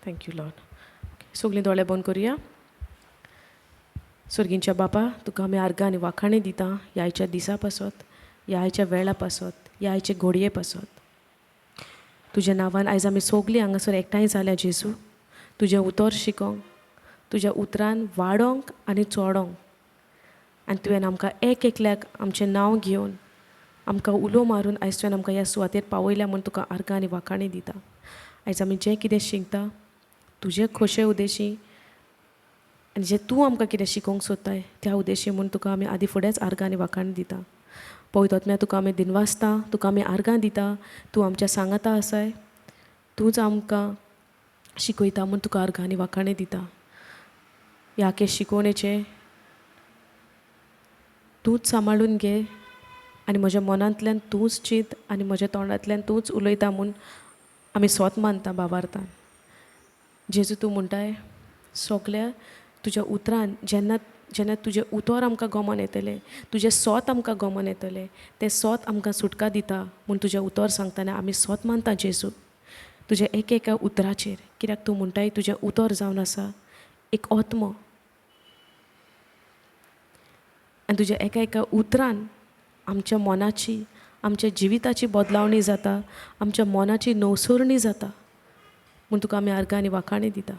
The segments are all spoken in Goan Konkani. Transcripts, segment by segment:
Thank you Lord. सगळीं दोळे बंद करुया. सर्गींच्या बापा, तुका आमी आर्गां आनी वाखाणी दिता ह्या आयच्या दिसा पासत, ह्या आयच्या वेळा पासत, ह्या आयचे घोडये पासत. तुज्या नांवान आयज आमी सगलीं हांगासर एकठांय जाल्या जेजू, तुजें उतर शिकोंक, तुज्या उतरान वाडोंक आनी चोडोंक. आनी तुवें आमकां एक एकल्याक आमचें नांव घेवन आमकां उलो मारून आयज तुवें आमकां ह्या सुवातेर पावयल्या म्हूण तुका आर्गां आनी वाखाणी दिता. आयज आमी जें कितें शिकता तुजे खोशे उदेशी आनी जें तूं आमकां कितें शिकोवंक सोदताय त्या उद्देशी म्हूण तुका आमी आदी फुडेंच आर्गां आनी वाखाण दिता. पवित्र तुका आमी दिनवासता, तुका आमी आर्गां दिता. तूं आमच्या सांगाता आसाय, तूंच आमकां शिकयता म्हूण तुका आर्गां आनी वाखाणें दिता. ह्या के शिकोवणेचें तूंच सांबाळून घे आनी म्हज्या मनांतल्यान तूंच चीत आनी म्हज्या तोंडांतल्यान तूंच उलयता म्हूण आमी स्वत मानता बाबार्थान. जेजू तूं म्हणटाय सगल्या तुज्या उतरान जेन्ना जेन्ना तुजें उतर आमकां गोमोन येतलें, तुजें सोत आमकां गोमोन येतलें, तें सोत आमकां सुटका दिता म्हूण तुजें उतर सांगतना आमी सोत मानता जेजू तुज्या एक एका उतराचेर. कित्याक तूं म्हणटाय तुजें उतर जावन आसा एक आत्मो आनी तुज्या एका एका उतरान आमच्या मनाची, आमच्या जिविताची बदलावणी जाता, आमच्या मनाची नवसरणी जाता म्हूण तुका आमी आर्गां आनी वाखाणी दिता.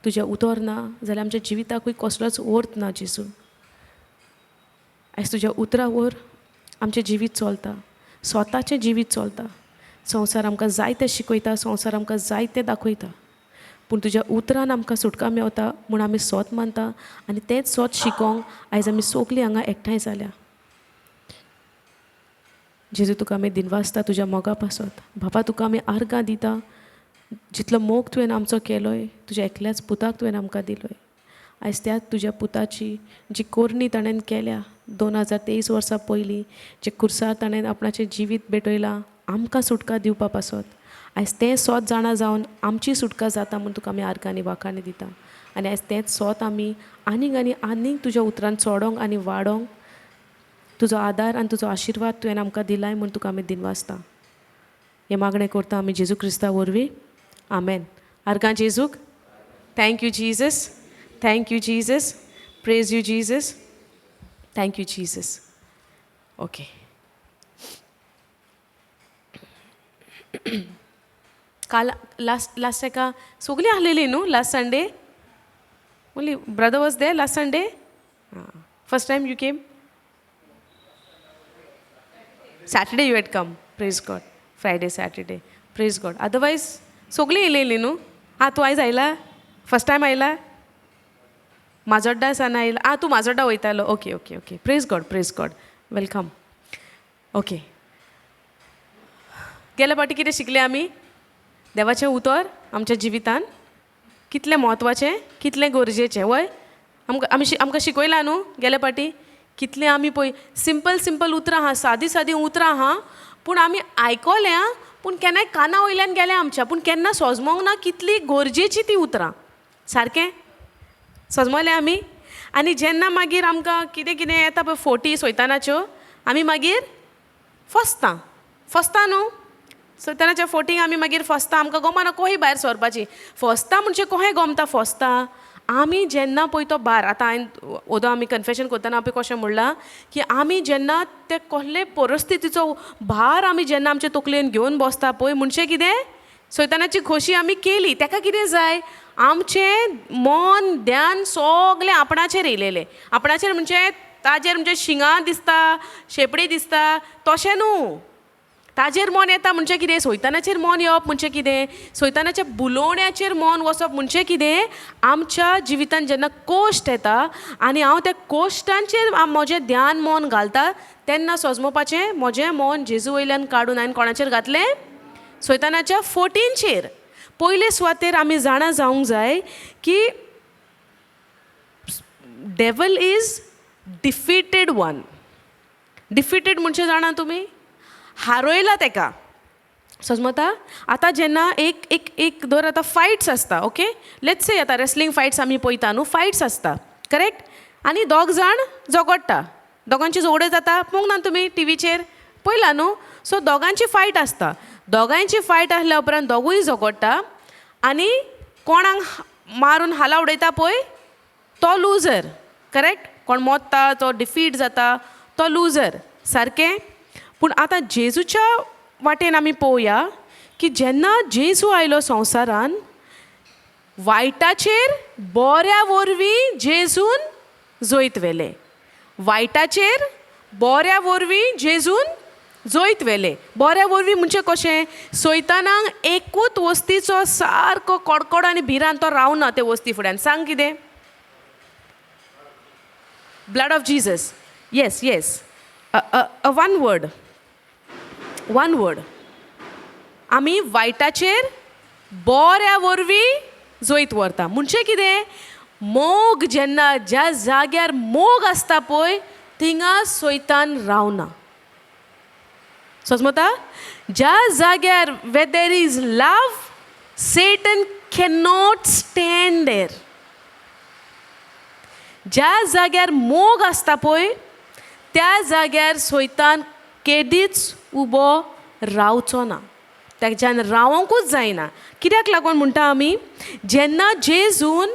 तुजें उतर ना जाल्यार आमच्या जिविताकूय कसलोच अर्थ ना जेजू. आयज तुज्या उतरा वयर आमचें जिवीत चलता, स्वताचें जिवीत चलता. संवसार आमकां जायतें शिकयता, संवसार आमकां जायतें दाखयता, पूण तुज्या उतरान आमकां सुटका मेवता म्हूण आमी सोत मानता आनी तेंच सोत शिकोवंक आयज आमी सगलीं हांगा एकठांय जाल्या. जेजू तुका आमी दिनवासता तुज्या मोगा पासत. बाबा तुका आमी आर्गां दिता. जितलो मोग तुवें आमचो केलोय तुज्या एकल्याच पुताक तुवें आमकां दिलोय. आयज त्याच तुज्या पुताची जी कोरणी ताणें केल्या 2023 वर्सां पयलीं, जे कुर्सार ताणें आपणाचें जिवीत भेटयलां आमकां सुटका दिवपा पासत, आयज तें सोत जाणा जावन आमची सुटका जाता म्हूण तुका आमी आर्गां आनी वाखाणी दिता. आनी आयज तेंच सोत आमी आनीक आनी आनीक तुज्या उतरान चोडोंक आनी वाडोंक तुजो आदार आनी तुजो आशिर्वाद तुवें आमकां दिलाय म्हूण तुका आमी दिनवासता. हें मागणें करता आमी जेजू क्रिस्ता वरवीं, आमेन. आर्गां जेजूक. Thank you Jesus, thank you Jesus, praise you Jesus, thank you Jesus. Okay, काल लास्ट लास्ट एका सगलीं आसलेलीं न्हू last Sunday? Only brother was there last Sunday? First time you came? Saturday you had come. Praise God. Friday, Saturday, praise God. Otherwise सगलीं येयलेलीं न्हू? आं, तूं आयज आयला? फर्स्ट टायम आयला? माजोड्डा सान आयला? आं, तूं माजोड्डा वयतालो. Okay okay okay, praise God, praise God, welcome. Okay, गेल्या फावटी कितें शिकले आमी? देवाचें उतर आमच्या जिवितान कितलें म्हत्वाचें, कितलें गरजेचें. वय, आमकां आमी आमकां शिकयलां न्हू गेल्या फावटी? कितलें आमी पळय सिंपल सिंपल उतरां आहा, सादी सादी उतरां आहा, पूण आमी आयकोल्या पूण केन्नाय काना वयल्यान गेल्या आमच्या, पूण केन्ना सोजमोंक ना कितली गरजेची ती उतरां. सारकें सोजमोलें आमी? आनी जेन्ना मागीर आमकां कितें कितें येता पळय फोटी सोयतानाच्यो, आमी मागीर फसता फसता न्हू सैतानाच्या फोटींक आमी मागीर फसता. आमकां गोमना कोही भायर सरपाची. फसता म्हणजे कोहें गोमता फसता आमी जेन्ना पळय तो भार. आतां हांवें ओदो आमी कन्फेशन करतना पळय कशें म्हणलां की आमी जेन्ना ते कसले परिस्थितीचो भार आमी जेन्ना आमचे तकलेन घेवन बसता पळय, म्हणजे कितें सैतानाची खोशी आमी केली. ताका कितें जाय? आमचें मन ध्यान सगलें आपणाचेर येयलेलें. आपणाचेर म्हणजे ताजेर म्हणजे शिंगां दिसता, शेपडी दिसता, तशें न्हू. ताजेर मन येता म्हणजे कितें? सैतानाचेर मन येवप म्हणजे कितें? सैतानाच्या बुलोवण्याचेर मन वचप म्हणजे कितें? आमच्या जिवितान जेन्ना कोश्ट येता आनी हांव त्या कोश्टांचेर म्हजें ध्यान मन घालता तेन्ना सोजमोवपाचें म्हजें मन जेजू वयल्यान काडून हांवें कोणाचेर घातलें? सैतानाच्या फोटींचेर. पयले सुवातेर आमी जाणा जावंक जाय की devil is defeated one. Defeated म्हणजे जाणा तुमी? हारयला तेका. समजता? आतां जेन्ना एक एक एक धर आतां फायट्स आसता, ओके, let's से आतां रेसलिंग फायट्स आमी पळयता न्हू, फायट्स आसता, करेक्ट? आनी दोग जाण झगडटा, दोगांची झगड्यो जाता, पळोवंक ना तुमी टिवीचेर पळयला न्हू? सो दोगांची फायट आसता. दोगांयची फायट आसल्या उपरांत दोगूय झगडटा आनी कोणाक मारून हाला उडयता पळय तो लुजर, करेक्ट? कोण मोत्ता तो डिफीट जाता तो लुजर, सारकें? पूण आतां जेजूच्या वाटेन आमी पळोवया की जेन्ना जेजू आयलो संवसारान, वायटाचेर बऱ्या वरवीं जेजून जैत व्हेलें. वायटाचेर बऱ्या वरवीं जेजून जैत व्हेलें. बऱ्या वरवीं म्हणजे कशें? सैतानाक एकूच वस्तीचो सारको कडकड आनी भिरांत, तो रावना ते वस्ती फुड्यान. सांग कितें? Blood of Jesus. Yes, yes. One word, one word. आमी वायटाचेर बऱ्या वरवीं जैत व्हरता म्हणजे कितें? मोग. जेन्ना ज्या जाग्यार मोग आसता पळय, थिंगा सैतान रावना. समजता? ज्या जाग्यार where there is love, Satan cannot stand there. ज्या जाग्यार मोग आसता पळय, त्या जाग्यार सैतान केदीच उबो रावचो ना. तेज्यान रावोंकूच जायना. कित्याक लागून म्हणटा आमी? जेन्ना जेजून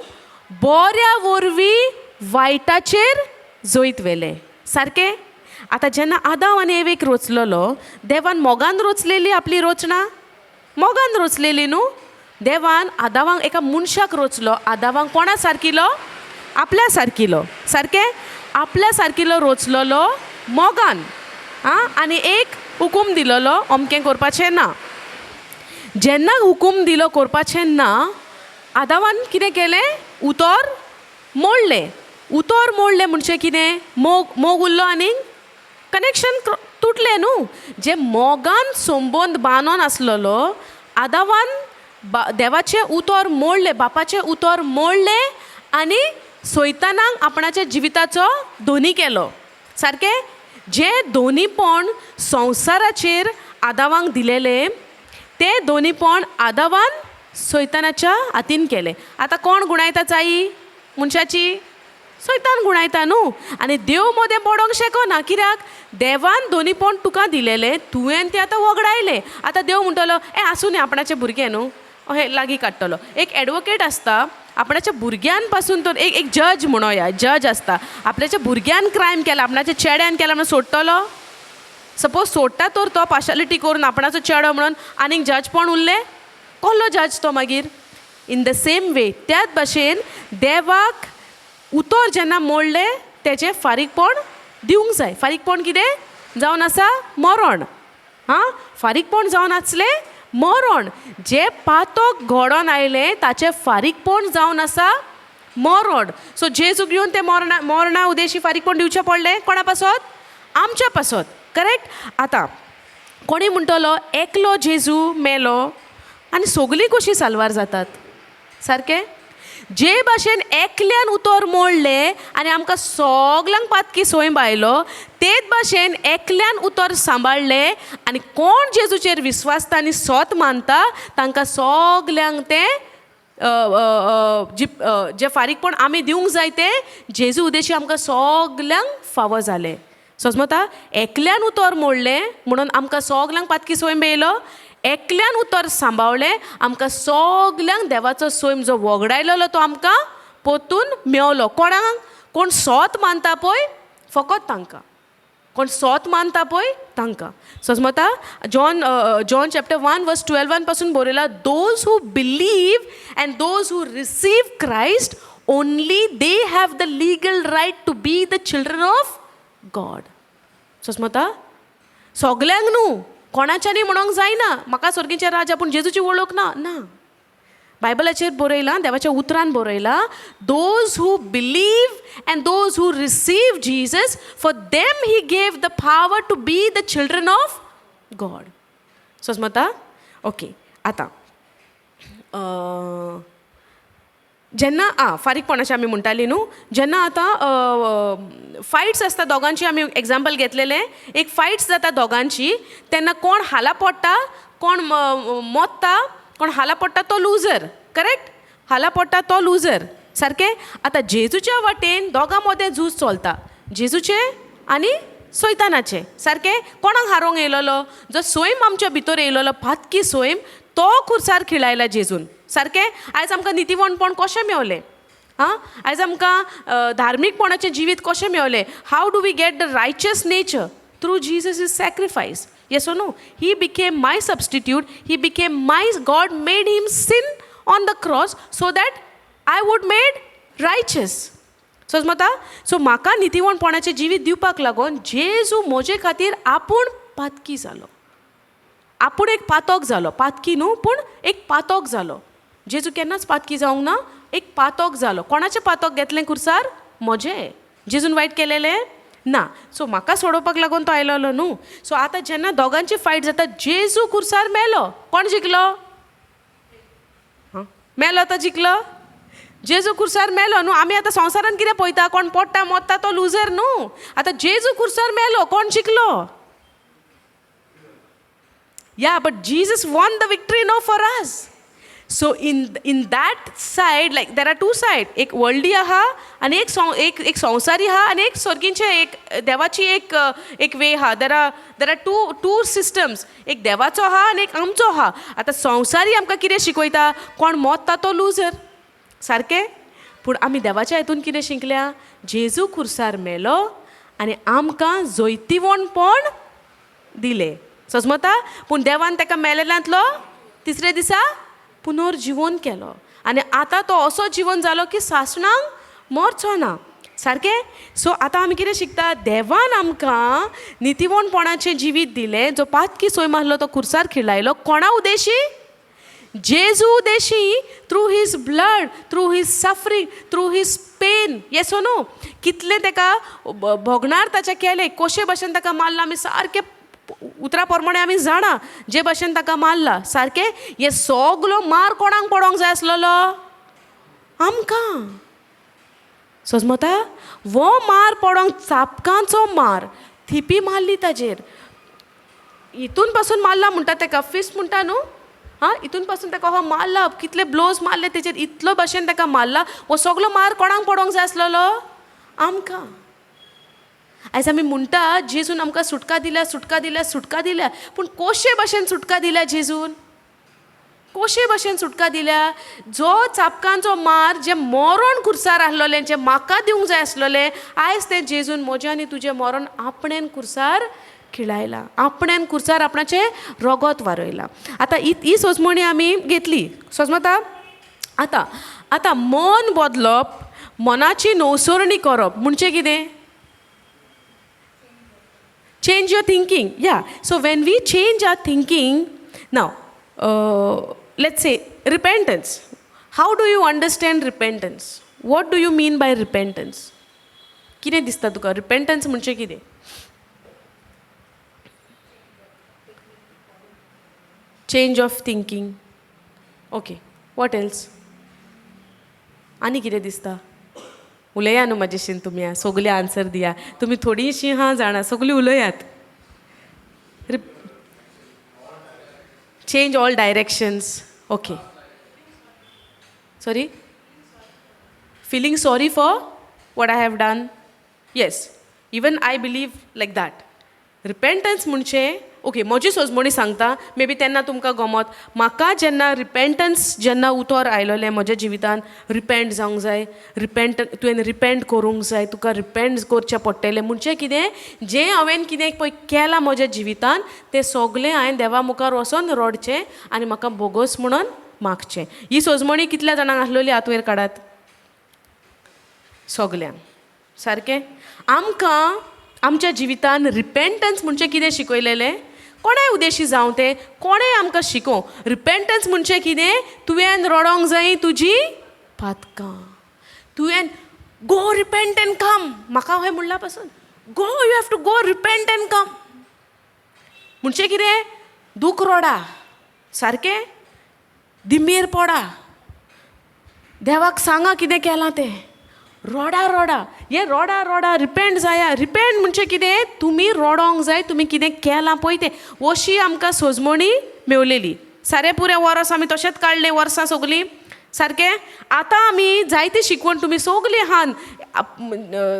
बऱ्या वरवीं वायटाचेर जैत व्हेलें, सारकें? आतां जेन्ना आदांव आनी एवेक रोचलेलो देवान, मोगान रोचलेली आपली रोचना, मोगान रोचलेली न्हू. देवान आदावांक, एका मनशाक रोचलो. आदावांक कोणा सारकिलो? आपल्या सारकिलो, सारकें? आपल्या सारकिलो रोचलेलो मोगान. आं, आनी एक हुकूम दिलोलो, अमकें करपाचें ना. जेन्ना हुकूम दिलो करपाचें ना, आदावान कितें केलें? उतर मोडलें. उतर मोडलें म्हणजे कितें? मोग, मोग उरलो आनी कनेक्शन तुटलें न्हू. जे मोगान संबंद बांदोन आसलेलो, आदावान देवाचें उतर मोडलें, बापाचें उतर मोडलें आनी सैतानाक आपणाच्या जिविताचो धनी केलो, सारकें? जें धनीपण संवसाराचेर आदावांक दिलेलें, तें धनीपण आदावान सैतानाच्या हातीन केलें. आतां कोण गुणायता चाई मनशाची? सैतान गुणायता न्हू. आनी देव मदें पडोंक शकना. कित्याक? देवान धनीपण तुका दिलेलें, तुवें तें आतां वगडायलें. आतां देव म्हणटलो, ए आसूं न्ही, आपणाचें भुरगें न्हू, अहें लागीं काडटलो. एक एडवोकेट आसता आपणाच्या भुरग्यान पासून, तर एक एक जज म्हणोया, जज आसता, आपल्याच्या भुरग्यान क्रायम केला, आपणाच्या चेड्यान केला म्हणून सोडटलो? सपोज सोडटा तर तो पार्शालिटी करून आपणाचो चेडो म्हणून आनीक जजपण उरलें? कसलो जज तो मागीर? इन the same way, त्याच भाशेन देवाक उतर जेन्ना मोडलें, तेजें फारीकपण दिवंक जाय. फारीकपण कितें जावन आसा? मरण. आं, फारीकपण जावन आसलें मरण. जें पातक घडोन आयलें, ताचें फारीकपण जावन आसा मरण. सो जेजूक येवन तें मरणा मरणा उदेशी फारीकपण दिवचें पडलें. कोणा पासत? आमच्या पासत, करेक्ट? आतां कोणी म्हणटलो, एकलो जेजू मेलो आनी सगलीं कशीं साल्वार जातात? सारकें? जे भाशेन एकल्यान उतर मोडलें आनी आमकां सगल्यांक पातकी सोयंब आयलो, तेच भाशेन एकल्यान उतर सांबाळ्ळें आनी कोण जेजूचेर विस्वासता आनी सोत मानता, तांकां सगल्यांक तें अ, अ, अ, जी जें फारीकपण आमी दिवंक जाय, तें जेजू उदेशी आमकां सगल्यांक फावो जालें. समजता? एकल्यान उतर मोडलें म्हणून आमकां सगल्यांक पातकी सोयंब येयलो. एकल्यान उतर सांबाळ्ळें, आमकां सगल्यांक देवाचो सैम जो वगडायलेलो तो आमकां परतून मेवलो. कोणाक? कोण सोत मानता पळय, फकत तांकां. कोण सोत मानता पळय, तांकां. समजता? जॉन चॅप्टर 1 वर्स 12 पासून बरयला, those who believe and those who receive Christ, only they have the legal right to be the children of God. समजता? सगल्यांक न्हू. कोणाच्यानी म्हणोंक जायना, म्हाका सर्गीचें राजा, पूण जेजूची वळख ना. ना, बायबलाचेर बरयलां, देवाच्या उतरान बरयलां, those who believe and those who receive Jesus, for them he gave the power to be the children of God. समजता? ओके. आतां जेन्ना आं फारीकपणाचें आमी म्हणटाली न्हू, जेन्ना आतां फायट्स आसता दोगांची, आमी एग्जाम्पल घेतलेलें, एक फायट्स जाता दोगांची, तेन्ना कोण हाला पडटा, कोण मोत्ता, कोण हाला पडटा तो लुजर, करेक्ट? हाला पडटा तो लुजर, सारकें? आतां जेजूच्या वाटेन दोगां मदें झूज चलता, जेजूचें आनी सैतानाचें, सारकें? कोणाक हारोवंक येयलेलो? जो सैम आमच्या भितर येयलेलो, पातकी सैम, तो खुर्सार खिळायला जेजून. सारकें आयज आमकां नितीवणपण कशें मेवलें? आं, आयज आमकां धार्मीकपणाचें जिवीत कशें मेवलें? How do we get the righteous nature? Through Jesus is sacrifice. Yes or no? He became my substitute. He became my God made him sin on the cross so that I would made righteous. समजता? सो म्हाका नितीवणपणाचें जिवीत दिवपाक लागून जेजू म्हजे खातीर आपूण पातकी जालो, आपूण एक पातक जालो. पातकी न्हू, पूण एक पातक जालो. जेजू केन्नाच पातकी जावंक ना, एक पातक जालो. कोणाचें पातक घेतलें खुर्सार? म्हजें. जेजून वायट केलेलें ना. सो म्हाका सोडोवपाक लागून तो आयलोलो न्हू. सो आतां जेन्ना दोगांची फायट जाता, जेजू खुर्सार मेलो, कोण जिखलो? मेलो तो जिखलो? जेजू खुर्सार मेलो न्हू. आमी आतां संवसारान कितें पळयता, कोण पडटा मोत्ता तो लुजर न्हू. आतां जेजू खुर्सार मेलो, कोण जिखलो? Yeah, but Jesus won the victory no for us. So in that side, like there are two side, एक वर्ल्डली आहा आनी एक एक एक संवसारी आहा आनी एक सर्गींचे एक देवाची एक एक वे आहा. There are two systems, एक देवाचो आहा आनी एक आमचो आहा. आतां संवसारी आमकां कितें शिकयता? कोण मोत्ता तो लुजर, सारकें? पूण आमी देवाच्या हितून कितें शिकल्या? जेजू खुर्सार मेलो आनी आमकां जैतिवणपण दिलें. सजमता? पूण देवान ताका मेलेल्यांतलो तिसरे दिसा पुनर्जिवन केलो आनी आतां तो असो जिवन जालो की सासणांक मरचो ना. सारकें? सो आतां आमी कितें शिकता? देवान आमकां नितीवणपणाचें जिवीत दिलें. जो पातकी सोय मारलो तो खुर्सार खिळायलो. कोणा उदेशी? जेजू Udeshi. Through his blood, through his suffering, through his pain. Yes or no? कितलें ताका भोगणार ताचें केलें, कशे भशेन ताका मारला, आमी सारकें उतरा प्रमाणे आमी जाणा जे भशेन ताका मारला. सारकें? हे सगलो मार कोणाक पडोंक जाय आसलेलो? आमकां. सजमता? वो मार पडोंक, चापकांचो मार, थिपी मारली ताजेर, हितून पासून मारला म्हणटा ताका, फिस्ट म्हणटा न्हू, आं, हितून पासून ताका हो मारला, कितले ब्लोज मारले तेजेर, इतलो भशेन ताका मारला. हो सगलो मार कोणाक पडोंक जाय आसलेलो? आमकां. आयज आमी म्हणटा जेजून आमकां सुटका दिल्या, सुटका दिल्या, सुटका दिल्या, पूण कशे भशेन सुटका दिल्या जेजून? कशे भशेन सुटका दिल्या? जो चापकांचो मार जे मरण खुर्सार आसलोलें, जें म्हाका दिवंक जाय आसलोलें, आयज तें जेजून म्हजें आनी तुजें मरण आपणेन खुर्सार खिळायलां, आपणेन खुर्सार आपणाचें रगत वारयलां. आतां ही सोजमणी आमी घेतली. सोजमता? आतां आतां मन बदलप, मनाची नवसरणी करप म्हणजे कितें? Change your thinking. Yeah, so when we change our thinking, now let's say repentance. How do you understand repentance? What do you mean by repentance? कितें दिसता तुका रिपेंटन्स म्हणजे कितें? Change of thinking. Okay, what else? आनी कितें दिसता? उलया न्हू म्हाजेशीन तुमी, सगळी आन्सर दिया तुमी. थोडीशीं हां जाणा, सगळीं उलयात. Change all directions. Okay, sorry, feeling sorry for what I have done. Yes, even I believe like that. Repentance म्हणजे, ओके, म्हजी सोजमणी सांगता, मे बी तेन्ना तुमकां गमत. म्हाका जेन्ना रिपेंटन्स जेन्ना उतर आयलोलें म्हज्या जिवितान, रिपेंट जावंक जाय, रिपेंट, तुवें रिपेंट करूंक जाय, तुका रिपेंट करचें पडटलें म्हणजे कितें? जें हांवें कितें पळय केलां म्हज्या जिवितान तें सगलें हांवें देवा मुखार वचोन रडचें आनी म्हाका बोगोस म्हणून मागचें. ही सोजमणी कितल्या जाणांक आसलेली? हात वयर काडात सगल्यांक. सारकें? आमकां आमच्या जिवितान रिपेंटन्स म्हणजे कितें शिकयलेलें? कोणाय उदेशी जावं तें, कोणें आमकां शिकोवं, रिपेंटन्स म्हणजे कितें? तुवें रडोंक जाय तुजी पातकां, तुवें गो रिपेंट एंड कम. म्हाका अहें म्हणलां पासून, go, you have to go repent and come म्हणजे कितें? दूख रोडा, सारकें दिमेर पडा, देवाक सांगा कितें केलां तें, रोडा रोडा, हें रोडा रोडा, रिपेंट जाया. रिपेंट म्हणजे कितें? तुमी रोडोंक जाय, तुमी कितें केलां पळय तें. अशी आमकां सोजमणी मेवलेली. सारें पुरें वर्स आमी तशेंच काडलें, वर्सां सगलीं. सारकें? आतां आमी जायती शिकवण तुमी सगलीं आहान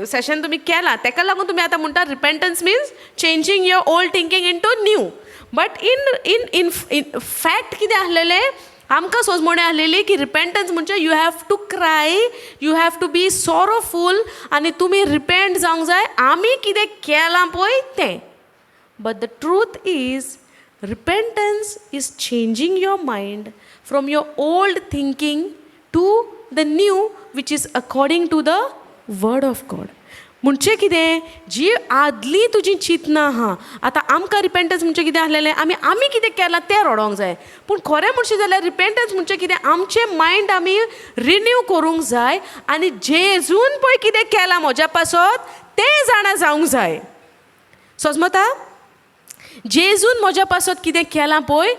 सेशन तुमी केलां, तेका लागून तुमी आतां म्हणटा repentance means changing your old thinking into new. But in in in in fact कितें आसलेलें? आमकां सोजमणी आसलेली की रिपेंटन्स म्हणजे you have to cry, you have to be sorrowful आनी तुमी रिपेंट जावंक जाय आमी कितें केलां पळय तें. But the truth is repentance is changing your mind from your old thinking to the new which is according to the word of God. म्हणजे कितें, जी आदली तुजी चिंतना आहा, आतां आमकां रिपेंटन्स म्हणजे कितें आसलेलें, आमी आमी कितें केलां तें रडोंक जाय. पूण खरें म्हणशें जाल्यार रिपेंटन्स म्हणजे कितें, आमचें मायंड आमी रिन्यू करूंक जाय आनी जेजून पळय कितें केलां म्हज्या पासत तें जाणा जावंक जाय. सजमता, जेजून म्हज्या पासत कितें केलां पळय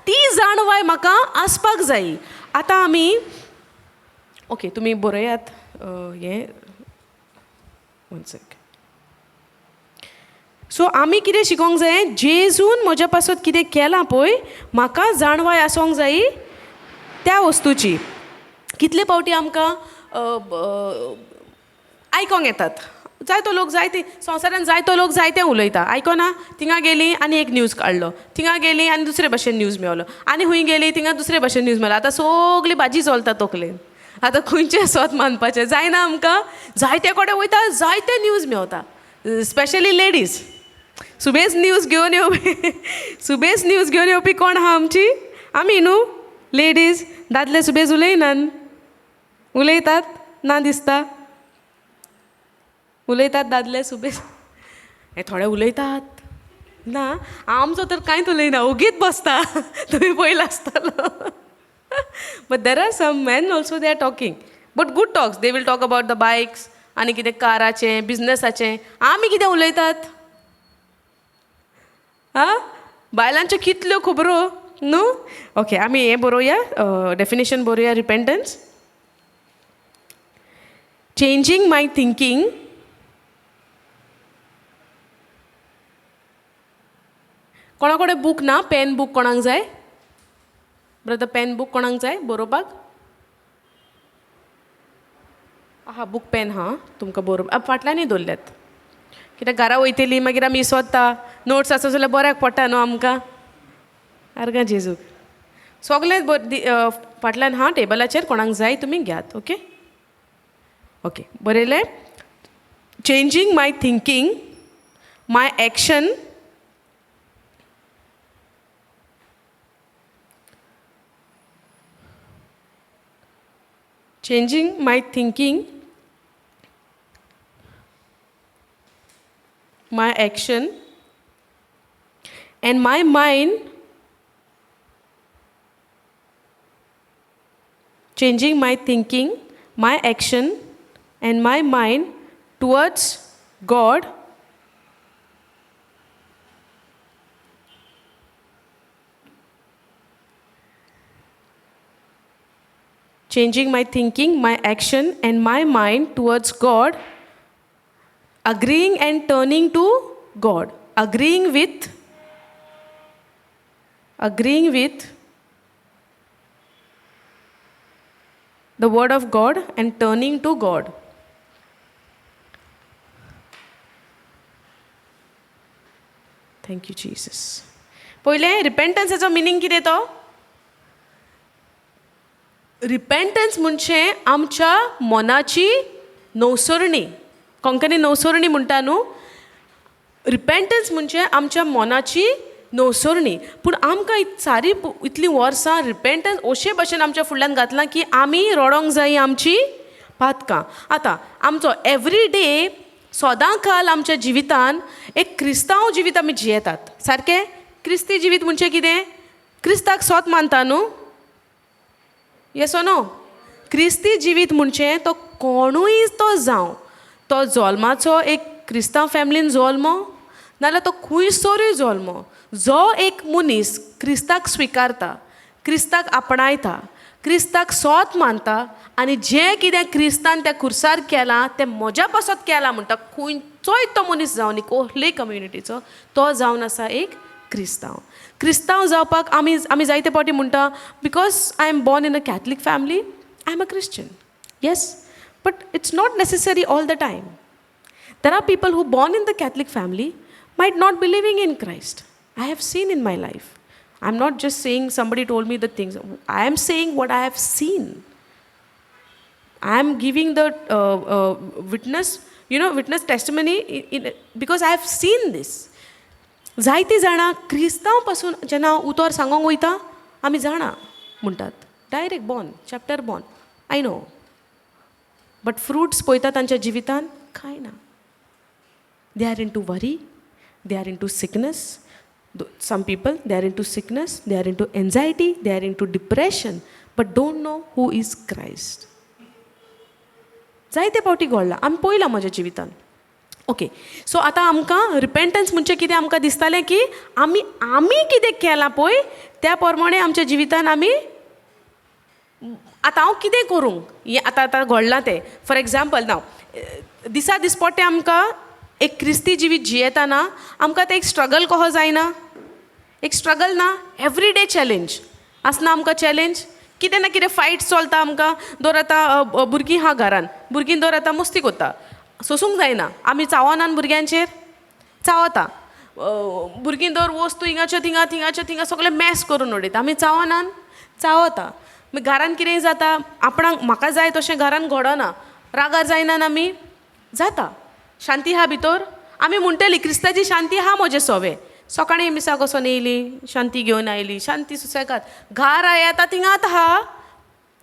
ती जाणवाय म्हाका आसपाक जाय. आतां आमी ओके तुमी बरयात हें वन सेक. सो आमी कितें शिकोंक जाय, जेजून म्हज्या पासत कितें केलां पळय म्हाका जाणवाय आसोंक जाय त्या वस्तूची. कितले फावटी आमकां आयकोंक येतात, जायतो लोक जायते संवसारान जायतो लोक जायते उलयता, आयकोना, थिंगा गेली आनी एक न्यूज काडलो, थिंगा गेली आनी दुसरे भाशेन न्यूज मेवलो, आनी खूंय गेली थिंगा दुसरे भाशेन न्यूज मेवलो. आतां सगली भाजी चलता तकलेन, आतां खंयचें सत मानपाचें जायना आमकां. जायते कडेन वयता, जायते न्यूज मेवता, स्पेशली लेडीज. सुबेज न्यूज घेवन येवपी, सुबेज न्यूज घेवन येवपी कोण आहा आमची? आमी न्हू लेडीज. दादले सुबेज उलयनात, उलयतात ना दिसता, उलयतात दादले सुबेज, हे थोडे उलयतात ना, आमचो तर कांयच उलयना, ओगीच बसता, तुमी पयला आसतलो. But there are some men also, they are talking, but good talks. They will talk about the bikes आनी कितें काराचें, बिजनसाचें. आमी कितें उलयतात? आं, बायलांच्यो कितल्यो खबरो न्हू. ओके, आमी हें बरोवया, डेफिनेशन बरोवया. रिपेंटन्स, चेंजींग my thinking, कोणा कडेन बूक ना, पेन बूक कोणाक जाय? ब्रदर, पेन बूक कोणाक जाय बरोवपाक? आहा बूक पेन हा तुमकां बरोवप फाटल्यानूय दवरल्यात, कित्याक घरा वयतली मागीर आमी सोदता, नोट्स आसा जाल्यार बऱ्याक पडटा न्हू आमकां. आर्गां जेजूक. सगलें फाटल्यान हा टेबलाचेर, कोणाक जाय तुमी घेयात. ओके ओके, बरयलें. Changing my thinking, my action, changing my thinking, my action and my mind, changing my thinking, my action and my mind towards God, changing my thinking, my action and my mind towards God, agreeing and turning to God, agreeing with the word of God and turning to God. Thank you, Jesus. पयलें रिपेंटन्साचो मिनींग कितें तो? रिपेंटन्स म्हणजे आमच्या मनाची नवसरणी, कोंकणी नवसरणी म्हणटा न्हू. रिपेंटन्स म्हणजे आमच्या मनाची नवसरणी. पूण आमकां सारी इतलीं वर्सां रिपेंटन्स अशे भशेन आमच्या फुडल्यान घातलां की आमी रडोंक जाय आमची पातकां. आतां आमचो एवरी डे सदां काल आमच्या जिवितान एक क्रिस्तांव जिवीत आमी जियेतात. सारकें क्रिस्ती जिवीत म्हणजे कितें? क्रिस्ताक सोत मानता न्हू, येस ओ नो? क्रिस्ती जिवीत म्हणजे तो कोणूय तो जावं, तो जल्माचो एक क्रिस्तांव फॅमिलीन जल्मो नाल्यार तो खुंयसरूय जल्मो, जो एक मनीस क्रिस्ताक स्विकारता, क्रिस्ताक आपणायता, क्रिस्ताक सोत मानता आनी जें कितें क्रिस्तान त्या खुर्सार केलां तें म्हज्या पासत केलां म्हणटा, खंयचोय तो मनीस जावं न्ही, कसलेय कम्युनिटीचो तो जावन आसा एक क्रिस्तांव. क्रिस्तांव जावपाक आमी आमी जायते फावटी म्हणटा, because I am born in a Catholic family I am a Christian. Yes, but it's not necessary all the time. There are people who born in the Catholic family might not believing in Christ. I have seen in my life. I am not just saying somebody told me the things. I am saying what I have seen. I am giving the witness, witness testimony in because I have seen this. जायतीं जाणां क्रिस्तांव पासून जेन्ना हांव उतर सांगोंक वयता, आमी जाणा म्हणटात, direct born chapter born, I know, but fruits पळयता तांच्या जिवितान कांय ना. They are into worry, they are into sickness. Some people, they are into sickness, they are into anxiety, they are into depression, but don't know who is Christ. जायते फावटी घडलां, आमी पळयलां म्हज्या जिवितान. ओके, सो आतां आमकां रिपेंटन्स म्हणजे कितें? आमकां दिसतालें की आमी कितें केलां पळय, त्या प्रमाणे आमच्या जिवितान आमी आतां हांव कितें करूं, हें आतां घडलां तें. फॉर एग्जाम्पल, नाव दिसा दिसपट्टें आमकां एक क्रिस्ती जिवीत जियेताना आमकां तें एक स्ट्रगल कहो जायना, एक स्ट्रगल ना, एवरी डे चॅलेंज आसना. आमकां चॅलेंज कितें ना कितें फायट चलता आमकां. दर आतां भुरगीं आहा घरान, भुरगीं दर आतां मस्ती करता, सोंसूंक जायना. आमी चावनान भुरग्यांचेर चावता. भुरगीं दर वस्तू हिंगाच्यो थिंगा, थिंगाच्यो थिंगा, सगळें मॅस करून उडयता. आमी चावनान चावता. मागीर घरान कितें जाता, आपणाक म्हाका जाय तशें घरान घडना, रागार जायनान आमी? जाता. शांती आहा भितर? आमी म्हणटली क्रिस्ताची शांती आहा म्हजे सोवे. सकाळीं मिसाक वचोन येयली, शांती घेवन आयली, शांती सुसेगाद. घारा येता थिंगात आहा,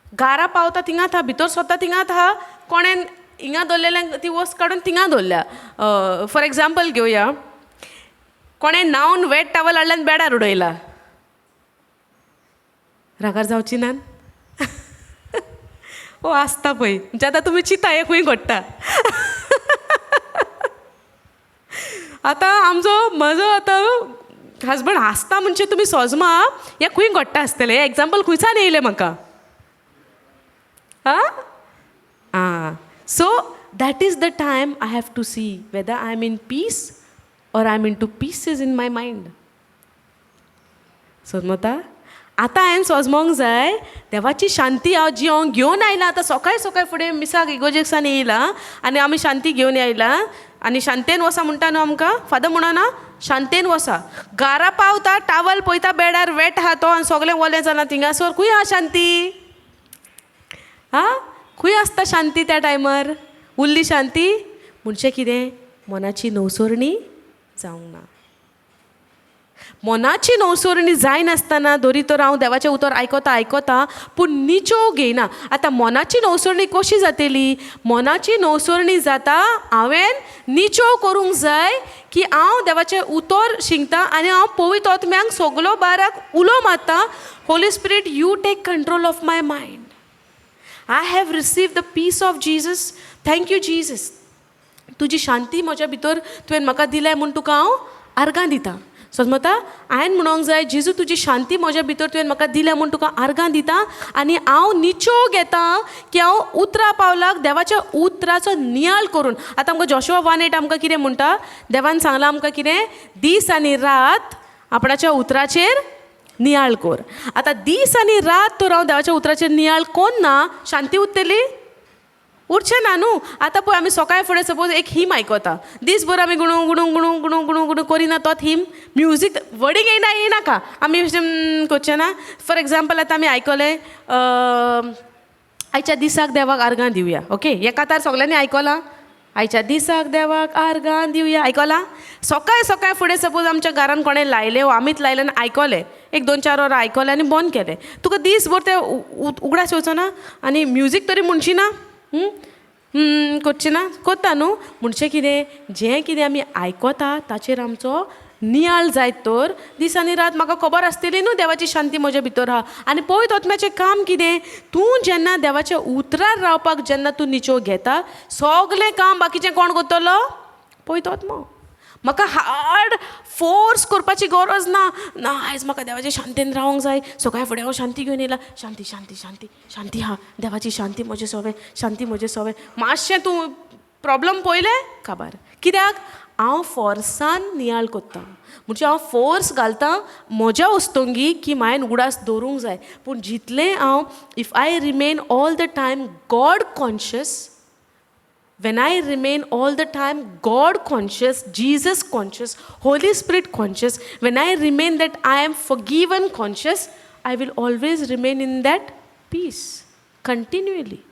घारा पावता थिंगात आहा, भितर सोदता थिंगात आहा. कोणेन हिंगा दवरलेलें ती वस्त काडून थिंगा दवरल्या. फॉर एग्जाम्पल घेवया, कोणें न्हांवन वेट टावल हाडला आनी बेडार उडयला, रागार जावची ना? ओ आसता पळय. म्हणजे आतां तुमी चिंता हें खंय घडटा. आतां आमचो म्हजो आतां हजबंड हांसता म्हणजे तुमी सोजमा हें खंय घडटा आसतलें. हें एग्जाम्पल खंयच्यान येयलें म्हाका? आं आं so that is the time I have to see whether I am in peace or I am into pieces in my mind. सोजमता? आतां हांवें सोजमोंक जाय देवाची शांती हांव जी हांव घेवन आयलां. आतां सकाळीं सकाळीं फुडें मिसाक इगोर्जेक येयलां आनी आमी शांती घेवन आयलां आनी शांतेन वसा म्हणटा न्हू आमकां फादर म्हणना, शांतेन वसा. घरा पावता, टावल पळयता, बेडार वेट आहा तो आनी सगळें ओलें जालां थिंगासर. खूंय आहा शांती? आं, खूंय आसता शांती त्या टायमार? उरली शांती म्हणजे कितें? मनाची नवसरणी जावंक ना. मनाची नवसरणी जायनासतना दरी तर हांव देवाचें उतर आयकता आयकता पूण निचोव घेयना. आतां मनाची नवसरणी कशी जातली? मनाची नवसरणी जाता, हांवें निचोव करूंक जाय की हांव देवाचें उतर शिंकता आनी हांव पवित्र आत्म्यांक सगलो बाराक उलो मारता, Holy Spirit, you take control of my mind. I have receive the peace of Jesus. Thank you Jesus. तुजी शांती म्हज्या भितर तुवें म्हाका दिल्या म्हूण तुका हांव आर्गां दिता. समजता? हांवें म्हणोंक जाय, जेजू, तुजी शांती म्हज्या भितर तुवें म्हाका दिल्या म्हूण तुका आर्गां दिता आनी हांव निचोव घेता की हांव उतरा पावलाक देवाच्या उतराचो नियाळ करून. आतां आमकां जोशुआ 1:8 आमकां कितें म्हणटा? देवान सांगलां आमकां कितें? दीस आनी रात आपणाच्या उतराचेर नियाळ कर. आतां दीस आनी रात तर हांव देवाच्या उतराचेर नियाळ कोन्ना, शांती उरतली? उरचें ना न्हू. आतां पळय, आमी सकाळ फुडें सपोज एक हिम आयकता, दीसभर आमी गुणू गुणू गुणू गुणू गुणू गुणू करिना. तोच हिम म्युजीक वर्डींग येयना येयनाका, आमी अशें करचें ना. फॉर एग्जाम्पल, आतां आमी आयकलें, आयच्या दिसाक देवाक आर्गां दिवया. ओके, हें कातार सगल्यांनी आयकलां. आयच्या दिसाक देवाक आर्गां दिवया, आयकलां? सकाळ सकाळ फुडें सपोज आमच्या घरान कोणें लायलें वो आमीच लायलें आनी आयकलें, एक दोन चार वरां आयकलें आनी बंद केलें, तुका दीसभर तें उगडास येवचो ना आनी म्युजीक तरी म्हणची ना, करची ना? करता न्हू. म्हणजे कितें, जें कितें आमी आयकता ताचेर आमचो नियाळ जायत तर दीस आनी रात म्हाका खबर आसतली न्हू देवाची शांती म्हज्या भितर आहा. आनी पवित्र आत्म्याचें काम कितें? तूं जेन्ना देवाच्या उतरार रावपाक जेन्ना तूं निचो घेता, सगलें काम बाकीचें कोण करतलो? पवित्र आत्मो. म्हाका हार्ड फोर्स करपाची गरज ना. ना, आयज म्हाका देवाचे शांतीन रावंक जाय, सकाळीं फुडें हांव शांती घेवन येयला, शांती शांती शांती शांती आहा, देवाची शांती म्हजे सोवे, शांती म्हजे सोवे. मातशें तूं प्रोब्लम पळयलें काबार. कित्याक? हांव फोर्सान नियाळ कोत्ता, म्हणजे हांव फोर्स घालता म्हज्या वस्तोंगी की हांवें उगडास दवरूंक जाय. पूण जितलें हांव, if I remain all the time God conscious, When I remain all the time God conscious, Jesus conscious, Holy Spirit conscious, when I remain that I am forgiven conscious, I will always remain in that peace continually.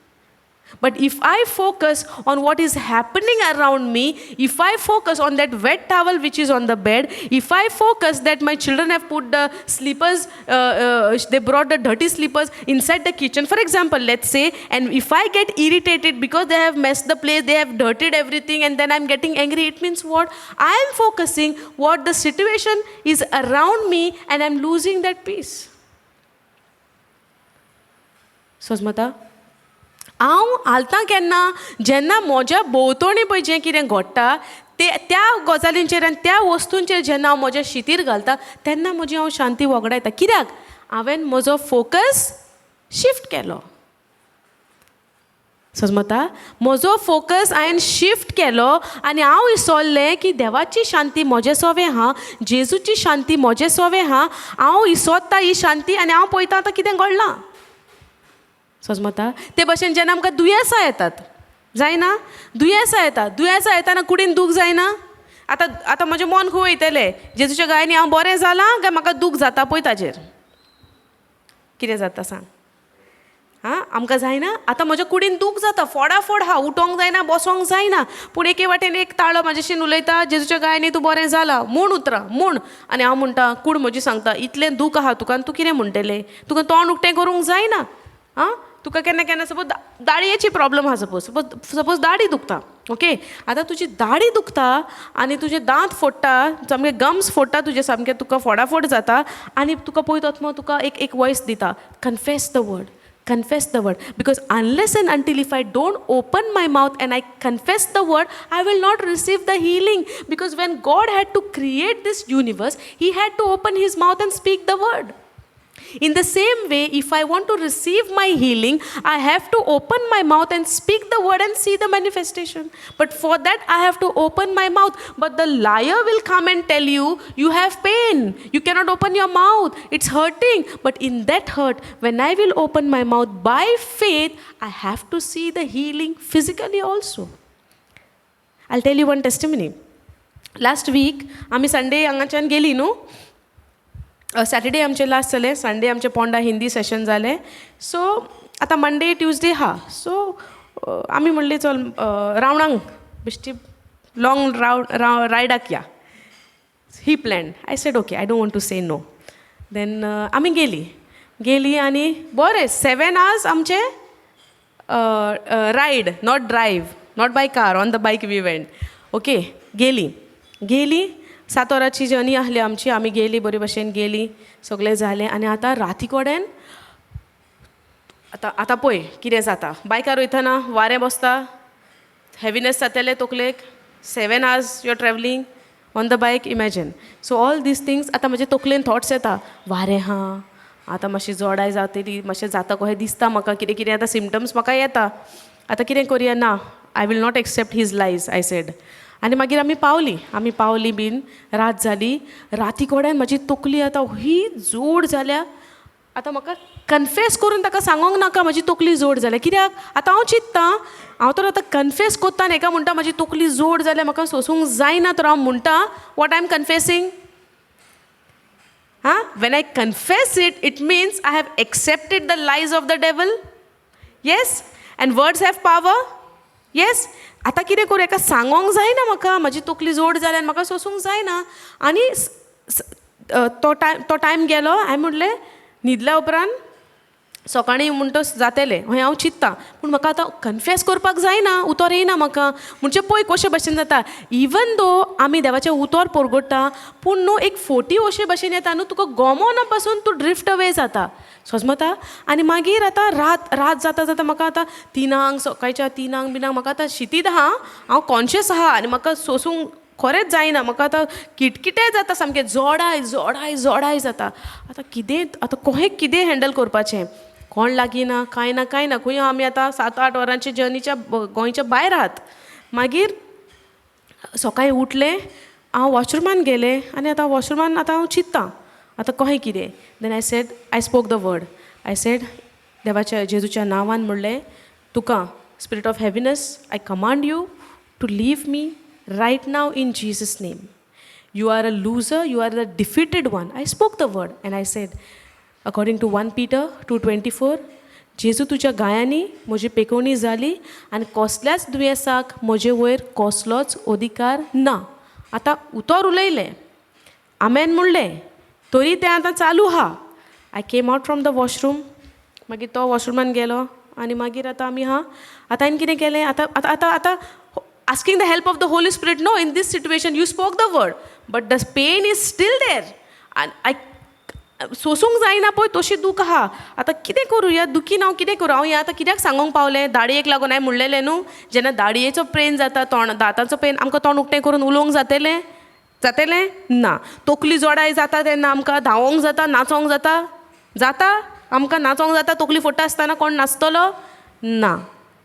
But if I focus on what is happening around me, if I focus on that wet towel which is on the bed, if I focus that my children have put the slippers, they brought the dirty slippers inside the kitchen, for example, let's say, and if I get irritated because they have messed the place, they have dirtied everything, and then I'm getting angry, it means what? I am focusing what the situation is around me, and I'm losing that peace. समजता? हांव हालता केन्ना? जेन्ना म्हज्या भोंवतणी पळय जें कितें घडटा ते त्या गजालींचेर आनी त्या वस्तूंचेर जेन्ना हांव म्हज्या शितीर घालता, तेन्ना म्हजी हांव शांती वगडायता. कित्याक? हांवें म्हजो फोकस शिफ्ट केलो. समजता? म्हजो फोकस हांवें शिफ्ट केलो आनी हांव विसरलें की देवाची शांती म्हजे सोवे आहा, जेजूची शांती म्हजे सोवे आहा. हांव विसरता ही शांती आनी हांव पळयता आतां कितें घडलां. समजता? ते भशेन जेन्ना आमकां दुयेंसां येतात, जायना? दुयेंसां येता, दुयेंसां येताना कुडीन दूख जायना? आतां आतां म्हजें मन खंय वयतलें? जेजूच्या गायांनी हांव बरें जालां काय म्हाका दूख जाता पळय ताजेर कितें जाता सांग. आं, आमकां जायना? आतां म्हज्या कुडीन दूख जाता, फोडाफोड आहा, उठोंक जायना, बसोंक जायना, पूण एके वाटेन एक ताळो म्हाजेशीन उलयता, जेजूच्या गायांनी तूं बरें जालां म्हूण, उतरां म्हूण. आनी हांव म्हणटा, कूड म्हजी सांगता, इतलें दूख आहा तुका आनी तूं कितें म्हणटलें? तुका तोंड उक्तें करूंक जायना. आं, तुका केन्ना केन्ना सपोज दाडयेची प्रॉब्लम आहा, सपोज सपोज सपोज दाडी दुखता, ओके? आतां तुजी दाडी दुखता आनी तुजे दांत फोडटा, सामके गम्स फोडटा तुजे, सामके तुका फोडाफोड जाता आनी तुका पळयत आत्मो तुका एक एक वॉयस दिता, "Confess the word, confess the word," because unless and until if I don't open my mouth and I confess the word, I will not receive the healing, because when God had to create this universe, he had to open his mouth and speak the word. In the same way, if I want to receive my healing, I have to open my mouth and speak the word and see the manifestation. But for that, I have to open my mouth. But the liar will come and tell you, "You have pain. You cannot open your mouth. It's hurting." But in that hurt, when I will open my mouth by faith, I have to see the healing physically also. I'll tell you one testimony. Last week, आमी संडे हांगाच्यान गेली न्हू, सॅटर्डे आमचें लास्ट जालें, संडे आमचें पोंडा हिंदी सेशन जालें. सो आतां मंडे ट्युजडे आहा. सो आमी म्हणलें, चल रावणांक बेश्टी लाँग राव रायडाक या. He plan. I said, "Okay, I don't want to say no." Then आमी गेलीं गेलीं आनी बरें 7 आवर्स आमचें ride, not drive, not by car, on the bike we went, okay? गेलीं गेलीं, 7 वरांची जर्नी आहली आमची. आमी गेलीं, बरे भशेन गेलीं, सगळें जालें आनी आतां राती कडेन आतां आतां पळय कितें जाता. बायकार वयतना वारें बसता, हेविनेस जातलें तकलेक. 7 hours you are travelling on the bike, imagine. So all these things, आतां म्हजे तकलेन थॉट्स येता, वारें आहा, आतां मातशी जोडाय जातली, मातशें जाता कशें दिसता म्हाका, कितें कितें आतां सिमटम्स म्हाका येता. आतां कितें करुया? ना, I will not accept his lies, I said. आनी मागीर आमी पावलीं, आमी पावलीं बीन, रात जाली. राती कडेन म्हजी तकली आतां ही जोड जाल्या. आतां म्हाका कन्फेस करून ताका सांगोंक नाका म्हजी तकली जोड जाल्या. कित्याक? आतां हांव चिंत्ता, हांव तर आतां कन्फेस कोत्ता आनी हेका म्हणटा म्हजी तकली जोड जाल्या, म्हाका सोंसूंक जायना, तर हांव म्हणटा, what I am confessing? हां, when I confess it, it means I have accepted the lies of the devil. Yes? And words have power. Yes? आतां कितें करूं? हेका सांगोंक जायना म्हाका म्हजी तकली जोड जाल्या आनी म्हाका सोंसूंक जायना. आनी तो टायम गेलो. हांवें म्हणलें, न्हिदल्या उपरांत सकाळीं म्हणटच जातलें हें हांव चिंत्ता, पूण म्हाका आतां कन्फेस करपाक जायना, उतर येयना म्हाका. म्हणजे पळय कशे भशेन जाता. इवन दो आमी देवाचें उतर परगट्टा, पूण न्हू एक फोटी अशे भशेन येता न्हू, तुका गोमोना पासून तूं ड्रिफ्ट अवे जाता. समजता? आनी मागीर आतां रात रात जाता जाता म्हाका आतां 3ांक, सकाळच्या 3ांक बिनांक म्हाका आतां शितीद आहा, हांव कॉन्शियस आहा आनी म्हाका सोंसूंक खरेंच जायना. म्हाका आतां किटकिटें जाता सामकें, जोडाय जोडाय जोडाय जाता. आतां कितें, आतां कहें कितें हँडल करपाचें? कोण लागीं ना, कांय ना, कांय ना. खंय आमी आतां 7-8 वरांचे जर्नीच्या गोंयच्या भायर आहात. मागीर सकाळीं उठलें हांव, वॉशरुमान गेलें आनी आतां वॉशरुमान आतां हांव चिंत्ता आतां कहें कितें. Then I said, I spoke the word. I said, देवाच्या जेजूच्या नांवान म्हणलें, तुका Spirit of heaviness, I command you to leave me right now in Jesus name. You are a loser, you are the defeated one. I spoke the word and I said, according to 1 Peter 2:24, जेजू तुज्या गायांनी म्हजी पेकोवणी जाली आनी कसल्याच दुयेंसाक म्हजे वयर कसलोच अधिकार ना. आतां उतर उलयलें, आमेन म्हणलें, तरी तें आतां चालू आहा. I came out from the washroom. मागीर तो वॉशरुमान गेलो आनी मागीर आतां आमी आहा. आतां हांवें कितें केलें आतां आतां आतां आतां asking the help of the Holy Spirit, no, in this situation you spoke the word but the pain is still there आनी I सोसूंक जायना पळय तशी दूख आहा. आतां कितें करूं ह्या दुखीन हांव कितें करूं? हांव हें आतां कित्याक सांगूंक पावलें? दाडयेक लागून हांवें म्हणलेलें न्हू, जेन्ना दाडयेचो पेन जाता, तोंड दांताचो पेन, आमकां तोंड उक्तें करून उलोवंक जातलें? जातलें ना. तकली जोडाय जाता तेन्ना आमकां धांवोंक जाता, नाचोंक जाता? जाता आमकां नाचोंक जाता? तकली फोडटा आसतना कोण नाचतलो? ना,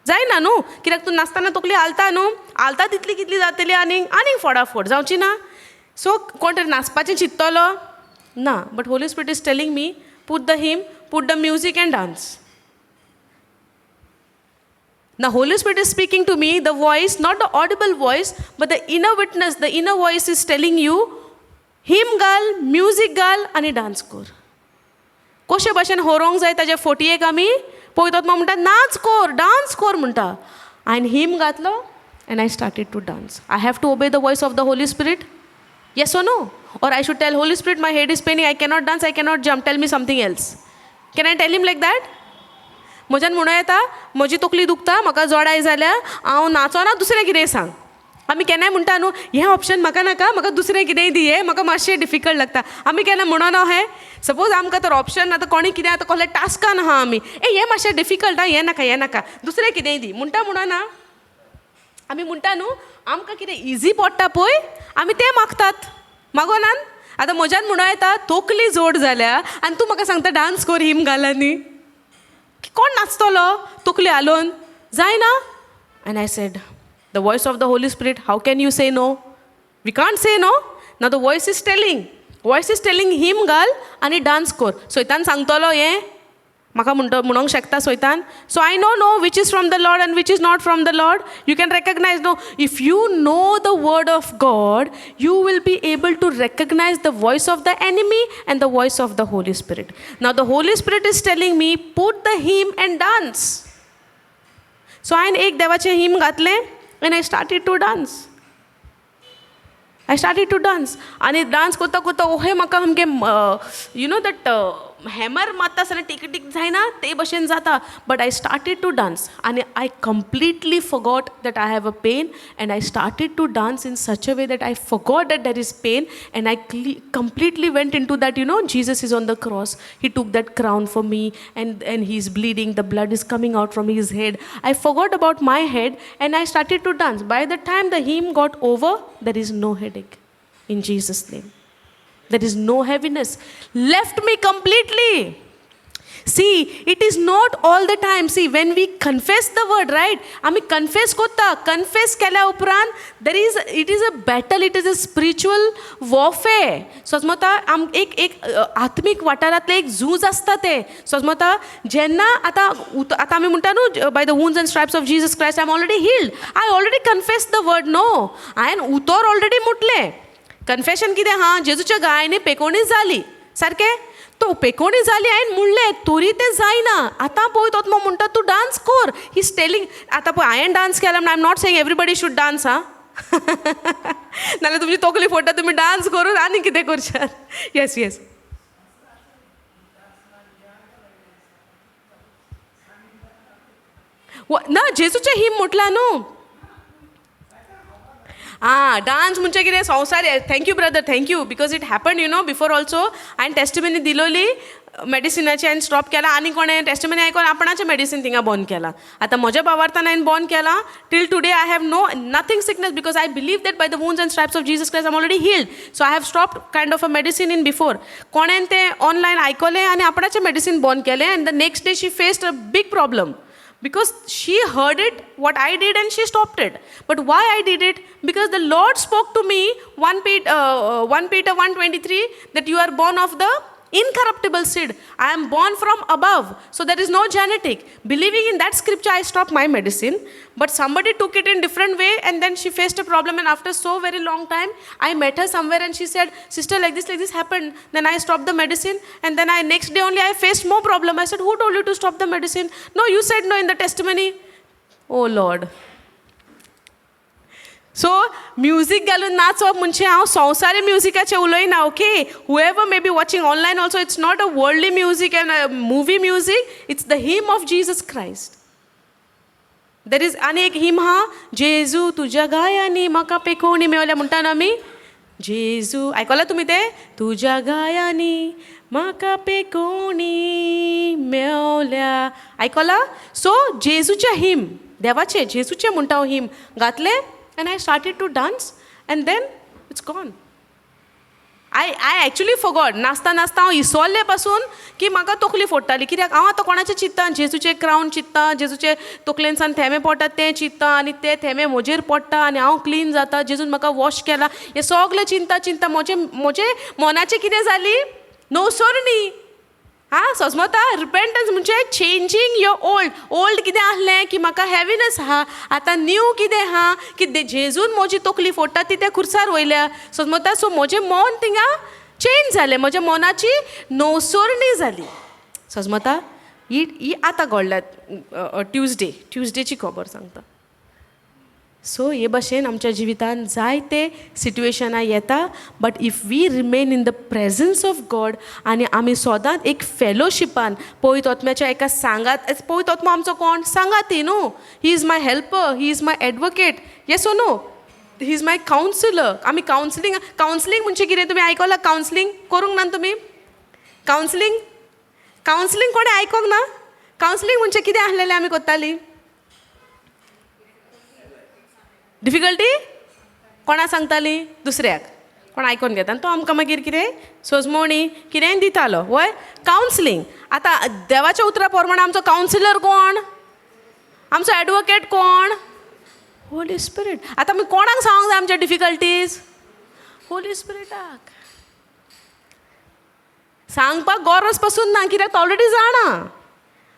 जायना न्हू. कित्याक तूं नाचतना तकली हालता न्हू, हालता तितली कितली जातली आनीक आनीक फोडाफोड जावची ना. सो कोण तरी नाचपाचें चिंत्तलो ना. But Holy Spirit is telling me, put the hymn, put the music and dance. Now, Holy Spirit is speaking to me, the voice, not the audible voice, but the inner witness, the inner voice is telling you, hymn घाल, म्युजीक घाल आनी डान्स कर. कशे भाशेन होरोंक जाय ताजे फोटयेक आमी पळयतात, म्हणटा नाच कोर, डान्स कोर म्हणटा. हांवें हिम घातलो and I started to dance. I have to obey the voice of the Holy Spirit, yes or no? Or I should tell Holy Spirit, my head is paining, I cannot dance, I cannot jump, tell me something else. Can I tell him like that? म्हज्यान म्हणूं येता म्हजी तकली दुखता, म्हाका जोडाय जाल्या, हांव नाचोना, दुसरें कितेंय सांग? आमी केन्नाय म्हणटा न्हू, हें ऑप्शन म्हाका नाका, म्हाका दुसरें कितेंय दी, हें म्हाका मातशें डिफिकल्ट लागता. आमी केन्ना म्हणना हें? सपोज आमकां तर ऑप्शन आतां कोणी कितें आतां कसलें टास्कान आहा आमी, ए हें मातशें डिफिकल्ट आहा, हें नाका, हें नाका, दुसरें कितेंय दी म्हणटा? म्हणना आमी? म्हणटा न्हू. आमकां कितें इजी पडटा पळय आमी तें मागतात, मागोनान? आतां म्हज्यान म्हणूं येता तकली जोड जाल्या आनी तूं म्हाका सांगता डान्स कर हिम घालांनी, कोण नाचतलो तकली हालोवन? जायना. And I said, the voice of the Holy Spirit, how can you say no? We can't say no. ना the voice is telling, voice is telling hymn घाल आनी डान्स कर. सैतान सांगतलो हें म्हाका म्हणटो, म्हणोंक शकता सैतान? So I know no which is from the Lord and which is not from the Lord. You can recognize, no? If you know the word of God, you will be able to recognize the voice of the enemy and the voice of the Holy Spirit. Now the Holy Spirit is telling me, put the hymn and dance. So हांवें एक देवाचें हिम घातलें and I started to dance. I started to dance आनी डान्स करता करता ओहे म्हाका सामकें you know that hammer मारता आसतना टीक टीक जायना, ते भशेन जाता. But I started to dance आनी I completely forgot that I have a pain, and I started to dance in such a way that I forgot that there is pain, and I completely went into that, Jesus is on the cross, he took that crown for me, and he is bleeding, the blood is coming out from his head. I forgot about my head and I started to dance. By the time the hymn got over, there is no headache in Jesus' name. There is no heaviness. Left me completely. See, it is not all the time. See, when we confess the word, right? आमी कन्फेस करता, कन्फेस केल्या उपरांत there is it is a battle, it is a spiritual warfare. समजता? आम एक एक आत्मीक वाठारांतलें एक झूज आसता तें, समजता? जेन्ना आतां आतां आमी म्हणटा न्हू, by the wounds and stripes of Jesus Christ I am already healed. I already confess the word, no? हांवें उतर ऑलरेडी म्हटलें. कन्फेशन कितें आहा? जेजूच्या गायांनी पेकोवणी जाली, सारकें? तो पेकोवणी जाली हांवें म्हणलें, तरी तें जायना. आतां पळय तो म्हणटा तूं डान्स कर, he is telling. आतां पळय हांवें डान्स केला म्हण I am not saying everybody should dance आं. नाल्यार तुमची तकली फोडटा तुमी डान्स करून आनी कितें करशात. येस येस. ना, जेजूचें हिम म्हटलां न्हू. आं, डान्स म्हणजे कितें संवसार. Thank you brother, thank you, because it happen before also. हांवें टेस्टिमनी दिलोली मेडिसिनाची, हांवें स्टॉप केलां आनी कोणें टेस्टिमनी आयकोन आपणाचें मेडिसीन थिंगा बंद केलां. आतां म्हज्या भावार्थान हांवें बंद केलां. Till today I have no nothing sickness, because I believe that by the wounds and stripes of Jesus Christ I'm already healed. So I have stopped kind of a medicine in before. कोणें तें ऑनलायन आयकलें आनी आपणाचें मेडिसीन बंद केलें, and the next day she faced a big problem, because she heard it what I did and she stopped it. But why I did it? Because the Lord spoke to me, 1 Peter 1:23, that you are born of the Incorruptible seed. I am born from above, so there is no genetic. Believing in that scripture, I stop my medicine. But somebody took it in different way, and then she faced a problem. And after so very long time, I met her somewhere, and she said, "Sister, like this happened." Then I stopped the medicine, and then I next day only I faced more problem. I said, "Who told you to stop the medicine?" "No, you said no in the testimony." Oh Lord. So music घालून नाचप म्हणजे हांव संवसारी म्युजिकाचें उलयना, okay? Whoever may be watching online also, it's not a worldly music and movie music, it's the hymn of Jesus Christ. There is आनी एक हिम आहा, जेजू तुज्या गायांनी म्हाका पेकोवणी मेवल्या म्हणटा न्हू आमी. जेजू आयकलां तुमी तें? तुज्या गायांनी म्हाका पेकोवणी मेवल्या, आयकलां? सो जेजूचें हिम, देवाचें, जेजूचें म्हणटा हांव, हिम घातलें and I started to dance, and then it's gone. I actually forgot. नाचता नाचता हांव इसोल्ले पासून की म्हाका तकली फोडटाली, कित्याक हांव आतां कोणाचें चिंत्ता? जेजूचें क्रावन चिंत्ता, जेजूचे तकलेनसान थेंबे पडटात तें चिंत्ता, आनी ते थेंबे म्हजेर पडटा आनी हांव क्लीन जाता, जेजून म्हाका वॉश केला, हें सगलें चिंता चिंता म्हजें मनाचें कितें जाली? नवसरणी. आं, सजमता? रिपेंटन्स म्हणजे चेंजींग your old. Old कितें आसलें की म्हाका हेविनस आहा, आतां न्यू कितें आहा की जेजून म्हजी तकली फोडटा ती त्या खुर्सार वयल्या, सजमता? सो म्हजें मन थिंगा चेंज जालें, म्हज्या मनाची नवसरणी जाली, सजमता? ही ही आतां घडल्या, ट्युजडे, ट्युजडेची खबर सांगता. सो हे भशेन आमच्या जिवितान जायते सिट्युएशनां येता, but if we remain in the presence of God आनी आमी सदांच एक फेलोशिपान पवित्र आत्म्याच्या एका सांगात, पवित्र आत्मो आमचो कोण? सांगाती न्हू. He is my helper, he is my advocate, yes or no? He is my counsellor. आमी कावन्सिलींग, कावन्सिलींग म्हणजे कितें तुमी आयकलां? कावन्सिलींग करूंक ना तुमी? कावन्सिलींग, कावन्सिलींग कोणें आयकोंक ना? कावन्सिलींग म्हणजे कितें आसलेलें आमी करतालीं? डिफिकल्टी कोणा सांगताली? दुसऱ्याक. कोण आयकोन घेता आनी तो आमकां मागीर कितें सोजमणी कितेंय दितालो, वय? कावन्सिलींग. आतां देवाच्या उतरा प्रमाणे आमचो कावन्सिलर कोण? आमचो एडवोकेट कोण? होली स्पिरीट. आतां आमी कोणाक सांगूंक जाय आमचे डिफिकल्टीज? होली स्पिरिटाक सांगपाक गरज पसून ना, कित्याक तो ऑलरेडी जाणा.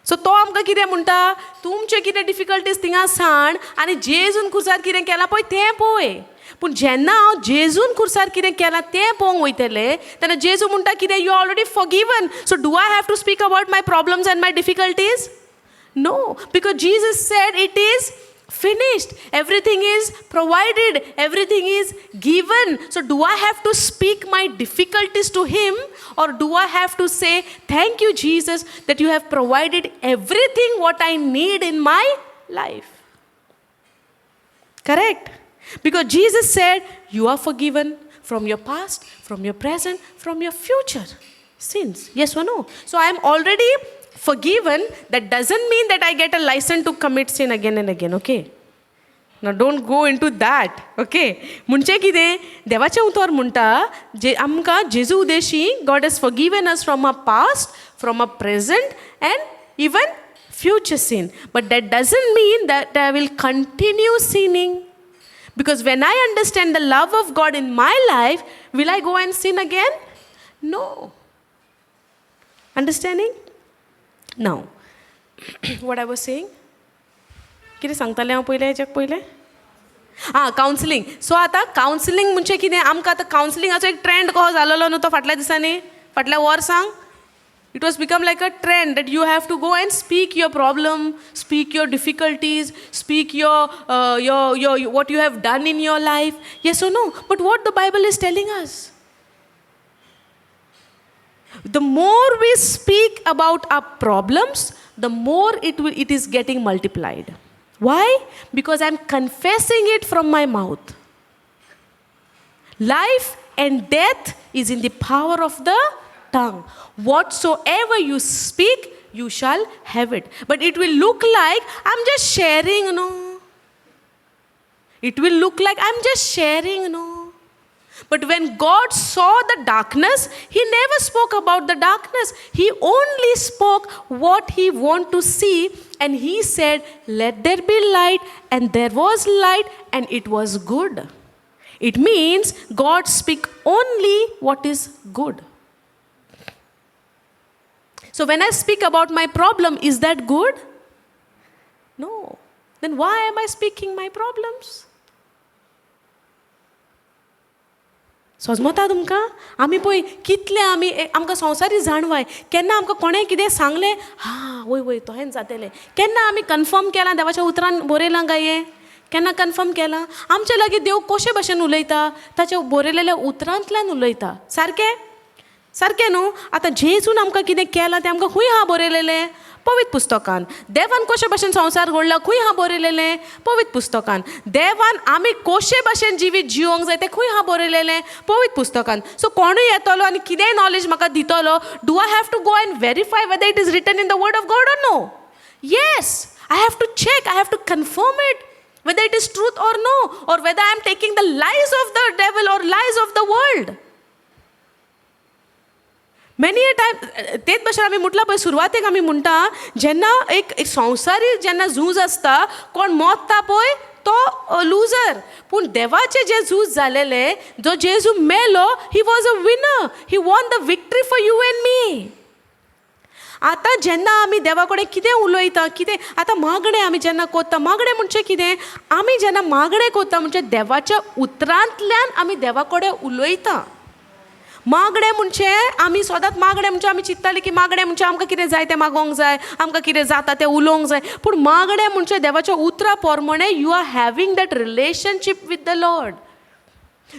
सो तो आमकां कितें म्हणटा? तुमचे कितें डिफिकल्टीज थिंगा सांड आनी जेजून खुर्सार कितें केलां पळय तें पळय. पूण जेन्ना हांव जेजून खुर्सार कितें केलां तें पळोवंक वयतलें, तेन्ना जेजू म्हणटा कितें? You already forgiven. So do I have to speak about my problems and my difficulties? No, because Jesus said it is finished. Everything is provided, everything is given. So, do I have to speak my difficulties to Him, or do I have to say, "Thank you, Jesus, that you have provided everything what I need in my life"? Correct? Because Jesus said, "You are forgiven from your past, from your present, from your future sins." Yes or no? So I am already forgiven. That doesn't mean that I get a license to commit sin again and again, okay? Now don't go into that, okay? म्हणजे कितें, देवाचें उतर म्हणटा जे आमकां जेजू Udeshi God has forgiven us from a past, from a present and even future sin. But that doesn't mean that I will continue sinning. Because when I understand the love of God in my life, will I go and sin again? No. Understanding? Now, what I was saying? कितें सांगतालें हांव पयलें हेच्याक पयलें? आं, कावन्सिलींग. सो आतां कावन्सिलींग म्हणजे कितें? आमकां आतां कावन्सिलिंगाचो एक ट्रेंड कसो जालोलो न्हू तो फाटल्या दिसांनी, फाटल्या वर्सांक. It was become like a trend that you have to go and speak your problem, speak your difficulties, speak your what you have done in your life. Yes or no? But what the Bible is telling us? The more we speak about our problems, the more it is getting multiplied. Why? Because I'm confessing it from my mouth. Life and death is in the power of the tongue. Whatsoever you speak, you shall have it. But it will look like I'm just sharing, no. It will look like I'm just sharing, no. But when God saw the darkness, He never spoke about the darkness. He only spoke what He wanted to see. And He said, "Let there be light." And there was light, and it was good. It means God speak only what is good. So when I speak about my problem, is that good? No. Then why am I speaking my problems? सजमता तुमकां? आमी पळय कितले आमी, आमकां संवसारी जाणवाय, केन्ना आमकां कोणें कितें सांगलें, हां वय वय तोहेंच जातलें. केन्ना आमी कन्फर्म केलां देवाच्या उतरान बरयलां काय हें? केन्ना कन्फर्म केलां? आमच्या लागीं देव कशे भशेन उलयता? ताच्या बरयलेल्या उतरांतल्यान उलयता. सारकें? सारकें न्हू? आतां जेजून आमकां कितें केलां तें आमकां खूंय आहा बरयलेलें? पवित्र पुस्तकान. देवान कशे भशेन संवसार घडला खूंय आहा बरयलेलें? पवित्र पुस्तकान. देवान आमी कशे भशेन जिवीत जिवोंक जाय तें खूंय आहा बरयलेलें? पवित्र पुस्तकान. सो कोणूय येतलो आनी कितेंय नॉलेज म्हाका दितलो, do I have to go and verify whether it is written in the word of God or no? Yes, I have to check, I have to confirm it, whether it is truth or no, or whether I am taking the lies of the devil or lies of the world. Many a time तेच भशेन आमी म्हटलां पळय सुरवातेक, आमी म्हणटा जेन्ना एक एक संवसारी जेन्ना झूज आसता, कोण मोत्ता पळय तो लुजर. पूण देवाचें जें झूज जालेलें, जो जेजू मेलो, he was a winner. He won the victory for you and me. आतां जेन्ना आमी देवा कडेन कितें उलयता, कितें आतां मागणें आमी जेन्ना कोत्ता, मागणें म्हणजे कितें? आमी जेन्ना मागणें कोत्ता म्हणजे देवाच्या उतरांतल्यान आमी देवा कडेन उलयता. मागणें म्हणजे आमी सदांच, मागणें म्हणजे आमी चिंत्तालीं की मागणें म्हणजे आमकां कितें जाय तें मागोंक जाय, आमकां कितें जाता तें उलोवंक जाय. पूण मागणें म्हणजे देवाच्या उतरा प्रमाणे you are having that relationship with the Lord.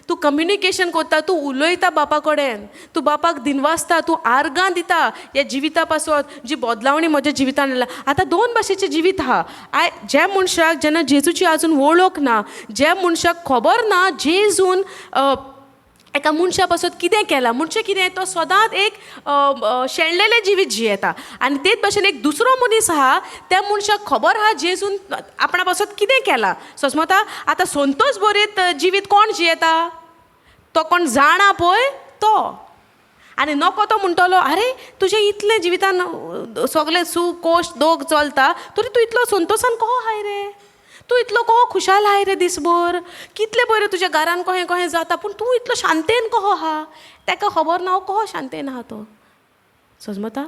तूं कम्युनिकेशन करता, तूं उलयता बापा कडेन, तूं बापाक दिनवासता, तूं आर्गां दिता ह्या जिविता पासत जी बदलावणी म्हज्या जिवितान आयला. आतां दोन भाशेचें जिवीत आहा. I ज्या मनशाक जेन्ना जेजूची आजून वळख ना, ज्या मनशाक खबर ना जेजून एका मनशा पासत कितें केलां, म्हणजे कितें, तो सदांच एक शेणलेलें जिवीत जियेता. आनी तेच भाशेन एक दुसरो मनीस आहा, त्या मनशाक खबर आहा जेजून आपणा पासत कितें केलां. सजमता? आतां संतोश बरीत जिवीत कोण जियेता? तो कोण जाणा पळय तो. आनी नको तो म्हणटलो, आरे, तुजें इतलें जिवितान सगलें सूख कोश दोग चलता तरी तूं इतलो संतोशान कहो आहाय रे? तूं इतलो कहो खुशाल आहाय रे दिसभर? कितलें बरें तुज्या घरान कहें कहें जाता, पूण तूं इतलो शांतेन कहो आहा? ताका खबर ना कहो शांतेन आहा तो. सजमता?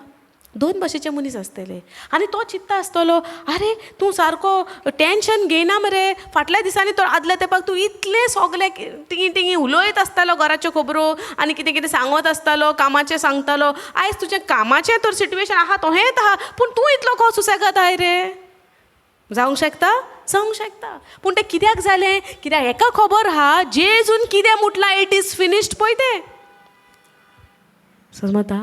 दोन भाशेचे मनीस आसतले आनी तो चिंत्ता आसतलो, आरे, तूं सारको टेंशन घेयना मरे. फाटल्या दिसांनी तो आदल्या तेंपाक तूं इतलें सगलें टिंगी टिंगी उलयत आसतालो, घराच्यो खबरो आनी कितें कितें सांगत आसतालो, कामाचें सांगतालो. आयज तुजें कामाचें तर सिट्युएशन आहा तोहेंच आहा, पूण तूं इतलो कहो सुसेगाद आहाय रे? जावंक शकता, जावंक शकता. पूण तें कित्याक जालें? कित्याक हेका खबर आहा जेजून कितें म्हटलां, it is finished पळय तें. समजता?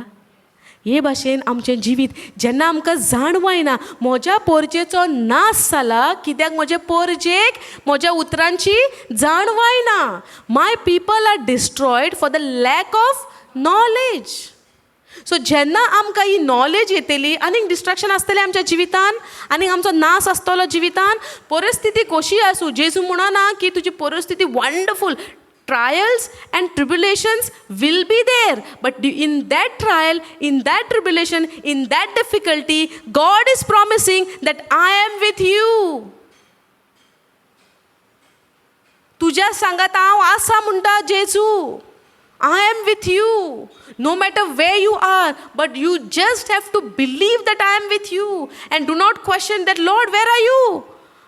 हे भाशेन आमचें जिवीत जेन्ना आमकां जाणवाय ना, म्हज्या पोरजेचो नाश जाला कित्याक म्हजे पोरजेक म्हज्या उतरांची जाणवाय ना. My people are destroyed for the lack of knowledge. So जेन्ना आमकां ही नॉलेज येतली, आनीक डिस्ट्रक्शन आसतलें आमच्या जिवितान आनी आमचो नास आसतलो जिवितान. परिस्थिती कशी आसूं, जेजू म्हणना की तुजी परिस्थिती wonderful. Trials and tribulations will be there, but in that trial, in that tribulation, in that difficulty, God is promising that I am with you. तुज्या सांगात हांव आसा म्हणटा जेजू. I am with you no matter where you are, but you just have to believe that I am with you and do not question that, Lord, where are you?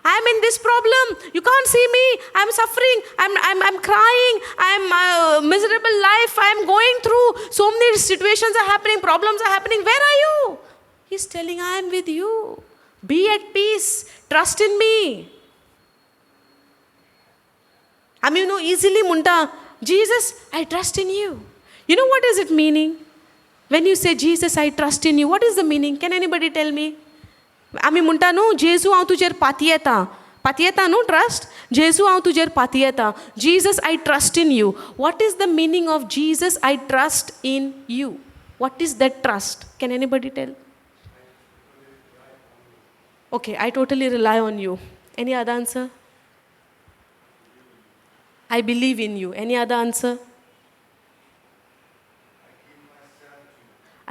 I am in this problem. You can't see me. I'm suffering. I'm crying. I'm miserable life I am going through. So many situations are happening. Problems are happening. Where are you? He's telling, I am with you. Be at peace. Trust in me. I mean, easily म्हणटा, Jesus, I trust in you. You know what is it meaning? When you say, Jesus, I trust in you, what is the meaning? Can anybody tell me? आमी म्हणटा न्हू, जेजू हांव तुजेर पातयेता. पातयेता न्हू ट्रस्ट? जेजू हांव तुजेर पातयेता. Jesus, I trust in you. What is the meaning of Jesus, I trust in you? What is that trust? Can anybody tell? Okay, I totally rely on you. Any other answer? I believe in you. Any other answer?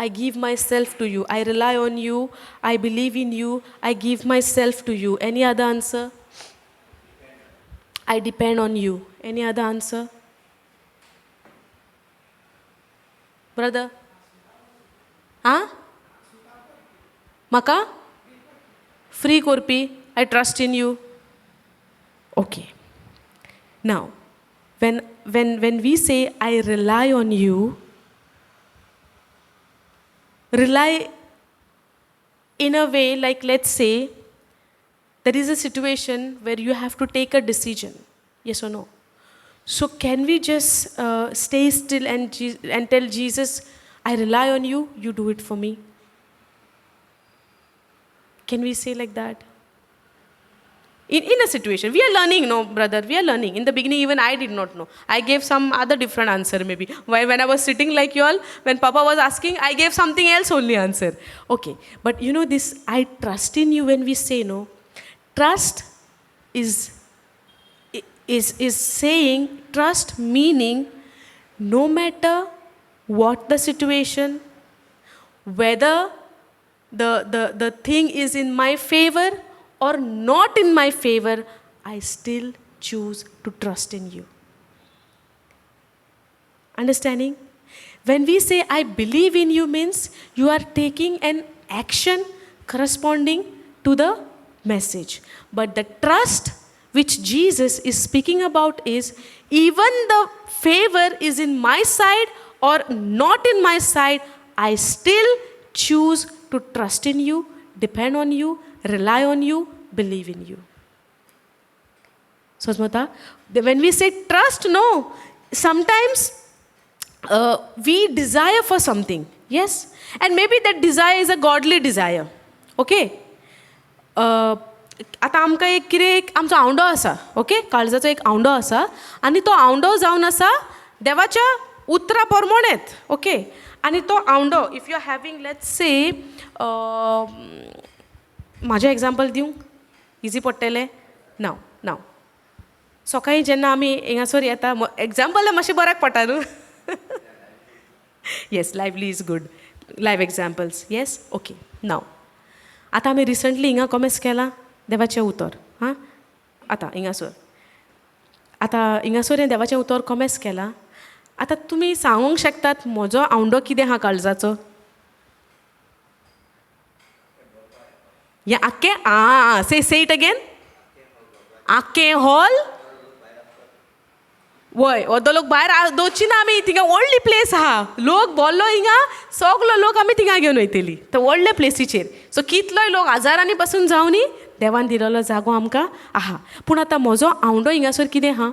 I give myself to you. I rely on you. I believe in you. I give myself to you. Any other answer? I depend on you. Any other answer? Brother? Huh? म्हाका फ्री करपी. I trust in you. Okay, now when we say I rely on you, rely in a way like, let's say there is a situation where you have to take a decision, yes or no? So can we just stay still and tell Jesus, "I rely on you, you do it for me"? Can we say like that in a situation? We are learning, no, brother? We are learning. In the beginning, even I did not know. I gave some other different answer maybe. When I was sitting like you all, when Papa was asking, I gave something else only answer. Okay, but you know this "I trust in you," when we say, no, trust is saying, trust meaning no matter what the situation, whether the thing is in my favor or not in my favor, I still choose to trust in you. Understanding? When we say "I believe in you," means you are taking an action corresponding to the message. But the trust which Jesus is speaking about is, even the favor is in my side or not in my side, I still choose to trust in you, depend on you, rely on you, believe in you. समजता? When we say trust, no, sometimes we desire for something, yes, and maybe that desire is a godly desire, okay? आतां आमकां एक कितें एक आमचो आवंडो आसा, ओके, काळजाचो एक आवंडो आसा आनी तो आवंडो जावन आसा देवाच्या उतरा प्रमाणेत, ओके, आनी तो आवंडो, if you are having, let's say, म्हाजें एग्जाम्पल दिवंक इजी पडटलें. नाव नाव सकाळीं जेन्ना आमी हिंगासर येता, एग्जाम्पल मातशें बऱ्याक पडटा न्हू? Yes, lively is good, live examples, yes. Okay, now आतां आमी रिसंटली हिंगा कॉमेस केलां देवाचें उतर. हां, आतां हिंगासर, आतां हिंगासर हें देवाचें उतर कॉमेस केलां. आतां तुमी सांगूंक शकतात म्हजो आवंडो कितें आहा काळजाचो? हें आख्खें, आं, say say it again. आख्खें हॉल, वय, अर्दो लोक भायर दवरची ना आमी. थिंगा व्हडली प्लेस आहा, लोक बोल्लो हिंगा, सगलो लोक आमी थिंगा घेवन वयतली ते व्हडले प्लेसीचेर. सो कितलोय लोक हजारांनी पासून जावं न्ही, देवान दिलेलो जागो आमकां आहा. पूण आतां म्हजो आवंडो हिंगासर कितें आहा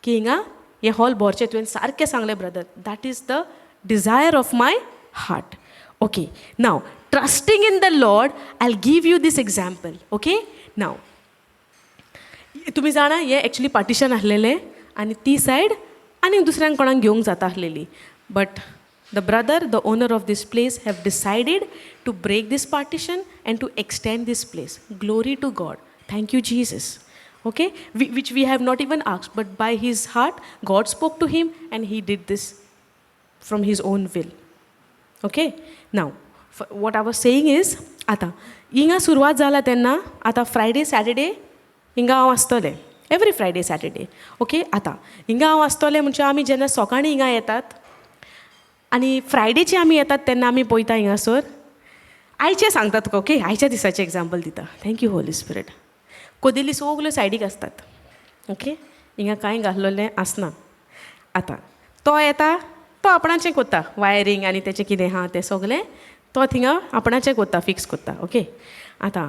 की हिंगा हें हॉल भरचें. तुवें सारकें सांगलें, brother, that is the desire of my heart. Okay, now trusting in the Lord, I give you this example. Okay, now तुमी जाणा, हें एक्चुली पार्टिशन आसलेलें आनी ती सायड आनी दुसऱ्यांक कोणाक घेवंक जाता आसलेली, but the brother, the owner of this place, have decided to break this partition and to extend this place. Glory to God. Thank you, Jesus. Okay, which we have not even asked, but by his heart, God spoke to him and he did this from his own will. Okay, now what I was saying is, आतां हिंगा सुरवात जाला तेन्ना आतां फ्रायडे सॅटर्डे हिंगा हांव आसतलें, एवरी फ्रायडे सॅटर्डे. ओके, आतां हिंगा हांव आसतलें म्हणजे आमी जेन्ना सकाळीं हिंगा येतात आनी फ्रायडेची आमी येतात तेन्ना आमी पळयता हिंगासर. आयचें सांगता तुका, ओके, आयच्या दिसाचें एग्जाम्पल दिता. Thank you, Holy Spirit. कदेली सगल्यो सायडीक आसतात, ओके, हिंगा कांय घातलेलें आसना. आतां तो येता, तो आपणाचें कोत्ता, वायरींग आनी तेचें कितें आहा तें सगलें तो थिंगा आपणाचें कोत्ता, फिक्स कोत्ता. ओके, आतां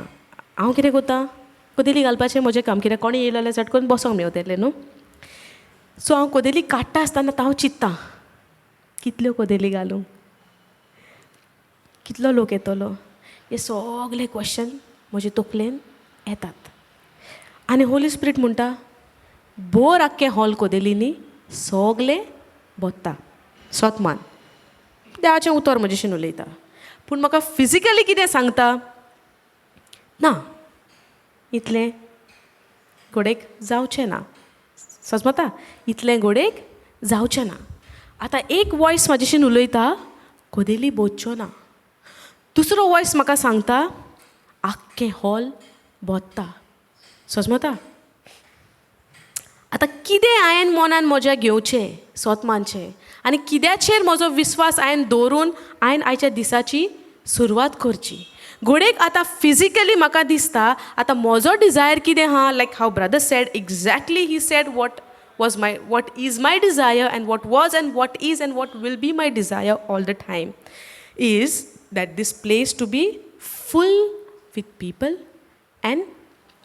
हांव कितें कोत्ता? कदेली घालपाचें म्हजें काम. कित्याक कोणी येयलो जाल्यार चट करून बसोंक मेवतलें न्हू. सो हांव कदेली काडटा आसतना हांव चिंत्ता, कितल्यो कदेली घालूं, कितलो लोक येतलो, हे सगले क्वेश्चन म्हजे तकलेन येतात. आनी होली स्पिरीट म्हणटा, बोर आख्खें हॉल कदेलींनी, सगलें भोत्ता. सोत मान, देवाचें उतर म्हजेशीन उलयता, पूण म्हाका फिजिकली कितें सांगता? ना, इतलें घोडेक जावचें ना. सजमता? इतलें घोडेक जावचें ना. आतां एक वॉयस म्हाजेशीन उलयता, कदेली बोचच्यो ना. दुसरो वॉयस म्हाका सांगता, आख्खें हॉल भोत्ता. सजमता? आतां कितें हांवें मनान म्हज्या घेवचें, सोत मानचें आनी कित्याचेर म्हजो विस्वास हांवें दवरून हांवें आयच्या दिसाची सुरवात करची? घोडेक आतां फिजिकली म्हाका दिसता, आतां म्हजो डिजायर कितें आहा, like how brother said, exactly he said what was my, what is my desire and what was and what is and what will be my desire all the time is that this place to be full with people and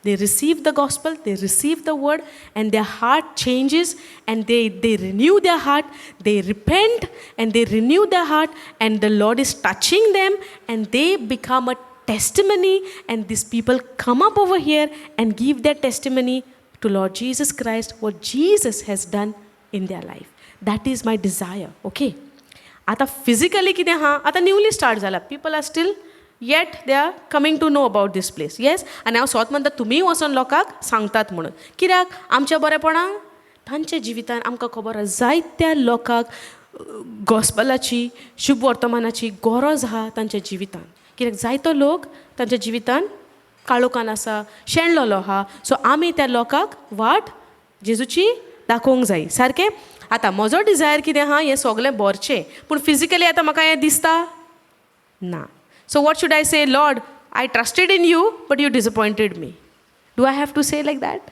they receive the gospel, they receive the word, and their heart changes and they renew their heart, they repent and they renew their heart, and the Lord is touching them and they become a testimony. And these people come up over here and give their testimony to Lord Jesus Christ, what Jesus has done in their life. That is my desire, okay? आतां फिजिकली कितें आहा, आतां न्यूली स्टार्ट जाला, people are still yet they are coming to know about this place, yes. आनी हांव सोत म्हणटा, तुमीय वचोन लोकांक सांगतात म्हणून, कित्याक आमच्या बरेपणाक तांच्या जिवितान आमकां खबर आसा, जायत्या लोकांक गॉस्पलाची, शुभ वर्तमानाची गरज आहा तांच्या जिवितान, कित्याक जायतो लोक तांच्या जिवितान काळोखान आसा, शेणलेलो आहा. सो आमी त्या लोकांक वाट जेजूची दाखोवंक जाय सारकें. आतां म्हजो डिजायर कितें आहा, हें सगळें भरचें, पूण फिजिकली आतां म्हाका हें दिसता ना. So what should I say? Lord, I trusted in you, but you disappointed me. Do I have to say like that?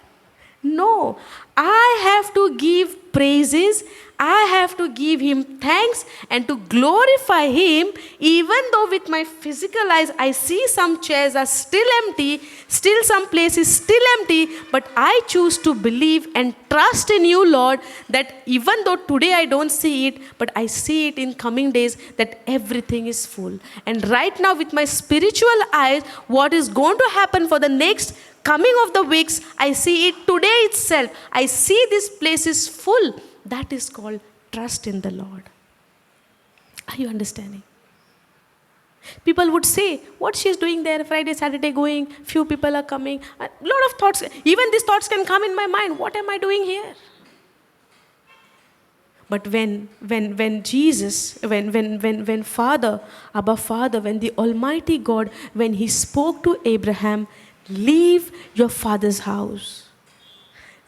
No. I have to give praises. I have to give him thanks and to glorify him, even though with my physical eyes I see some chairs are still empty, still some place is still empty, but I choose to believe and trust in you, Lord, that even though today I don't see it, but I see it in coming days that everything is full. And right now with my spiritual eyes, what is going to happen for the next coming of the weeks, I see it today itself. I see this place is full. That is called trust in the Lord. Are you understanding? People would say, what she is doing there, Friday, Saturday going, few people are coming. A lot of thoughts, even these thoughts can come in my mind. What am I doing here? But when Jesus, when Father, Abba Father, when the Almighty God, when he spoke to Abraham, leave your father's house.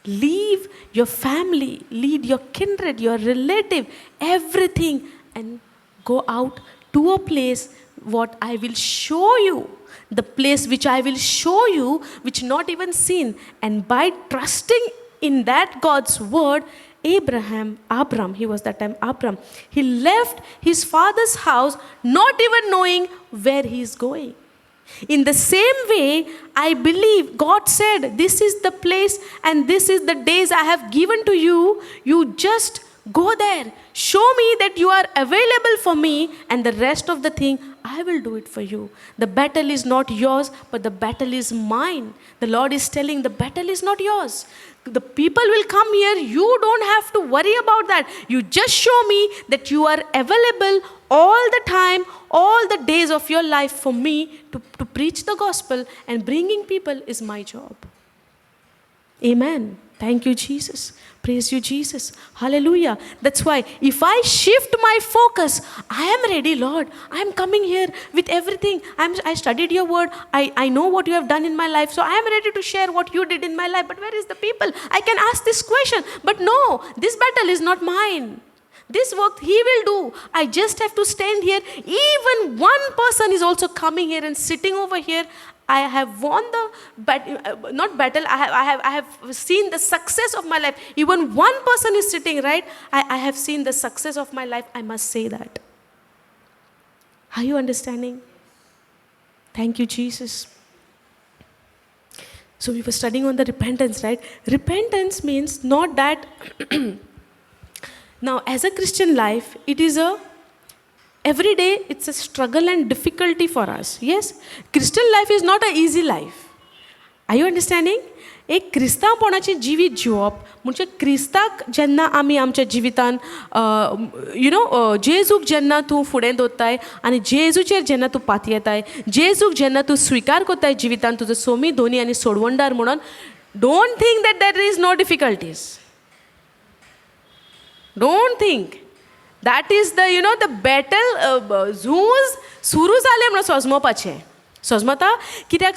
Leave your family, leave your kindred, your relative, everything, and go out to a place what I will show you, the place which I will show you, which not even seen. And by trusting in that God's word, Abraham, Abram, he was that time Abram, he left his father's house not even knowing where he is going. In the same way, I believe God said, this is the place and this is the days I have given to you. You just go there. Show me that you are available for me, and the rest of the thing, I will do it for you. The battle is not yours, but the battle is mine. The Lord is telling, the battle is not yours. The people will come here. You don't have to worry about that. You just show me that you are available all the time, all the days of your life for me to preach the gospel, and bringing people is my job. Amen. Thank you, Jesus. Praise you, Jesus. Hallelujah. That's why if I shift my focus, I am ready, Lord. I am coming here with everything. I studied your word. I know what you have done in my life. So I am ready to share what you did in my life. But where is the people? I can ask this question. But no, this battle is not mine. This work he will do. I just have to stand here. Even one person is also coming here and sitting over here. I have won the not battle, I have seen the success of my life. Even one person is sitting, right? I have seen the success of my life. I must say that. Are you understanding? Thank you, Jesus. So we were studying on the repentance, right? Repentance means not that. Now, as a Christian life, it is a every day it's a struggle and difficulty for us. Yes, Christian life is not an easy life. Are you understanding? एक क्रिस्तांवपणाचें जिवीत जिवप म्हणजे क्रिस्ताक जेन्ना आमी आमच्या जिवितान you know जेजूक जेन्ना तूं फुडें दवरताय आनी जेजूचेर जेन्ना तूं पातयेताय, जेजूक जेन्ना तूं स्विकार करताय जिवितान तुजो सोमी धोनी आनी सोडवणदार म्हणून, don't think that there is no difficulties. Don't think. That is the, you know, the battle, झूज सुरू जालें म्हणून सोजमोवपाचें. सोजमता कित्याक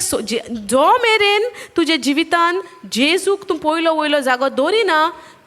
जो मेरेन तुज्या जिवितान जेजूक तूं पयलो वयलो जागो दवरिना,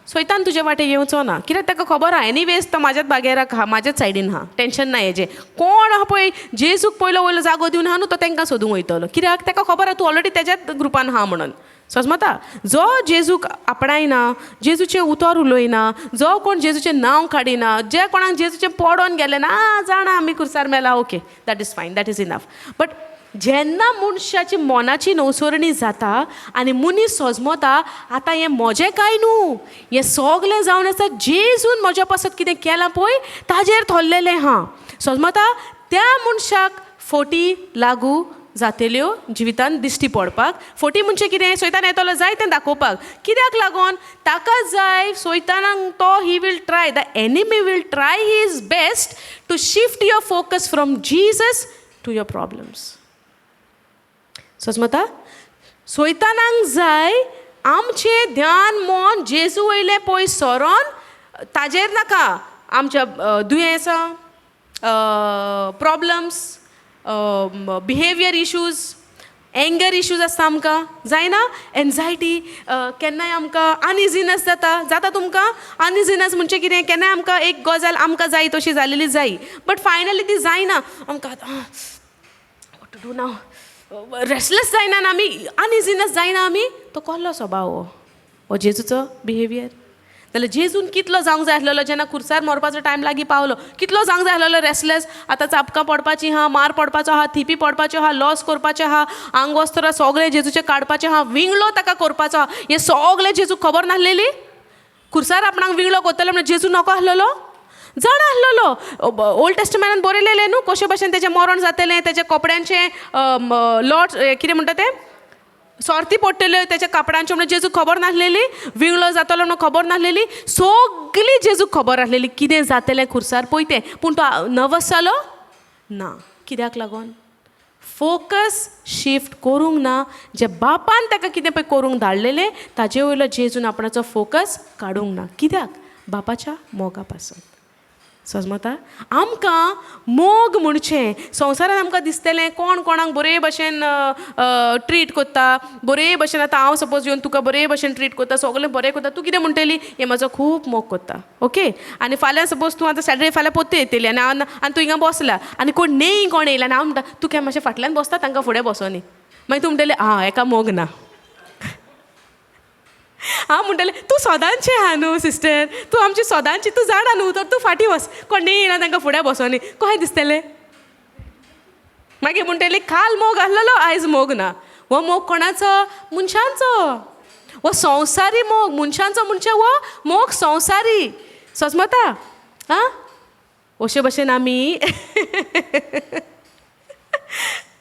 सोयतान तुजे वाटे येवचो ना, कित्याक ताका खबर आहा एनीवेज तो म्हाज्याच बागेराक आहा, म्हाज्याच सायडीन आहा, टेंशन ना हेजें. कोण आहा पळय जेजूक पयलो वयलो जागो दिवन आहा न्हू, तो तांकां सोदूंक वयतलो, कित्याक ताका खबर आहा तूं ऑलरेडी तेज्याच ग्रुपान आहा म्हणून. सजमता? जो जेजूक आपणायना, जेजूचें उतर उलयना, जो कोण जेजूचें नांव काडिना, जे कोणाक जेजूचें पडोन गेलें ना, जाणा आमी खुर्सार मेला, okay, that is fine, that is enough. But जेन्ना मनशाची मनाची नवसरणी जाता आनी मनीस सजमता आतां हें म्हजें कांय न्हू, हें सगलें जावन आसा जेजून म्हज्या पासत कितें केलां पळय ताजेर थोरलेलें आहा, सजमता? त्या मनशाक फोटी लागू जातेल्यो जिवितान दिश्टी पडपाक. फोटी म्हणजे कितें? सोयतान येतलो जाय तें दाखोवपाक. कित्याक लागोन? ताका जाय सोयतानाक तो he will try, the enemy will try his best to shift your focus from Jesus to your problems. सजमता? सोयतानाक जाय आमचें ध्यान मन जेजू वयलें पळय सरोन ताजेर नाका, आमच्या दुयेंसां, problems, behaviour issues, anger issues आसता आमकां, जायना? एन्जायटी, केन्नाय आमकां अनइजिनस जाता. जाता तुमकां अनइजिनस? म्हणजे कितें? केन्नाय आमकां एक गजाल आमकां जाय तशी जालेली जाय, बट फायनली ती जायना, आमकां what to do now, restless जायना आमी, अनइजिनस जायना आमी. तो कसलो स्वभाव हो? हो जेजूचो बिहेवियर जाल्यार जेजून कितलो जावंक जाय आसलेलो जेन्ना खुर्सार मरपाचो टायम लागीं पावलो, कितलो जावंक जाय आसलेलो रेस्टलेस? आतां चापकां पडपाची आहा, मार पडपाचो आहा, थिपी पडपाच्यो आहा, लॉस करपाचें आहा, आंगवस्त्रां सगळें जेजूचें काडपाचें आहा, विंगलो ताका करपाचो आहा, हें सगळें जेजूक खबर नासलेली? खुर्सार आपणाक विंगलो करतलो म्हणून जेजू नको आसलेलो? जाणा आसलेलो. ओल्ड टेस्टमेंटान बरयलेलें न्हू कशे भशेन तेजें मरण जातलें, तेज्या कपड्यांचें लॉट कितें म्हणटा तें सोर्ती पडटल्यो तेच्या कापडांच्यो म्हणून जेजूक खबर नासलेली? विंगलो जातलो म्हणून खबर नासलेली? सगली जेजूक खबर आसलेली कितें जातलें खुर्सार पळय तें. पूण तो नर्वस जालो ना. कित्याक लागोन? फोकस शिफ्ट करूंक ना. जे बापान ताका कितें पळय करूंक धाडलेलें ताजे वयलो जेजून आपणाचो फोकस काडूंक ना. कित्याक? बापाच्या मोगा पासून. सजमता? आमकां मोग म्हणचें संवसारान आमकां दिसतलें कोण कोणाक बरे भशेन ट्रीट करता, बरे भशेन. आतां हांव सपोज येवन तुका बरे भशेन ट्रीट करता, सगळें बरें करता, तूं कितें म्हणटली? हें म्हाजो खूब मोग करता. ओके, आनी फाल्यां सपोज तूं आतां सॅटर्डे फाल्यां पोत्ते येतली आनी हांव आनी तूं हिंगा बसला आनी कोण नेय कोण येयला आनी हांव म्हणटा तूं केन्ना मातशें फाटल्यान बसता, तांकां फुडें बसोनी, मागीर तूं म्हणटलें आं हेका मोग ना. हांव म्हणटलें तूं सदांचें आहा न्हू सिस्टर, तूं आमची सदांची, तूं जाणा न्हू, तर तूं फाटीं वच, कोण येयना तांकां फुडें बसोनी. कशें दिसतलें? मागीर म्हणटली काल मोग आसलेलो आयज मोग ना. हो मोग कोणाचो? मनशांचो. हो संवसारी मोग मनशांचो, म्हणजे हो मोग संवसारी. सजमता? आं, अशे भशेन आमी.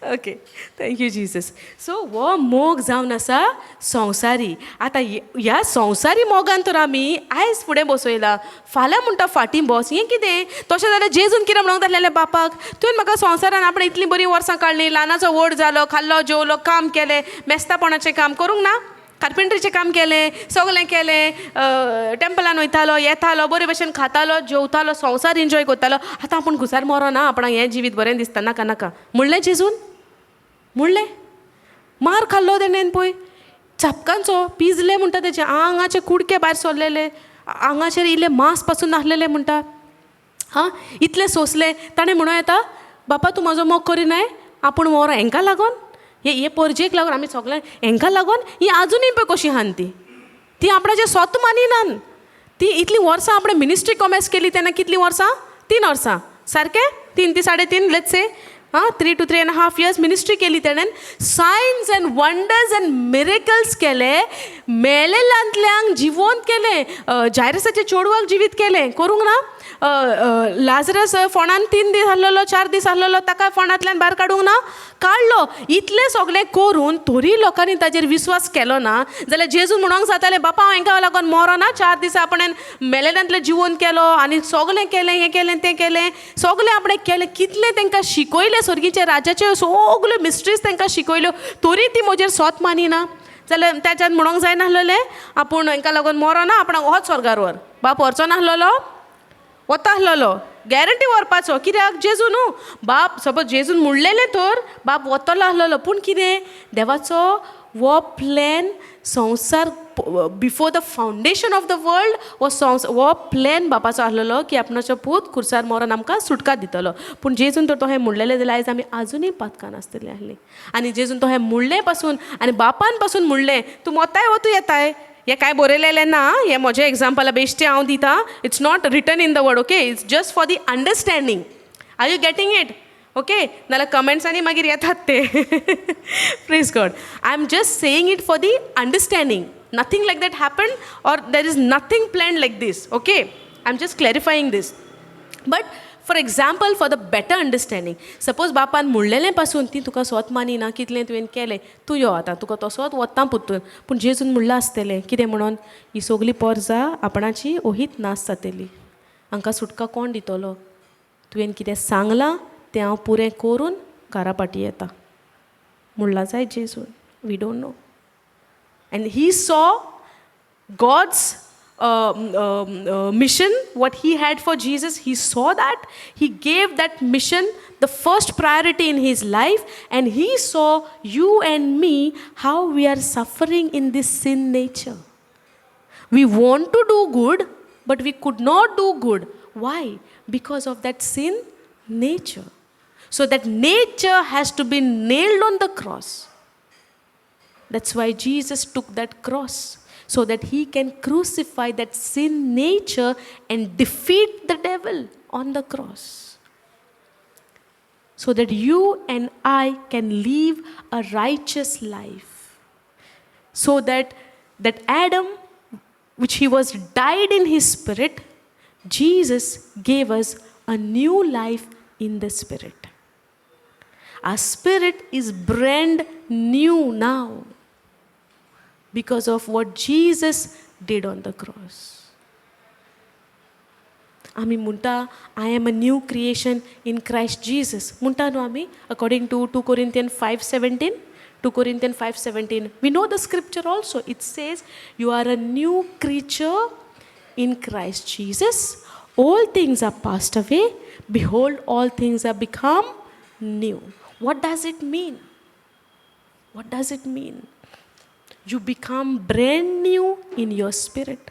Okay, thank you Jesus. So हो मोग जावन आसा संवसारी. आतां ह्या संवसारी मोगान तर आमी आयज फुडें बसयला, फाल्यां म्हणटा फाटीं बस, हें कितें? तशें जाल्यार जेजून कितें म्हणूंक जाय बापाक? तुवें म्हाका संवसारान आपणें इतलीं बरीं वर्सां काडलीं, ल्हानाचो व्हड जालो, खाल्लो जेवलो, काम केलें, मेस्तापणाचें काम करूंक ना, कार्पेंट्रीचें काम केलें, सगळें केलें, टेम्पलान वयतालो येतालो, बरे भशेन खातालो जेवतालो, संवसार एन्जॉय करतालो, आतां आपूण घुसार मरोना, आपणाक हें जिवीत बरें दिसता, नाका नाका म्हणलें जेजून? म्हणलें? मार खाल्लो तेणेन पळय चापकांचो, पिजले म्हणटा, तेजे आंगाचे कुडके भायर सरलेले, आंगाचेर इल्ले मांस पासून नासलेले म्हणटा. हां, इतलें सोंसलें ताणें. म्हणूं येता बापा तूं म्हाजो मोग करिनाय, आपूण मरो हेंकां लागोन, हे हे परजेक लागून, आमी सगळें हेंकां लागून. ही आजुनूय पळय कशी आहान ती, ती आपणाचें स्वत मानिनान. ती इतलीं वर्सां आपणें मिनिस्ट्री कॉमेस केली तेन्ना कितलीं वर्सां? 3 वर्सां सारकें, 3 ते 3.5 let's say, आं, 3 to 3.5 years ministry केली तेणेन. Signs and wonders and miracles केले, मेलेल्यांतल्यांक जिवोंत केलें, जायरसाच्या चेडवाक जिवीत केलें, करूंक ना? लाजरस फोंडान 3 दीस आसलेलो, 4 दीस आसलेलो, ताका फोंडांतल्यान भायर काडूंक ना? काडलो. इतलें सगळें करून तरी लोकांनी ताजेर विस्वास केलो ना जाल्यार जेजून म्हणूंक जातालें बापा हांव हेंकां लागून मरोना, 4 दीस आपणें मेलेल्यांतलें जिवोन केलो आनी सगळें केलें, हें केलें तें केलें, सगळें आपणें केलें, कितलें तांकां शिकयलें, स्वर्गीच्या राज्याच्यो सगल्यो मिस्ट्रीज तांकां शिकयल्यो, तरी ती म्हजेर सोत मानिना जाल्यार ताच्यान म्हणूंक जायनासलेलें आपूण हेंकां लागून मरोना, आपणाक होच स्वर्गार व्हर. बाप व्हरचो नासलेलो? वता आसलेलो, गॅरंटी व्हरपाचो. कित्याक? जेजू न्हू बाप. सपोज जेजून म्हणलेलें तर बाप वतलो आसलेलो, पूण कितें देवाचो हो प्लॅन संवसार before the foundation of the world हो संवसार हो प्लॅन बापाचो आसलेलो की आपणाचो पूत खुर्सार मरोन आमकां सुटका दितलो. पूण जेजून तर तो हें म्हणलेलें जाल्यार आयज आमी आजुनूय पातकान आसतलीं आसलीं. आनी जेजून तो हें म्हणलें पासून आनी बापान पासून म्हणलें, तूं मोताय वो तूं येताय, हें कांय बरयलेलें ना, हें म्हजें एग्जाम्पल बेश्टें हांव दितां, it's not written in the word, okay, it's just for the understanding. Are you getting it? Okay, नाल्यार कमेंट्सांनी मागीर येतात ते. Praise God. I am just saying it for the understanding. Nothing like that happen or there is nothing plan like this, okay. I am just clarifying this. But for example, for the better understanding, suppose बापान म्हणलेलें पासून ती तुका सोत मानिना, कितलें तुवें केलें, तूं यो आतां तुका तसोच वता पुत्तून. पूण जेजून म्हणलां आसतलें कितें म्हणून, ही सगली पोरजा आपणाची ओहीत नाश जातली, हांकां सुटका कोण दितलो? तुवें कितें सांगलां तें हांव पुरें करून घरा पाटी येता म्हणलां जायत जेजून. We don't know. And he saw God's mission, what he had for Jesus, he saw that. He gave that mission the first priority in his life, and he saw you and me, how we are suffering in this sin nature. We want to do good, but we could not do good. Why? Because of that sin nature. So that nature has to be nailed on the cross. That's why Jesus took that cross, so that he can crucify that sin nature and defeat the devil on the cross. So that you and I can live a righteous life. So that that Adam, which he was died in his spirit, Jesus gave us a new life in the spirit. Our spirit is brand new now because of what Jesus did on the cross. आमी म्हणटा, I am a new creation in Christ Jesus म्हणटा न्हू आमी, according to 2 Corinthian 5:17. 2 Corinthian 5:17, we know the scripture also. It says you are a new creature in Christ Jesus. All things are passed away. Behold, all things are become new. What does it mean? What does it mean? You become brand new in your spirit.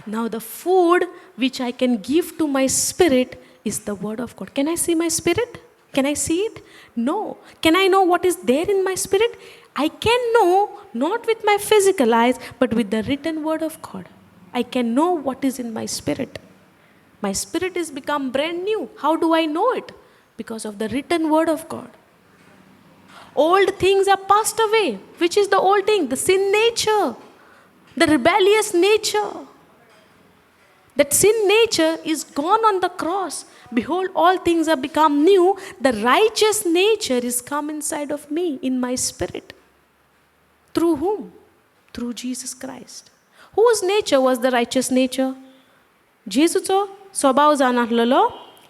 Now, the food which I can give to my spirit is the word of God. Can I see my spirit? Can I see it? No. Can I know what is there in my spirit? I can know not with my physical eyes, but with the written word of God. I can know what is in my spirit. My spirit is become brand new. How do I know it? Because of the written word of God. Old things are passed away. Which is the old thing? The sin nature, the rebellious nature. That sin nature is gone on the cross. Behold, all things are become new. The righteous nature is come inside of me, in my spirit. Through whom? Through Jesus Christ. Whose nature was the righteous nature? जेजूचो स्वभाव जावन आसलेलो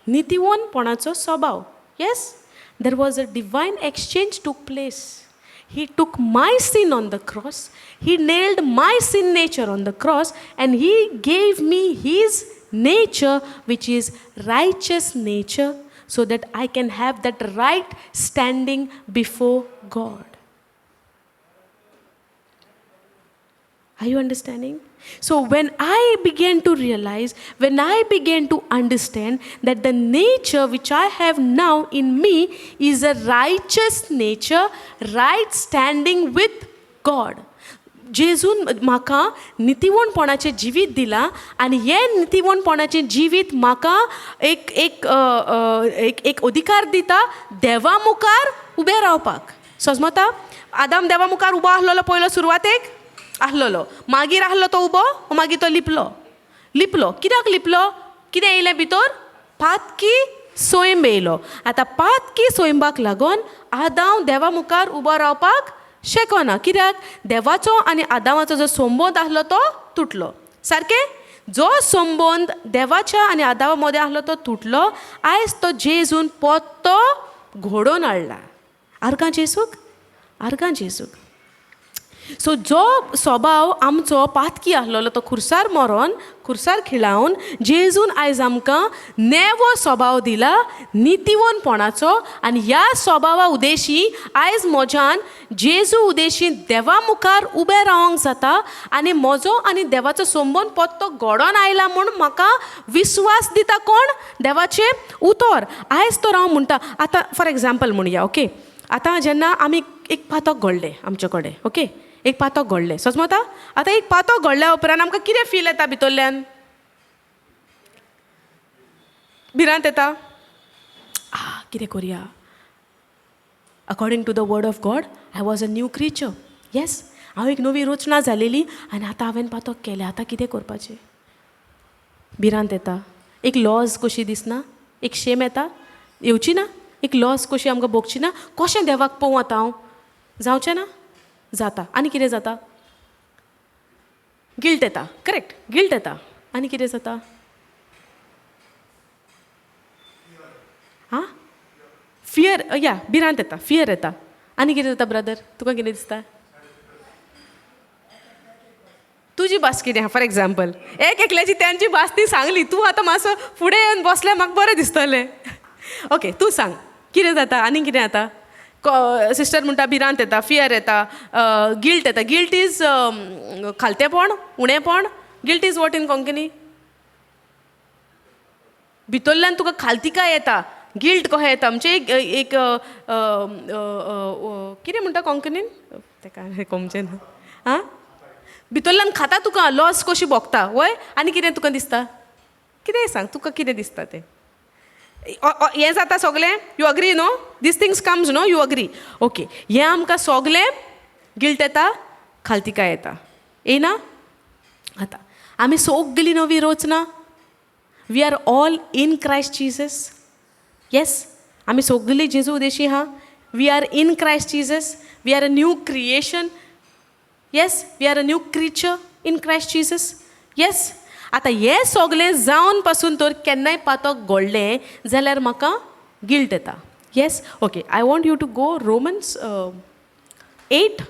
नितीवनपणाचो स्वभाव. Yes, there was a divine exchange took place. He took my sin on the cross. He nailed my sin nature on the cross and he gave me his nature, which is righteous nature, so that I can have that right standing before God. Are you understanding? So when I began to realize, when I began to understand that the nature which I have now in me is a righteous nature, right standing with God. जेजून म्हाका नितीवणपणाचें जिवीत दिलां आनी हें नितीवणपणाचें जिवीत म्हाका एक एक एक एक अधिकार दिता देवा मुखार उबें रावपाक. सजमता? आदाम देवा मुखार उबो आसलेलो पयलो सुरवातेक आसलेलो, मागीर आसलो तो उबो, मागीर तो लिपलो. लिपलो कित्याक लिपलो? कितें येयलें भितर? पातकी सैम येयलो. आतां पातकी सैंबाक लागून आदांव देवा मुखार उबो रावपाक शकना. कित्याक? देवाचो आनी आदामाचो जो संबंद आसलो तो तुटलो. सारकें? जो संबंद देवाच्या आनी आदावा मदें आसलो तो तुटलो. आयज तो जेजून पोत्तो घडोवन हाडला. आर्गां जेजूक, आर्गां जेजूक. सो जो स्वभाव आमचो पातकी आसलेलो तो खुरसार मरोन, खुरसार खिळावन जेजून आयज आमकां नेवो स्वभाव दिला, नितीवनपणाचो. आनी ह्या स्वभावा उदेशी आयज म्हज्यान जेजू उदेशी देवा मुखार उबें रावंक जाता आनी म्हजो आनी देवाचो संबंद पत्तो घडोन आयला म्हूण म्हाका विस्वास दिता कोण? देवाचें उतर. आयज तर हांव म्हणटा, आतां फॉर एग्जाम्पल म्हणया, ओके, आतां जेन्ना आमी एक पातक घडलें आमचे कडेन, ओके, एक पातक घडलें, सजमता. आतां एक पातक घडल्या उपरांत आमकां कितें फील येता भितरल्यान? भिरांत येता, कितें करुया? According to the word of God I was a new creature. Yes, हांव एक नवी रचना जालेली आनी आतां हांवें पातक केलें, आतां कितें करपाचें? भिरांत येता, एक लॉज कशी दिसना, एक शेम येता, येवची ना, एक लॉस कशी आमकां भोगची ना, कशें देवाक पळोवं आतां हांव? जावचें ना? जाता. आनी कितें जाता? गिल्ट येता, करेक्ट, गिल्ट येता. आनी कितें जाता? आं, फियर, या भिरांत येता, फियर येता. आनी कितें जाता ब्रदर? तुका कितें दिसता? तुजी भास कितें आहा? फॉर एग्जाम्पल, एक एकल्याची त्यांची भास ती सांगली, तूं आतां मातसो फुडें येवन बसल्यार म्हाका बरें दिसतलें. ओके, तूं सांग कितें जाता आनी कितें जाता? सिस्टर म्हणटा भिरांत येता, फियर येता, गिल्ट येता. Guilt is खालतेपण, उणेपण. Guilt is what in Konkani? भितरल्यान तुका खालतिकाय येता, गिल्ट कशें येता म्हणजे एक एक कितें म्हणटा कोंकणीन तेका कोमचें ना. आं, भितरल्यान खाता तुका, लॉस कशी भोगता, वय. आनी कितें तुका दिसता? कितेंय सांग, तुका कितें दिसता तें. हें जाता सगलें, you agree no? These things comes no? You agree? Okay, हें आमकां सगलें गिल्ट येता, खालतिकाय येता, येना? आतां आमी सगली नवी रचना, we are all in Christ Jesus. Yes, आमी सगली जेजू उदेशी आहा, we are in Christ Jesus, we are a new creation. Yes, we are a new creature in Christ Jesus. Yes, आतां हें सगलें जावन पासून तर केन्नाय पातक घडलें जाल्यार म्हाका गिल्ट येता. Yes, okay, I want you to go Romans 8.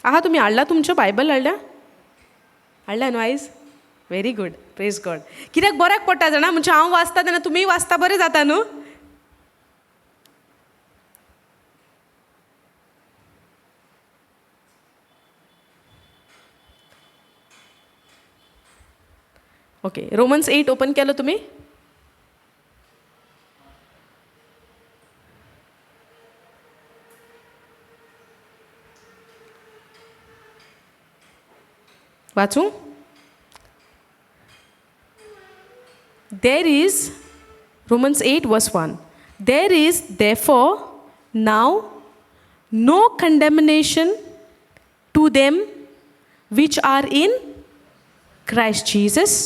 आहा, तुमी हाडला तुमचें बायबल? हाडल्या? हाडल्या न्हू आयज? Very good, praise God. कित्याक बऱ्याक पडटा जाणा, म्हणजे हांव वाचता तेन्ना तुमीय वाचता, बरें जाता न्हू. ओके, रोमन्स 8 ओपन केलो तुमी? वाचूं? There is, Romans 8 verse 1, there is therefore now no condemnation to them which are in Christ Jesus.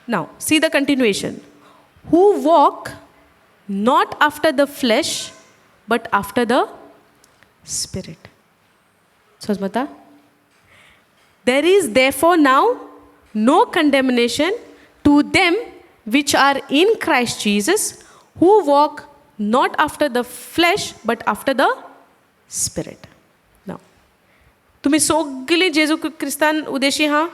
Now see the continuation. Who walk not after the flesh but after the Spirit. Sojmata? There is therefore now no condemnation to them which are in Christ Jesus, who walk not after the flesh but after the Spirit. Now, तुम्ही सगळी जेजू क्रिस्तान उदेशी हा,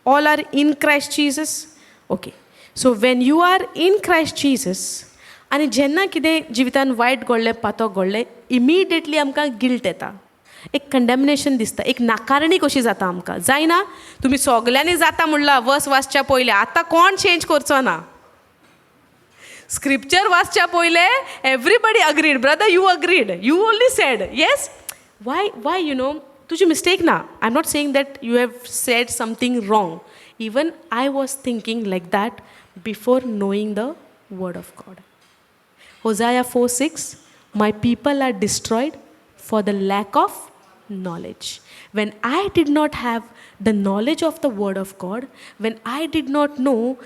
all are in Christ Jesus. Okay, so when you are in Christ Jesus, आनी जेन्ना कितें जिवितान वायट घडलें, पातक घडलें, इमिडिएटली आमकां गिल्ट येता, एक कंडेमनेशन दिसता, एक नाकारणी कशी जाता आमकां, जायना? तुमी सगल्यांनी जाता म्हणला वस वाचच्या पयलें, आतां कोण चेंज करचो ना. स्क्रिप्चर वाचच्या पयलें everybody agreed, brother you agreed, you only said yes. Why you know, तुजी मिस्टेक ना, I am not saying that you have said something wrong. Even I was thinking like that before knowing the word of God. Hosea 4:6, my people are destroyed for the lack of knowledge. When I did not have the knowledge of the word of God, when I did not know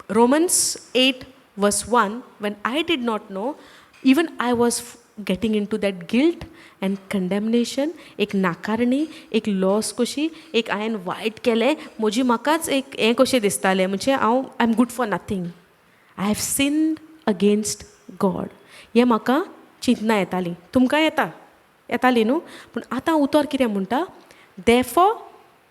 Romans 8 verse 1, when I did not know, even I was getting into that guilt and condemnation, एक नाकारणी, एक लॉस कशी, एक हांवें वायट केलें, म्हजी म्हाकाच एक हें कशें दिसतालें, म्हणजे हांव I am good for nothing, I have sinned against God. हें म्हाका चिंतना येतालीं. तुमकां येता येताली न्हू? पूण आतां उतर कितें म्हणटा? Therefore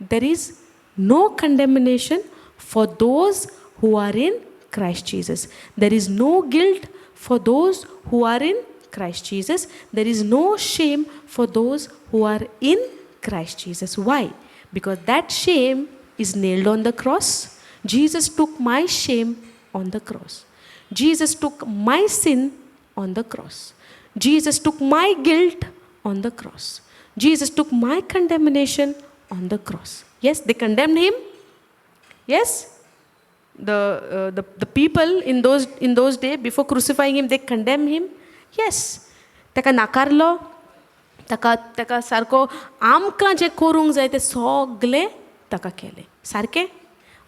there is no condemnation for those who are in Christ Jesus. There is no guilt for those who are in Christ Jesus. There is no shame for those who are in Christ Jesus. Why? Because that shame is nailed on the cross. Jesus took my shame on the cross. Jesus took my sin on the cross. Jesus took my guilt on the cross. Jesus took my condemnation on the cross. Yes, they condemned him. Yes, the people in those days before crucifying him, they condemned him. Yes, ताका नाकारलो, ताका सारको आमकां जें करूंक जाय तें सगलें ताका केलें सारकें.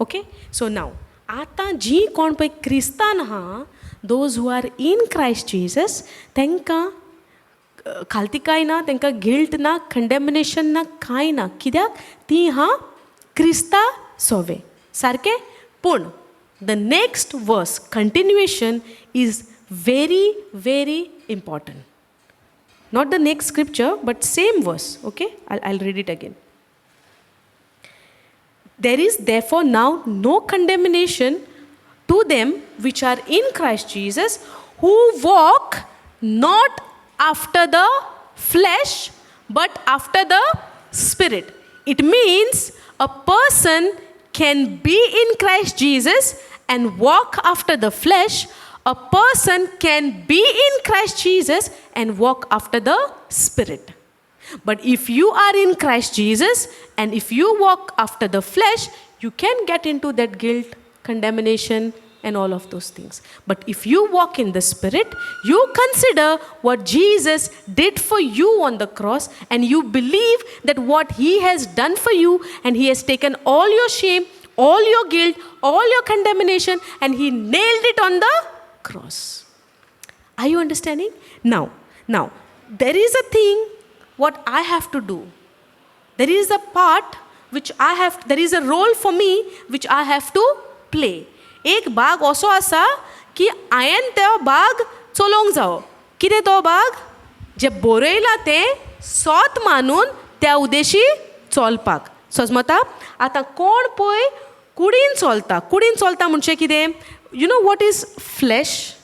ओके, सो नाव आतां जीं कोण पळय क्रिस्तान आहा, those who are in Christ Jesus, तांकां खालती कांय ना, तांकां गिल्ट ना, कंडेमिनेशन ना, कांय ना. कित्याक? ती हा क्रिस्ता सोवे सारकें. पूण the next verse continuation is very very important. Not the next scripture, but same verse. Okay, I'll read it again. There is therefore now no condemnation to them which are in Christ Jesus, who walk not after the flesh, but after the Spirit. It means a person can be in Christ Jesus and walk after the flesh. A person can be in Christ Jesus and walk after the Spirit. But if you are in Christ Jesus and if you walk after the flesh, you can get into that guilt, condemnation, and all of those things. But if you walk in the Spirit, you consider what Jesus did for you on the cross and you believe that what He has done for you, and He has taken all your shame, all your guilt, all your condemnation, and He nailed it on the cross. Are you understanding? Now, there is a thing what I have to do. There is a part which I have, there is a role for me which I have to play. एक भाग असो आसा की हांवें तो भाग चलोवंक जावो. कितें तो भाग? जें बरयलां तें सोत मानून त्या उद्देशी चलपाक सजमता. आतां कोण पळय कुडीन चलता, कुडीन चलता म्हणजे कितें? You know what is flesh?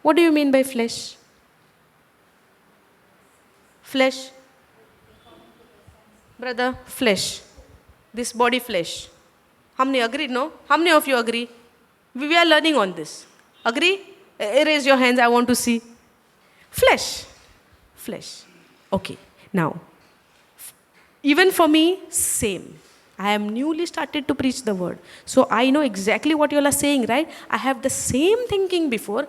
What do you mean by flesh? Flesh, brother, flesh, this body, flesh. How many agree? No? How many of you agree? We are learning on this. Agree? Raise your hands, I want to see. Flesh, flesh. Okay, now even for me, same. I am newly started to preach the word, so I know exactly what you all are saying, right? I have the same thinking before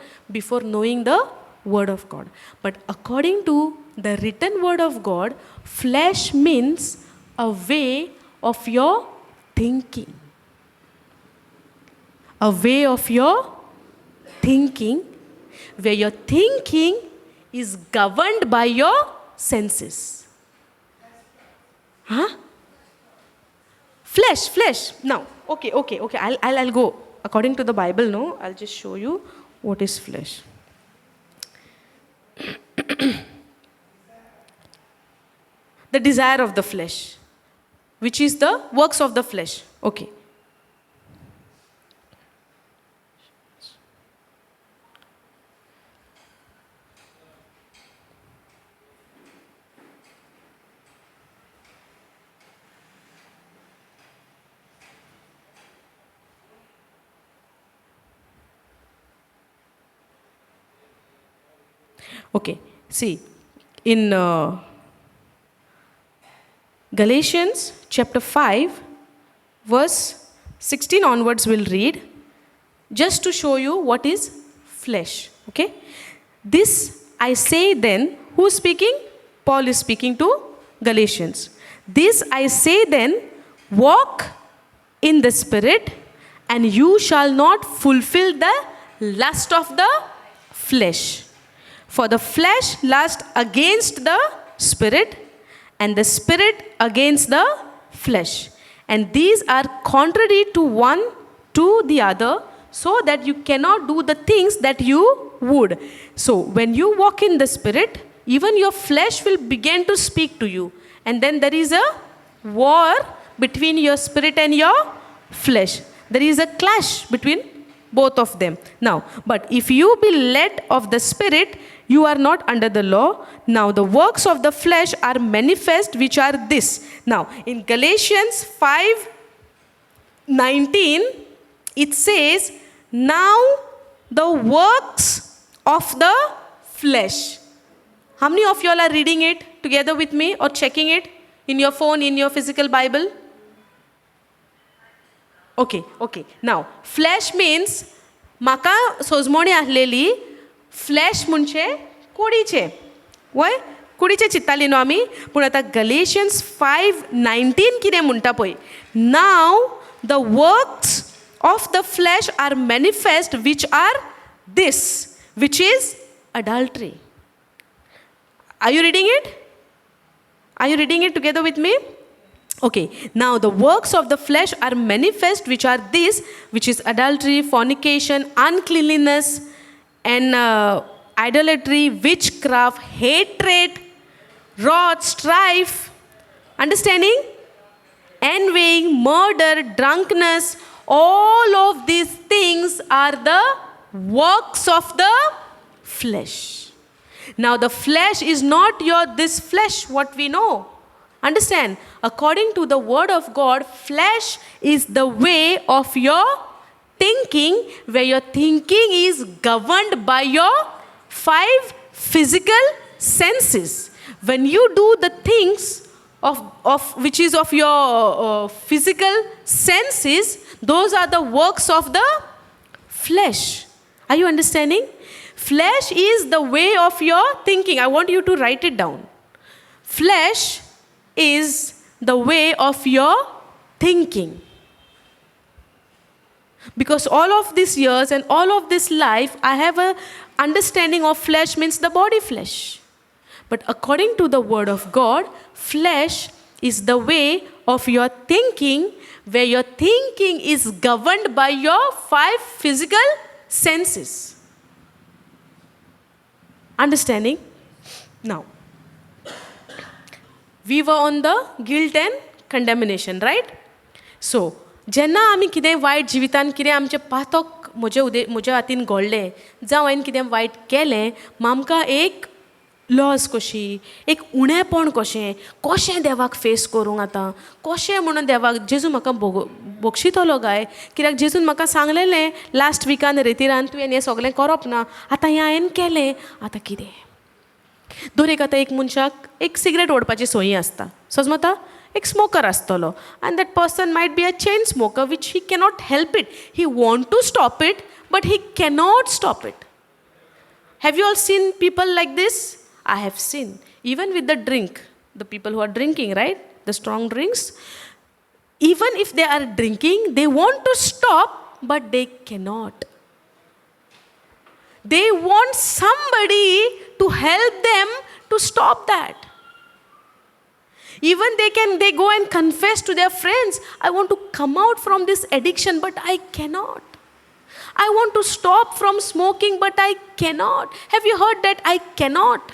knowing the word of God. But according to the written word of God, flesh means a way of your thinking, a way of your thinking where your thinking is governed by your senses. Huh? Flesh, flesh. Now, okay. I'll go. According to the Bible, no? I'll just show you what is flesh. The desire of the flesh, which is the works of the flesh. Okay. Okay, see, in Galatians chapter 5, verse 16 onwards, we'll read just to show you what is flesh. Okay, this I say then, who's speaking? Paul is speaking to Galatians. This I say then, walk in the Spirit, and you shall not fulfill the lust of the flesh. For the flesh lust against the spirit and the spirit against the flesh, and these are contrary to one to the other, so that you cannot do the things that you would. So when you walk in the spirit, even your flesh will begin to speak to you, and then there is a war between your spirit and your flesh. There is a clash between both of them. Now, but if you be led of the spirit, you are not under the law. Now the works of the flesh are manifest, which are this. Now in Galatians 5:19, it says, "Now the works of the flesh." How many of you all are reading it together with me or checking it in your phone, in your physical Bible? Okay. Now, flesh means, म्हाका सोजमणी आसलेली फ्लॅश म्हणजे कुडीचे, वय, कुडीचे चिंत्ताली न्हू आमी. पूण आतां गलेशियन्स 5:19 कितें म्हणटा पळय. Now the works of the flesh are manifest, which are this, which is adultery. Are you reading it? Are you reading it together with me? Okay, now the works of the flesh are manifest, which are this, which is adultery, fornication, uncleanliness, and idolatry, witchcraft, hatred, wrath, strife, understanding? Envying, murder, drunkenness. All of these things are the works of the flesh. Now, the flesh is not your this flesh what we know. Understand? According to the word of God, flesh is the way of your thinking, where your thinking is governed by your five physical senses. When you do the things of which is of your physical senses, those are the works of the flesh. Are you understanding? Flesh is the way of your thinking. I want you to write it down. Flesh is the way of your thinking. Because all of these years and all of this life, I have a understanding of flesh means the body flesh. But according to the word of God, flesh is the way of your thinking, where your thinking is governed by your five physical senses. Understanding? Now, we were on the guilt and condemnation, right? So, जेन्ना आमी कितें वायट जिवितान, कितें आमचें पातक म्हजे उदे म्हज्या हातीन घडलें, जावं हांवें कितें वायट केलें, आमकां एक लॉस कशी, एक उणेपण कशें, कशें देवाक फेस करूंक आतां, कशें म्हणून देवाक, जेजू म्हाका भोगशितलो काय? कित्याक जेजून म्हाका सांगलेलें लास्ट विकान रेतिरान, तुवें हें सगळें करप ना. आतां हें हांवें केलें, आतां कितें? दर एक आतां एक मनशाक एक सिगरेट ओडपाची संवय आसता, समजता? एक स्मोकर आसतलो आनी that person might be a chain smoker, which he cannot help it. He want to stop it, but he cannot stop it. Have you all seen people like this? I have seen. Even with the drink, the people who are drinking, right? The strong drinks. Even if they are drinking, they want to stop, but they cannot. They want somebody to help them to stop that. Even they go and confess to their friends, "I want to come out from this addiction, but I cannot. I want to stop from smoking, but I cannot." Have you heard that? "I cannot.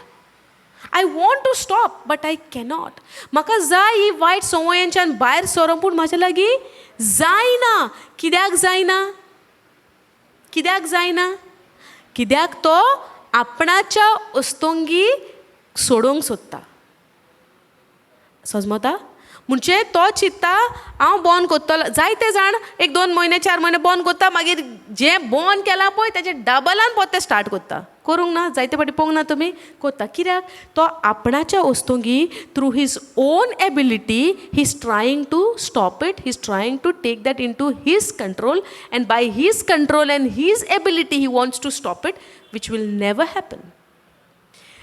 I want to stop, but I cannot." म्हाका जाय ही वायट संवयांच्यान भायर सरोंक, पूण म्हाज्या लागीं जायना. कित्याक जायना? कित्याक जायना? कित्याक तो आपणाच्या वस्तोंगी सोडोवंक सोदता, सजमता? म्हणजे तो चिंत्ता, हांव बंद करतलो. जायते जाण एक 2 म्हयने, 4 म्हयने बंद करता, मागीर जें बंद केलां पळय तेजें डबलान परतें स्टार्ट करता. करूंक ना? जायते फावटी पळोवंक ना तुमी? करता. कित्याक? तो आपणाच्या वस्तुंगी, through his own ability he is trying to stop it. He is trying to take that into his control, and by his control and his ability he wants to stop it, which will never happen.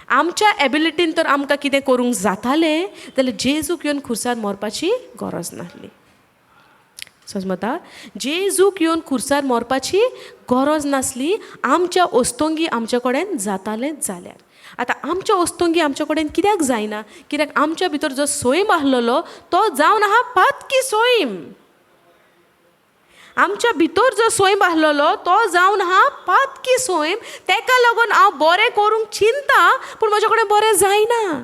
आमच्या एबिलिटीन तर आमकां कितें करूंक जातालें जाल्यार जेजूक येवन खुर्सार मरपाची गरज नासली, समजता? जेजूक येवन खुर्सार मरपाची गरज नासली, आमच्या वस्तोंगी आमच्या कडेन जातालें जाल्यार. आतां आमच्या वस्तुंगी आमच्या कडेन कित्याक जायना? कित्याक आमच्या भितर जो सैम आसलेलो तो जावन आहा पातकी सैम. आमच्या भितर जो सैम आसलेलो तो जावन आहा पातकी सैम. तेका लागून हांव बरें करूंक चिंता, पूण म्हज्या कडेन बरें जायना.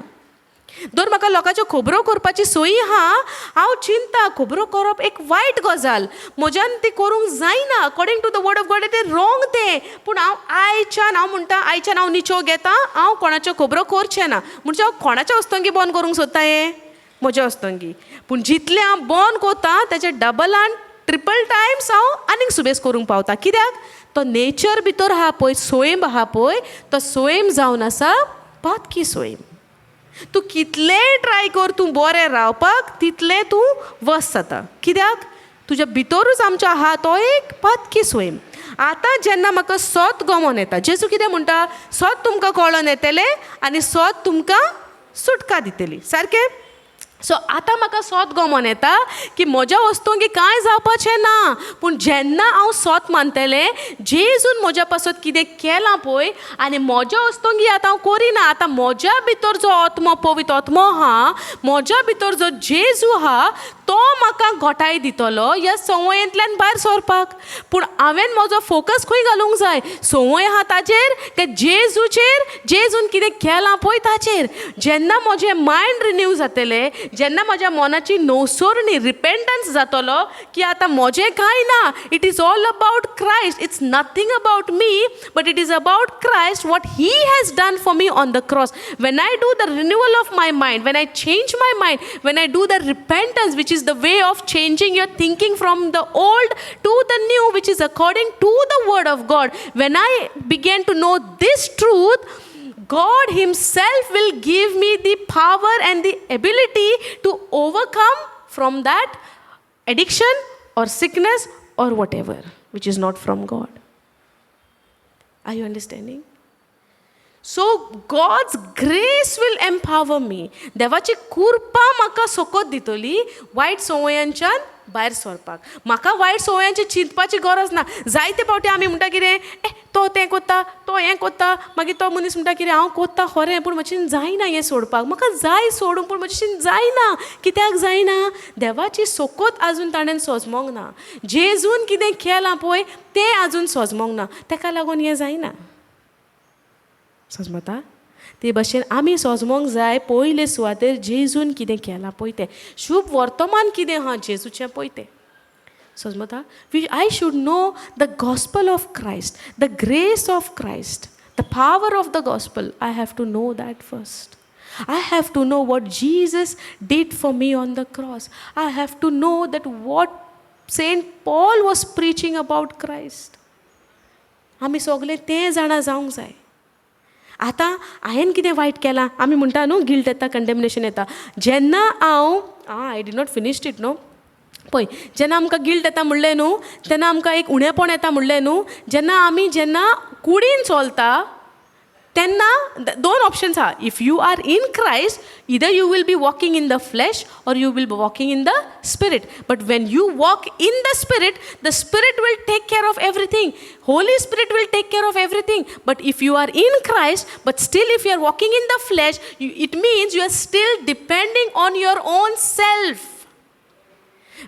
दर म्हाका लोकांच्यो खबरो करपाची सोयी आहा, हांव चिंता खबरो करप एक वायट गजाल, म्हज्यान ती करूंक जायना. According to the word of God तें रोंग तें. पूण हांव आयच्यान हांव म्हणटा आयच्यान हांव निचो घेता, हांव कोणाच्यो खबरो करचें ना. म्हणजे हांव कोणाच्या वस्तंगी बंद करूंक सोदता हें म्हज्या वस्तंगी. पूण जितलें हांव बंद करता तेजे डबलान ट्रिपल टायम्स हांव आनीक सुबेज करूंक पावता. कित्याक तो नेचर भितर आहा पळय, स्वयं आहा पळय, तो स्वयं जावन आसा पातकी स्वयं. तूं कितलेंय ट्राय कर तूं बरें रावपाक, तितलें तूं वस जाता. कित्याक तुज्या भितरूच आमच्या आहा तो एक पातकी स्वयं. आतां जेन्ना म्हाका सत गमोन येता, जेजू कितें म्हणटा, सत तुमकां कळोन येतलें आनी सत तुमकां सुटका दितली. सारकें? सो आतां म्हाका सोत गमोन येता की म्हज्या वस्तूंक कांय जावपाचें ना. पूण जेन्ना हांव सोत मानतलें, जेजून म्हज्या पासत कितें केलां पळय, आनी म्हज्या वस्तूंक आतां हांव करिना. आतां म्हज्या भितर जो आत्मो, पवित्र आत्मो आहा, म्हज्या भितर जो जेजू आहा, तो म्हाका घटाय दितलो ह्या संवयेंतल्यान भायर सरपाक. पूण हांवें म्हजो फोकस खंय घालूंक जाय? संवय आहा ताजेर काय जेजूचेर? जेजून कितें केलां पळय ताचेर. जेन्ना म्हजें मायंड रिन्यू जातलें, जेन्ना म्हज्या मनाची नवसरणी रिपेंटन्स जातलो की आतां म्हजें कांय ना, it is all about Christ, it's nothing about me but it is about Christ, what he has done for me on the cross. When I do the renewal of my mind, when I change my mind, when I do the repentance, which is the way of changing your thinking from the old to the new, which is according to the word of God. When I began to know this truth, God Himself will give me the power and the ability to overcome from that addiction or sickness or whatever, which is not from God. Are you understanding? So God's grace will empower me. देवाची कृपा म्हाका सोकोत दितली वायट संवयांच्यान भायर सरपाक. म्हाका वायट संवयांची चिंतपाची गरज ना. जायते फावटी आमी म्हणटा कितें, ए तो तें कोत्ता, तो हें कोत्ता, मागीर तो मनीस म्हणटा कितें, हांव कोत्ता खरें पूण म्हजेन जायना हें सोडपाक, म्हाका जाय सोडूंक पूण म्हजेशीन जायना. कित्याक जायना? देवाची सोकोत आजून ताणें सोजमोंक ना, जेजून कितें केलां पळय तें आजून सोजमोंक ना, तेका लागून हें जायना. सोजमता? ते भशेन आमी सोजमोंक जाय पयले सुवातेर जेजून कितें केलां पळय तें, शुभ वर्तमान कितें आहा जेजूचें पळय तें. सोजमता? We I should know the gospel of Christ, the grace of Christ, the power of the gospel. I have to know that first. I have to know what Jesus did for me on the cross. I have to know that what Saint Paul was preaching about Christ. आमी सगळे तें जाणा जावंक जाय. आतां हांवें कितें वायट केलां आमी म्हणटा न्हू, गिल्ट येता, कंडेमनेशन येता. जेन्ना हांव I did not finished it न्हू. पळय, जेन्ना आमकां गिल्ट येता म्हणलें न्हू, तेन्ना आमकां एक उणेपण येता म्हणलें न्हू. जेन्ना आमी जेन्ना कुडीन चलता तेन्ना दोन ऑप्शन्स आहा. If you are in Christ, either you will be walking in the flesh or you will be walking in the spirit. But when you walk in the spirit, the spirit will take care of everything. Holy Spirit will take care of everything. But if you are in Christ, but still if you are walking in the flesh, it means you are still depending on your own self.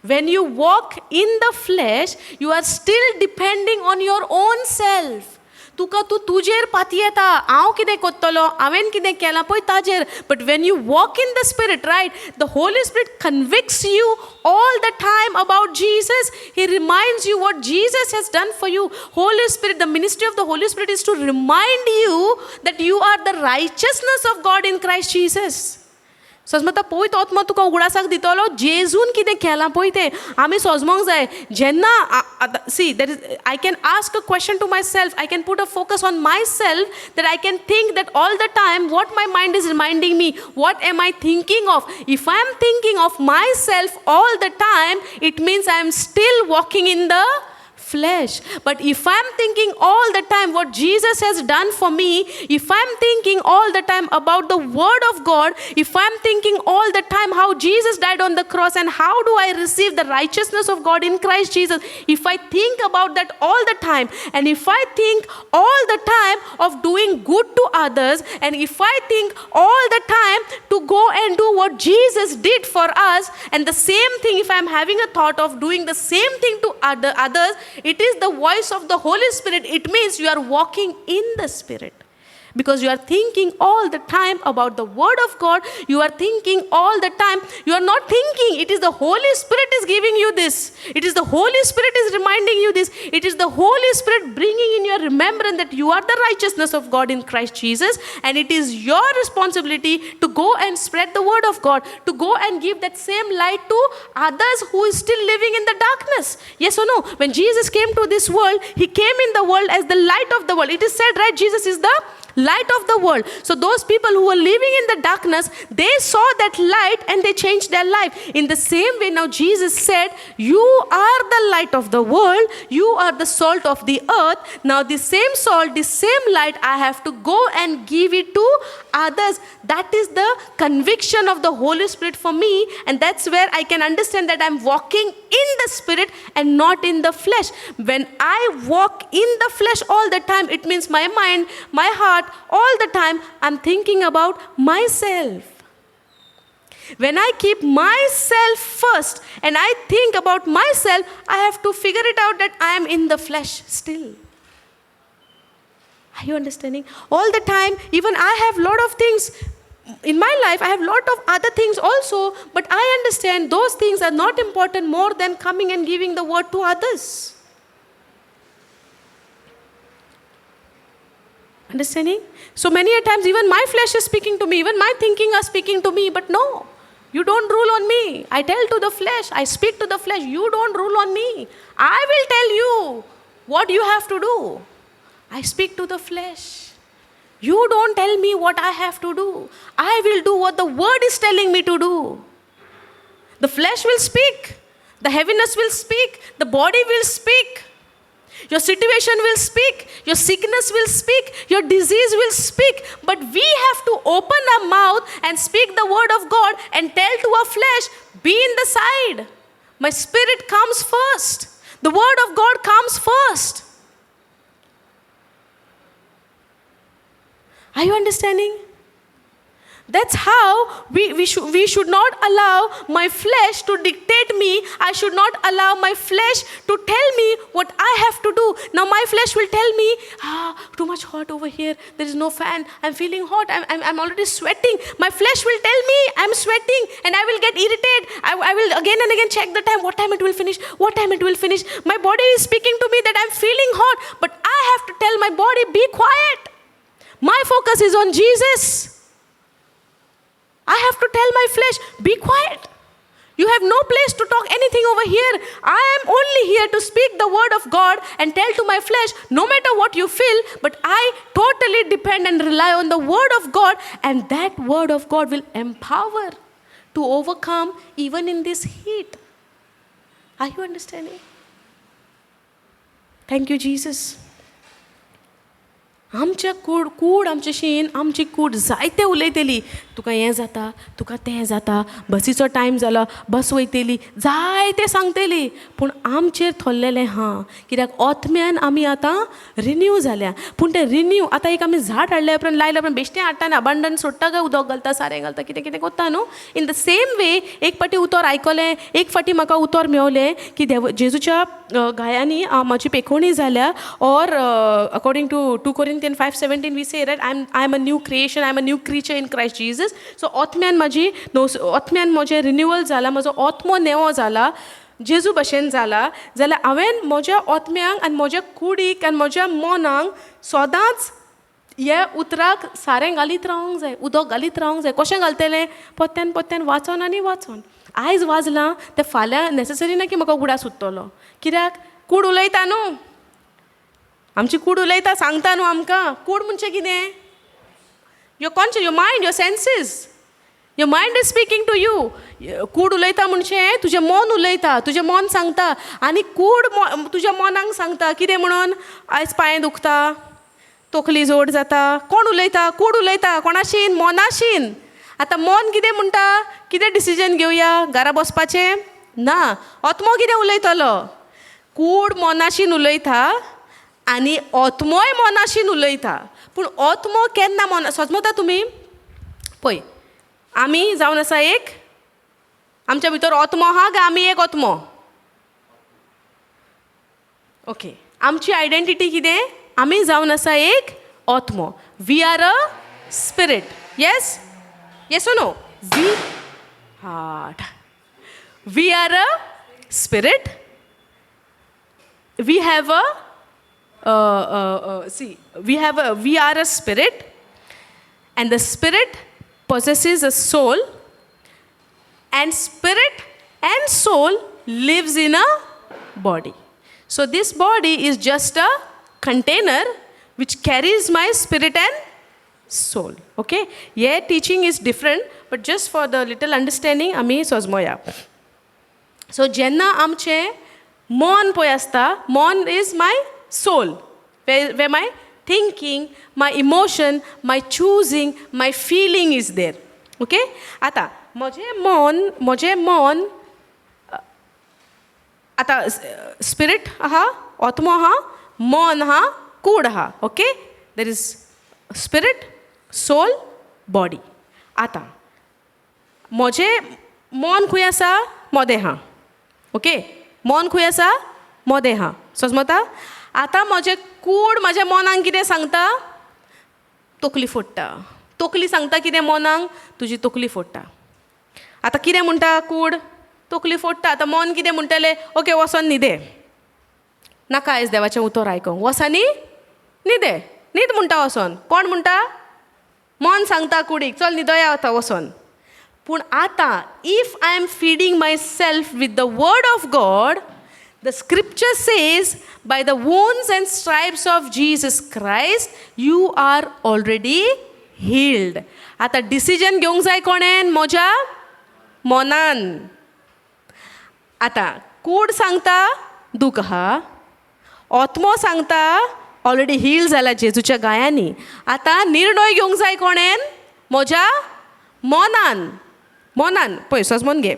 When you walk in the flesh, you are still depending on your own self. तुका तूं तुजेर पातयेता, हांव कितें कोत्तलो, हांवें कितें केलां पळय ताजेर. But when you walk in the spirit, right, the Holy Spirit convicts you all the time about Jesus. He reminds you what Jesus has done for you. Holy Spirit, the ministry of the Holy Spirit is to remind you that you are the righteousness of God in Christ Jesus. सोजमता? पवित्र आत्मा तुका उगडासाक दितलो जेजून कितें केलां पळय तें. आमी सोजमोंक जाय. जेन्ना see, there is, I can ask a question to myself, I can put a focus on myself, that I can think that all the time what my mind is reminding me, what am I thinking of. If I am thinking of myself all the time, it means I am still walking in the flesh. flesh. But if I am thinking all the time what Jesus has done for me, if I am thinking all the time about the word of God, if I am thinking all the time how Jesus died on the cross and how do I receive the righteousness of God in Christ Jesus, if I think about that all the time, and if I think all the time of doing good to others, and if I think all the time to go and do what Jesus did for us, and the same thing if I'm having a thought of doing the same thing to others, it is the voice of the Holy Spirit. It means you are walking in the Spirit. Because you are thinking all the time about the word of God. You are thinking all the time. You are not thinking. It is the Holy Spirit is giving you this. It is the Holy Spirit is reminding you this. It is the Holy Spirit bringing in your remembrance that you are the righteousness of God in Christ Jesus. And it is your responsibility to go and spread the word of God, to go and give that same light to others who is still living in the darkness. Yes or no? When Jesus came to this world, he came in the world as the light of the world. It is said, right? Jesus is the light of the world. So those people who were living in the darkness, they saw that light and they changed their life. In the same way, now Jesus said, you are the light of the world, you are the salt of the earth. Now the same salt, the same light, I have to go and give it to others. That is the conviction of the Holy Spirit for me, and that's where I can understand that I'm walking in the Spirit and not in the flesh. When I walk in the flesh all the time, it means my mind, my heart, all the time, I'm thinking about myself. When I keep myself first and I think about myself, I have to figure it out that I am in the flesh still. Are you understanding? All the time, even I have lot of things in my life, I have lot of other things also, but I understand those things are not important more than coming and giving the word to others. Understanding? So many a times, even my flesh is speaking to me, even my thinking are speaking to me, but no, you don't rule on me. I tell to the flesh, I speak to the flesh, you don't rule on me. I will tell you what you have to do. I speak to the flesh. You don't tell me what I have to do. I will do what the word is telling me to do. The flesh will speak. The heaviness will speak. The body will speak. Your situation will speak. Your sickness will speak. Your disease will speak. But we have to open our mouth and speak the word of God and tell to our flesh, be in the side. My spirit comes first. The word of God comes first. Are you understanding? That's how we should not allow my flesh to dictate me. I should not allow my flesh to tell me what I have to do. Now my flesh will tell me, too much hot over here. There is no fan. I'm feeling hot. I'm already sweating. My flesh will tell me I'm sweating and I will get irritated. I will again and again check the time. What time it will finish? What time it will finish? My body is speaking to me that I'm feeling hot. But I have to tell my body, be quiet. My focus is on Jesus. I have to tell my flesh, be quiet. You have no place to talk anything over here. I am only here to speak the word of God and tell to my flesh, no matter what you feel, but I totally depend and rely on the word of God, and that word of God will empower to overcome even in this heat. Are you understanding? Thank you, Jesus. आमच्या कूड आमचे शीन आमची कूड जायते उलयतली, तुका हें जाता, तुका तें जाता, बसीचो टायम जालो, बस वयतली, जायते सांगतली. पूण आमचेर थोरलेलें हा, कित्याक ओतम्यान आमी आतां रिन्यू जाल्या. पूण तें रिन्यू आतां एक आमी झाड हाडल्या उपरांत लायल्या उपरांत बेश्टें हाडटा आनी अबांडन सोडटा काय उदक घालता, सारें घालता, कितें कितें कोत्ता न्हू. इन the same way एक फावटी उतर आयकलें, एक फावटी म्हाका उतर मेवलें की देव जेजूच्या घायांनी म्हाजी पेखोणी जाल्या, or according to 2 Corinthians 5:17 we say that I am a new creation, I am a new creature in Christ Jesus. So ओतम्यान म्हाजी ओतम्यान म्हजें रिन्युअल जाला, म्हजो ओत्मो नेवो जाला, जेजू भशेन जाला, जाल्यार हांवें म्हज्या ओतम्यांक आनी म्हज्या कुडीक आनी म्हज्या मनाक सदांच ह्या उतराक सारें घालीत रावंक जाय, उदक घालीत रावंक जाय. कशें घालतलें? पोत्यान पोत्यान वाचोन आनी वाचोन. आयज वाजलां तें फाल्यां नॅसेसरी ना की म्हाका उगडास उरतलो, कित्याक कूड उलयता न्हू, आमची कूड उलयता, सांगता न्हू आमकां. कूड म्हणजे कितें? Your conscious, your mind, your senses. Your mind is speaking to you. कूड उलयता म्हणजे तुजें मन उलयता, तुजें मन सांगता आनी कूड तुज्या मनाक सांगता कितें म्हणून, आयज पांय दुखता, तकली जोड जाता. कोण उलयता? कूड उलयता. कोणाशीन? मनाशीन. आतां मन कितें म्हणटा? कितें डिसिजन घेवया? घरा बसपाचें ना. आत्मो कितें उलयतलो? कूड मनाशीन उलयता आनी आत्मोय मनाशीन उलयता. पूण आत्मो केन्ना मन सोजमता तुमी? पळय, आमी जावन आसा एक, आमच्या भितर आत्मो आहा काय आमी एक आत्मो? ओके, आमची आयडेंटिटी कितें? आमी जावन आसा एक आत्मो. We are a spirit. Yes, yes or no? We are a spirit. We have a see, we are a spirit, and the spirit possesses a soul, and spirit and soul lives in a body. So this body is just a container which carries my spirit and soul. Okay? Yeah, teaching is different, but just for the little understanding, ami sozmoya. So jenna amche mon poy asta, mon is my soul, where my thinking, my emotion, my choosing, my feeling is there. Okay? Ata, moje mon, आता स्पिरिट आहा, आत्मो आहा, मन आहा, कूड आहा. Okay, there is spirit, soul, body. आतां म्हजें मन खंय आसा? मोदें आहा. ओके, मन खंय आसा? मोदें आहा. समजता? आतां म्हजें कूड म्हज्या मनाक कितें सांगता? तकली फोडटा. तकली सांगता कितें मनाक? तुजी तकली फोडटा. आतां कितें म्हणटा कूड? तकली फोडटा. आतां मन कितें म्हणटलें? ओके, वचोन न्हिदे, नाका आयज देवाचें उतर आयकोंक, वसानी न्हिदे, न्हीद म्हणटा वचोन. कोण म्हणटा? मन सांगता कुडीक, चल न्हिदया आतां वचोन. पूण आतां if I am feeding myself with the word of God, the scripture says by the wounds and stripes of Jesus Christ you are already healed. आतां डिसिजन घेवंक जाय कोणेन? म्हज्या मनान. आतां कूड सांगता दूख आहा, आत्मो सांगता ऑलरेडी हील जाला जेजूच्या गायांनी. आतां निर्णय घेवंक जाय कोणेन? म्हज्या मनान. मनान पळय, सजमोन घे.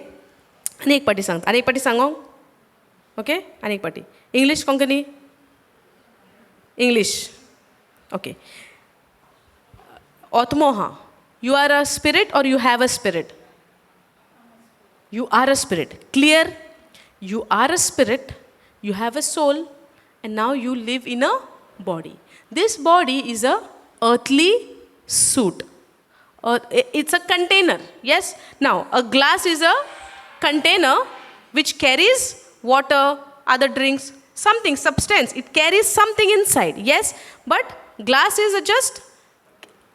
आनी एक पाटी सांगता, आनी एक पाटी सांगो. ओके, आनी एक पाटी. English Konkani? English. Okay, आत्मो आहा. You are a spirit or you have a spirit? You are a spirit. Clear? You are a spirit, you have a soul, and now you live in a body. This body is a earthly suit. It's a container. Yes? Now, a glass is a container which carries water, other drinks, something, substance. It carries something inside. Yes? But glass is a just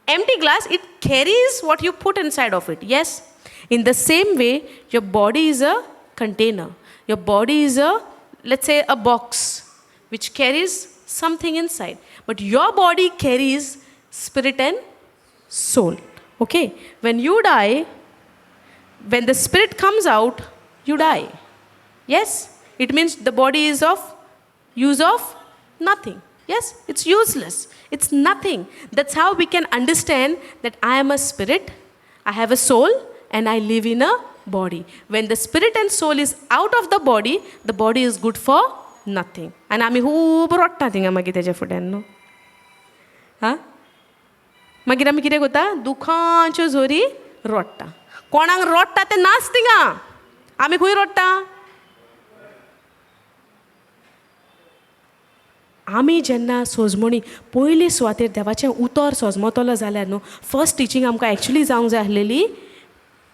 empty glass. It carries what you put inside of it. Yes? In the same way, your body is a container. Your body is a, let's say, a box which carries something inside. But your body carries spirit and soul. Okay? When you die, when the spirit comes out, you die. Yes? It means the body is of use of nothing. Yes? It's useless. It's nothing. That's how we can understand that I am a spirit, I have a soul, and I live in a body. When the spirit and soul is out of the body is good for nothing. आनी आमी खूब रडटा थिंगा मागीर तेज्या फुड्यान न्हू. हां, मागीर आमी कितें करता? दुखांच्यो झोरी रडटा. कोणाक रडटा तें नाच थिंगा. आमी खंय रडटा? आमी जेन्ना सोजमणी पयली सुवातेर देवाचें उतर सोजमतलो जाल्यार न्हू, फर्स्ट टिचींग आमकां एक्चुली जावंक जाय आसलेली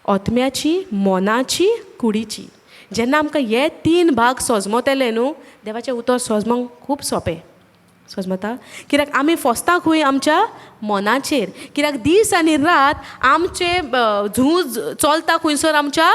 आत्म्याची, मनाची, कुडीची. जेन्ना आमकां हे तीन भाग सोजमतले न्हू, देवाचें उतर सोजमोंक खूब सोंपें. सोजमता? कित्याक आमी फसता खंय? आमच्या मनाचेर. कित्याक दीस आनी रात आमचें झूज चलता खंयसर? आमच्या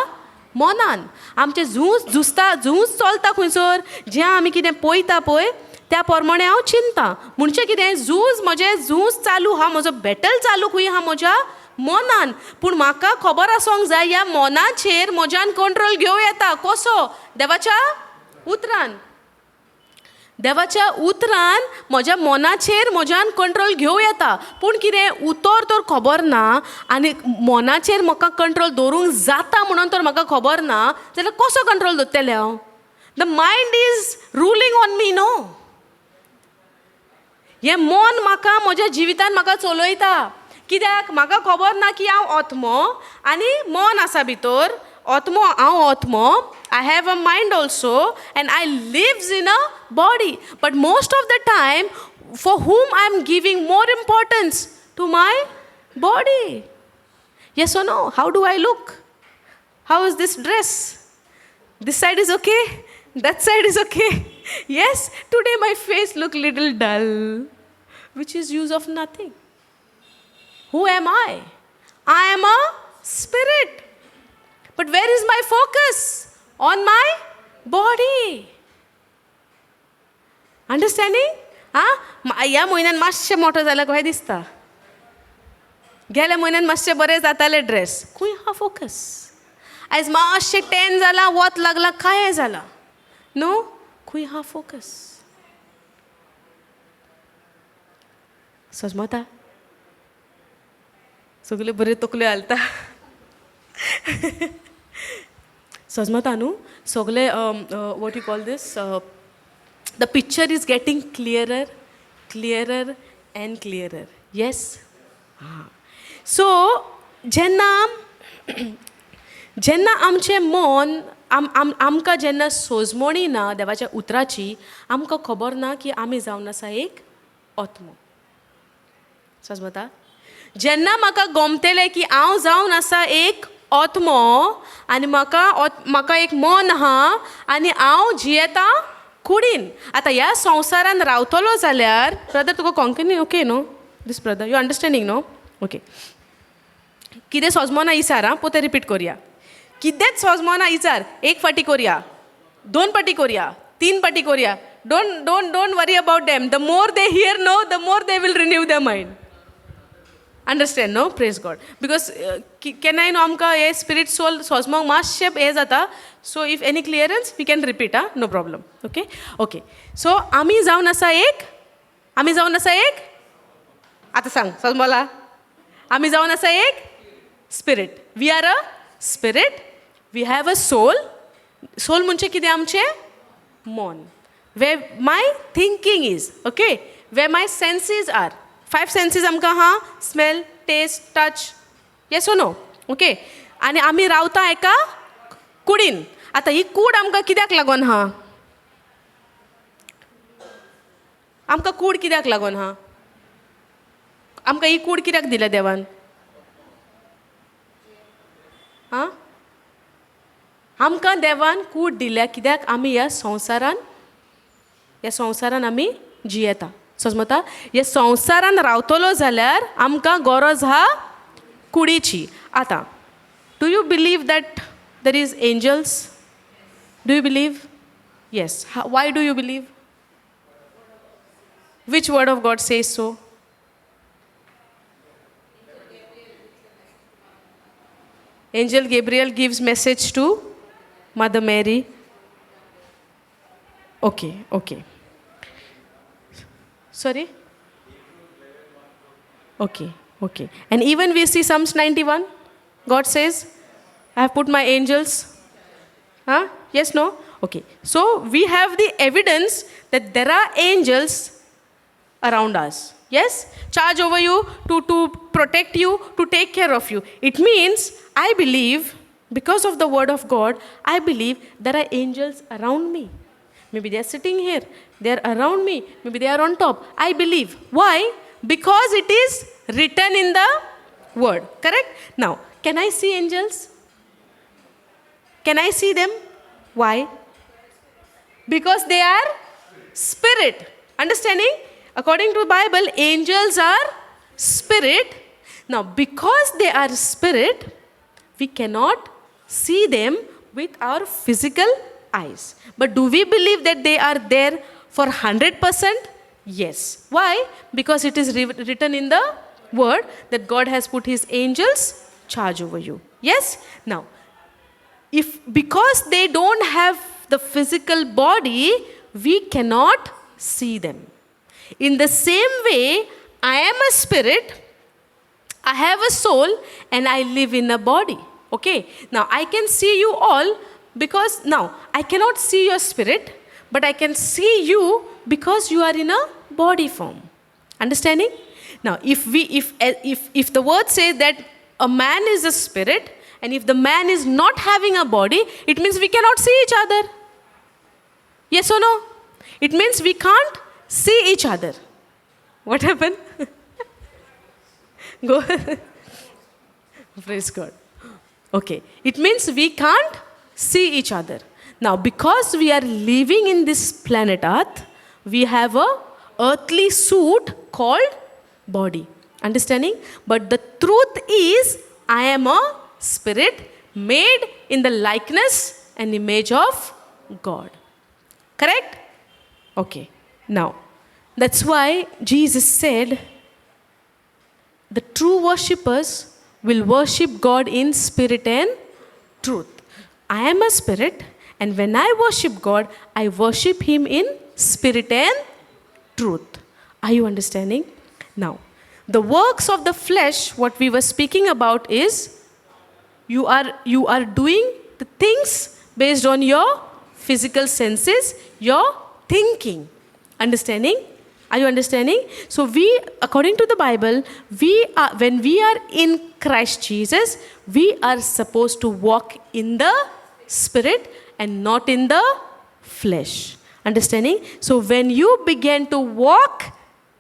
मनान. आमचें झूज झुजता, झूज चलता खंयसर? जें आमी कितें पळयता पळय त्या प्रमाणे हांव चिंता. म्हणजे कितें? झूज, म्हजें झूज चालू आहा, म्हजो बॅटल चालू खंय आहा? म्हज्या मनान. पूण म्हाका खबर आसोंक जाय ह्या मनाचेर म्हज्यान कंट्रोल घेवं येता. कसो? देवाच्या उतरान. देवाच्या उतरान म्हज्या मनाचेर म्हज्यान कंट्रोल घेवं येता. पूण कितें उतर तर खबर ना आनी मनाचेर म्हाका कंट्रोल दवरूंक जाता म्हणून तर म्हाका खबर ना जाल्यार कसो कंट्रोल दवरतलें हांव? The mind is ruling on me न्हू. हें मन म्हाका म्हज्या जिवितान म्हाका चलयता. कित्याक म्हाका खबर ना की हांव आत्मो आनी मन आसा भितर. आत्मो, हांव आत्मो. I have a mind also and I lives in a body. But most of the time for whom I am giving more importance? To my body. Yes or no? How do I look? How is this dress? This side is okay, that side is okay. Yes, today my face look little dull, which is use of nothing. Who am I? I am a spirit. But where is my focus? On my body. Understanding? आं, ह्या म्हयन्यान मातशें मोटो जाला कशें दिसता, गेल्या म्हयन्यान मातशें बरें जाताले ड्रेस. खंय आहा फोकस? आयज मातशें टॅन जालां, वत लागलां, कांय जालां न्हू, खंय आहा फोकस? सजमता सगल्यो बऱ्यो तकल्यो घालता. सजमता न्हू सगळे. What you call this, the picture is getting clearer, clearer and clearer. Yes. हां, सो जेन्ना जेन्ना आमचें मन आम आम आमकां जेन्ना सोजमणी ना देवाच्या उतराची, आमकां खबर ना की आमी जावन आसा एक आत्मो. सजमता? जेन्ना म्हाका गोमतेलें की हांव जावन आसा एक आत्मो आनी म्हाका एक मन आहा आनी हांव जियेतां कुडीन. आतां ह्या संवसारान रावतलो जाल्यार, ब्रदर, तुका कोंकणी ओके न्हू? This brother, you understanding न्हू? ओके. कितें सोजमना इचार. आं, पोते रिपीट करया. कितेंच सोजमना इचार. एक फाटी करया, दोन फाटी करया, तीन फाटी करया. Don't worry about them. The more they hear, no, the more they will renew the mind. Understand, no? Praise God. Because केन्नाय न्हू आमकां हे स्पिरीट सोल सोजमोंक मातशें हें जाता. So if any clearance, we can repeat. आं, no problem. Okay, so आमी जावन आसा एक, आमी जावन आसा एक, आतां सांग, सजमोला? आमी जावन आसा एक spirit. We are a spirit. We have a soul. Soul म्हणजे कितें? आमचें मन, where my thinking is, okay, where my senses are. Five senses आमकां आहा: smell, taste, touch. Yes or no? Okay. आनी आमी रावता एका कुडीन. आतां ही कूड आमकां कित्याक लागून आहा? आमकां कूड कित्याक लागून आहा? आमकां ही कूड कित्याक दिल्या देवान? आं, आमकां देवान कूड दिल्या कित्याक? आमी ह्या संवसारान आमी जियेता. समजता? ह्या संवसारान रावतलो जाल्यार आमकां गरज आहा कुडीची. आतां do you believe that there is angels? Do you believe? Yes. Why do you believe? Which word of God says so? Angel Gabriel gives message to Mother Mary. Okay. Sorry? Okay. And even we see Psalms 91. God says, "I have put my angels." Huh? Yes, no? Okay. So we have the evidence that there are angels around us. Yes? Charge over you to protect you, to take care of you. It means, I believe, because of the word of God, I believe there are angels around me. Maybe they are sitting here, they are around me, maybe they are on top. I believe. Why? Because it is written in the word. Correct? Now, can I see angels? Can I see them? Why? Because they are spirit. Understanding? According to Bible, angels are spirit. Now, because they are spirit, we cannot see them with our physical eyes. But do we believe that they are there for 100%? Yes. Why? Because it is written in the word that God has put His angels charge over you. Yes? Now, if because they don't have the physical body, we cannot see them. In the same way, I am a spirit, I have a soul, and I live in a body. Okay, now I can see you all because now I cannot see your spirit, but I can see you because you are in a body form. Understanding? Now, if the word says that a man is a spirit, and if the man is not having a body, it means we cannot see each other. Yes or no? It means we can't see each other. What happened? Go. Praise God. Okay. It means we can't see each other. Now, because we are living in this planet Earth, we have a earthly suit called body. Understanding? But the truth is, I am a spirit made in the likeness and image of God. Correct? Okay. Now, that's why Jesus said, the true worshippers will worship God in spirit and truth. I am a spirit, and when I worship God, I worship Him in spirit and truth. Are you understanding? Now, the works of the flesh, what we were speaking about is, you are doing the things based on your physical senses, your thinking. Understanding? Are you understanding? So we, according to the Bible, when we are in Christ Jesus, we are supposed to walk in the Spirit and not in the flesh. Understanding? So when you begin to walk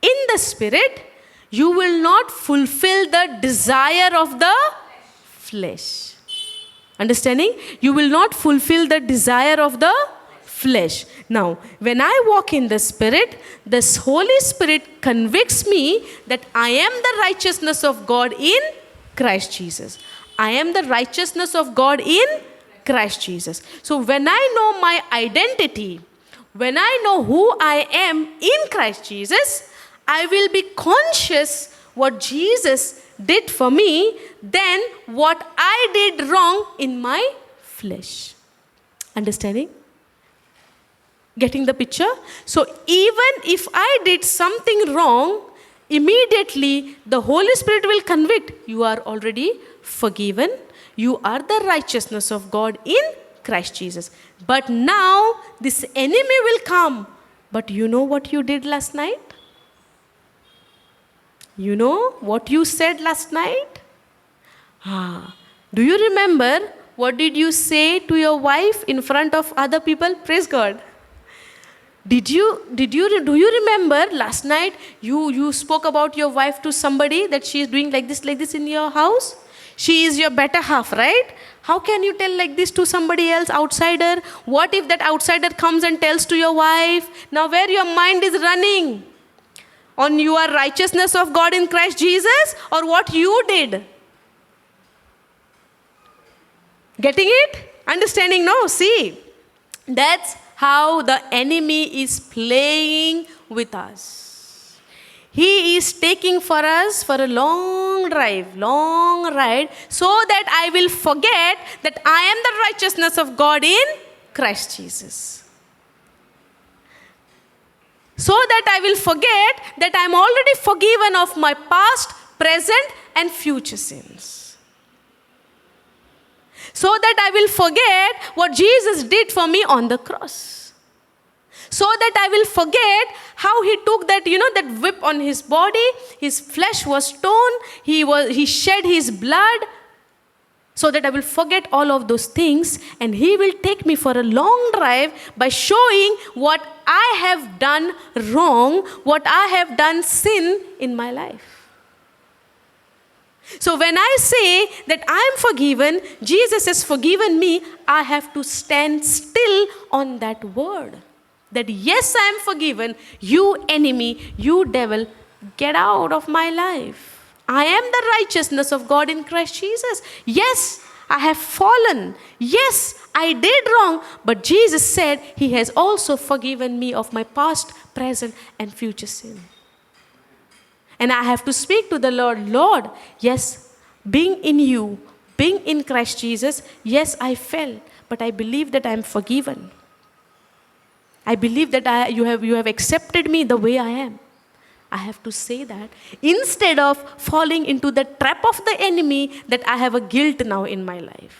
in the Spirit, you will not fulfill the desire of the flesh. Understanding? You will not fulfill the desire of the flesh. Now, when I walk in the Spirit, this Holy Spirit convicts me that I am the righteousness of God in Christ Jesus. I am the righteousness of God in Christ Jesus. So when I know my identity, when I know who I am in Christ Jesus, I will be conscious what Jesus did for me than what I did wrong in my flesh. Understanding? Getting the picture? So even if I did something wrong, immediately the Holy Spirit will convict. You are already forgiven. You are the righteousness of God in Christ Jesus. But now this enemy will come. But you know what you did last night? You know what you said last night? Do you remember what did you say to your wife in front of other people? Praise God. Do you remember last night you spoke about your wife to somebody that she is doing like this in your house? She is your better half, right? How can you tell like this to somebody else, outsider? What if that outsider comes and tells to your wife? Now where your mind is running? On your righteousness of God in Christ Jesus or what you did? Getting it? Understanding? No, see. That's how the enemy is playing with us. He is taking for us for a long drive, long ride, so that I will forget that I am the righteousness of God in Christ Jesus. So that I will forget that I am already forgiven of my past, present, and future sins. So that I will forget what Jesus did for me on the cross. So that I will forget how he took that, that whip on his body. His flesh was torn. He shed his blood. So that I will forget all of those things, and he will take me for a long drive by showing what I have done wrong, what I have done sin in my life. So when I say that I am forgiven, Jesus has forgiven me, I have to stand still on that word. That yes, I am forgiven. You enemy, you devil, get out of my life. I am the righteousness of God in Christ Jesus. Yes, I have fallen. Yes, I did wrong. But Jesus said he has also forgiven me of my past, present, and future sin. And I have to speak to the Lord, Lord, yes, being in you, being in Christ Jesus, yes, I fell, but I believe that I am forgiven. I believe that you have accepted me the way I am. I have to say that instead of falling into the trap of the enemy that I have a guilt now in my life.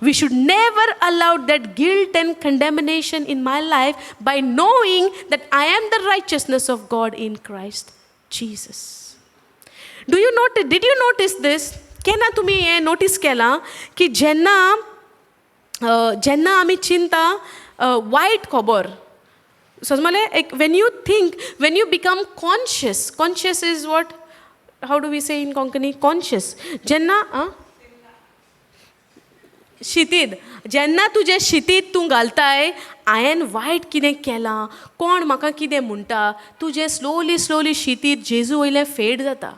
We should never allow that guilt and condemnation in my life by knowing that I am the righteousness of God in Christ Jesus. Do you notice, did you notice this? केन्ना तुमी हें नोटीस केलां की जेन्ना जेन्ना आमी चिंता वायट खबर समजलें एक, when you think, when you become conscious, conscious is what, how do we say in Konkani conscious? जेन्ना आं शितीद, जेन्ना तुजें शितीद तूं घालताय, हांवें वायट कितें केलां, कोण म्हाका कितें म्हणटा, तुजें स्लोली स्लोली शितीद जेजू वयलें फेड जाता.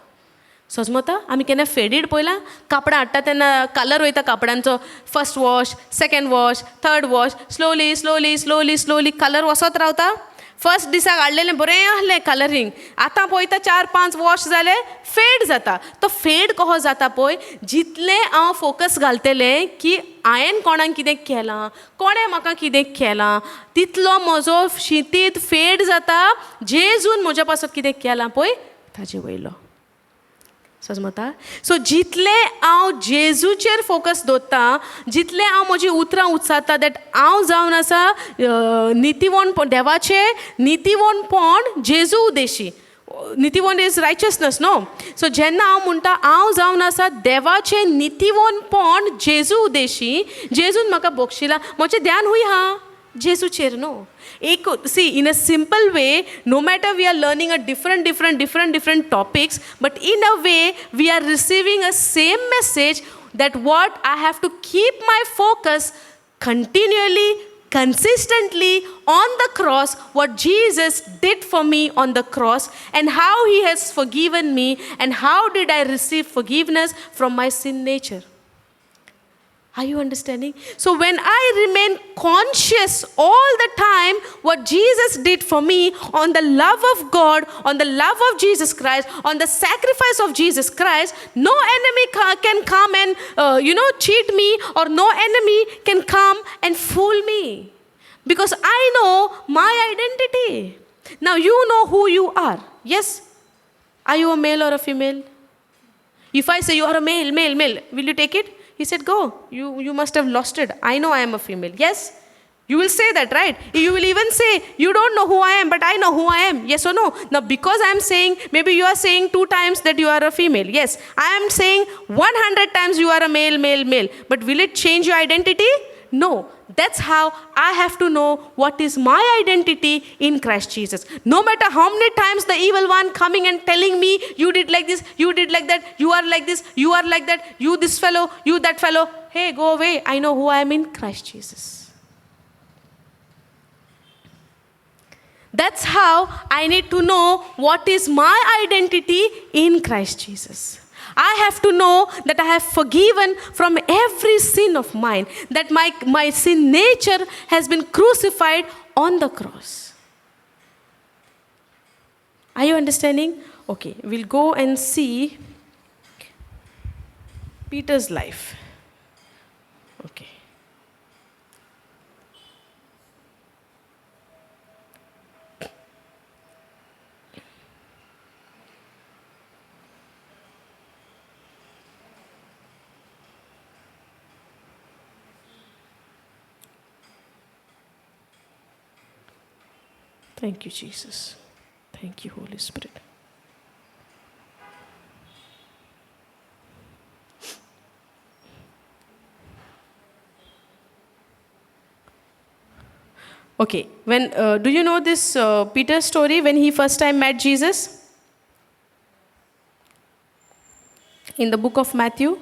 सजमता? आमी केन्ना फेडीड पळयलां? कापडां हाडटा तेन्ना कलर वयता कापडांचो, first wash, second wash, third wash, slowly slowly slowly slowly colour वचत रावता. फर्स्ट दिसाक हाडलेलें बरें आहलें कलरींग, आतां पळयता 4-5 वॉश जाले फेड जाता. तो फेड कसो जाता पळय, जितलें हांव फोकस घालतलें की हांवें कोणाक कितें केलां, कोणें म्हाका कितें केलां, तितलो म्हजो शितीद फेड जाता. जेजून म्हज्या पासत कितें केलां पळय ताजे वयलो. सजमता? सो जितलें हांव जेजूचेर फोकस दवरता, जितलें हांव म्हजीं उतरां उच्चारता that हांव जावन आसा नितीवोन, देवाचें नितीवोनपण जेजू उदेशी. नितीवोन is righteousness न्हू. सो जेन्ना हांव म्हणटा हांव जावन आसा देवाचें नितीवोनपण जेजू उदेशी, जेजून म्हाका बक्षिलां, म्हजें ध्यान हूय आहा जेजूचेर न्हू. एक see, in a simple way, no matter we are learning a different different different different topics, but in a way we are receiving a same message that what I have to keep my focus continually, consistently on the cross, what Jesus did for me on the cross and how he has forgiven me and how did I receive forgiveness from my sin nature. Are you understanding? So when I remain conscious all the time what Jesus did for me, on the love of God, on the love of Jesus Christ, on the sacrifice of Jesus Christ, no enemy can come and cheat me, or no enemy can come and fool me. Because I know my identity. Now you know who you are. Yes? Are you a male or a female? If I say you are a male, male, male, will you take it? He said, go, you must have lost it. I know I am a female. Yes? You will say that, right? You will even say, you don't know who I am, but I know who I am. Yes or no? Now, because I am saying, maybe you are saying 2 times that you are a female. Yes. I am saying 100 times you are a male, male, male. But will it change your identity? No. That's how I have to know what is my identity in Christ Jesus. No matter how many times the evil one coming and telling me, you did like this, you did like that, you are like this, you are like that, you this fellow, you that fellow. Hey, go away. I know who I am in Christ Jesus. That's how I need to know what is my identity in Christ Jesus. I have to know that I have forgiven from every sin of mine, that my sin nature has been crucified on the cross. Are you understanding? Okay, we'll go and see Peter's life. Okay. Thank you, Jesus. Thank you, Holy Spirit. Okay, when do you know this Peter's story when he first time met Jesus? In the book of Matthew.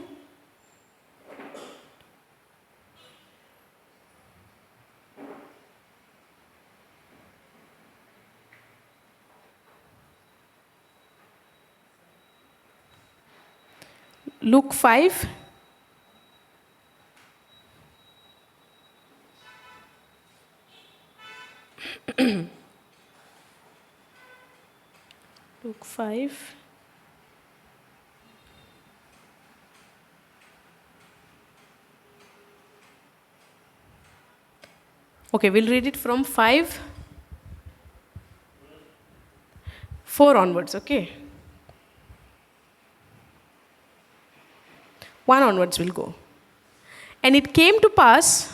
Luke 5. Luke 5. Okay, we'll read it from 5:4 onwards, okay? 1 onwards we'll go. And it came to pass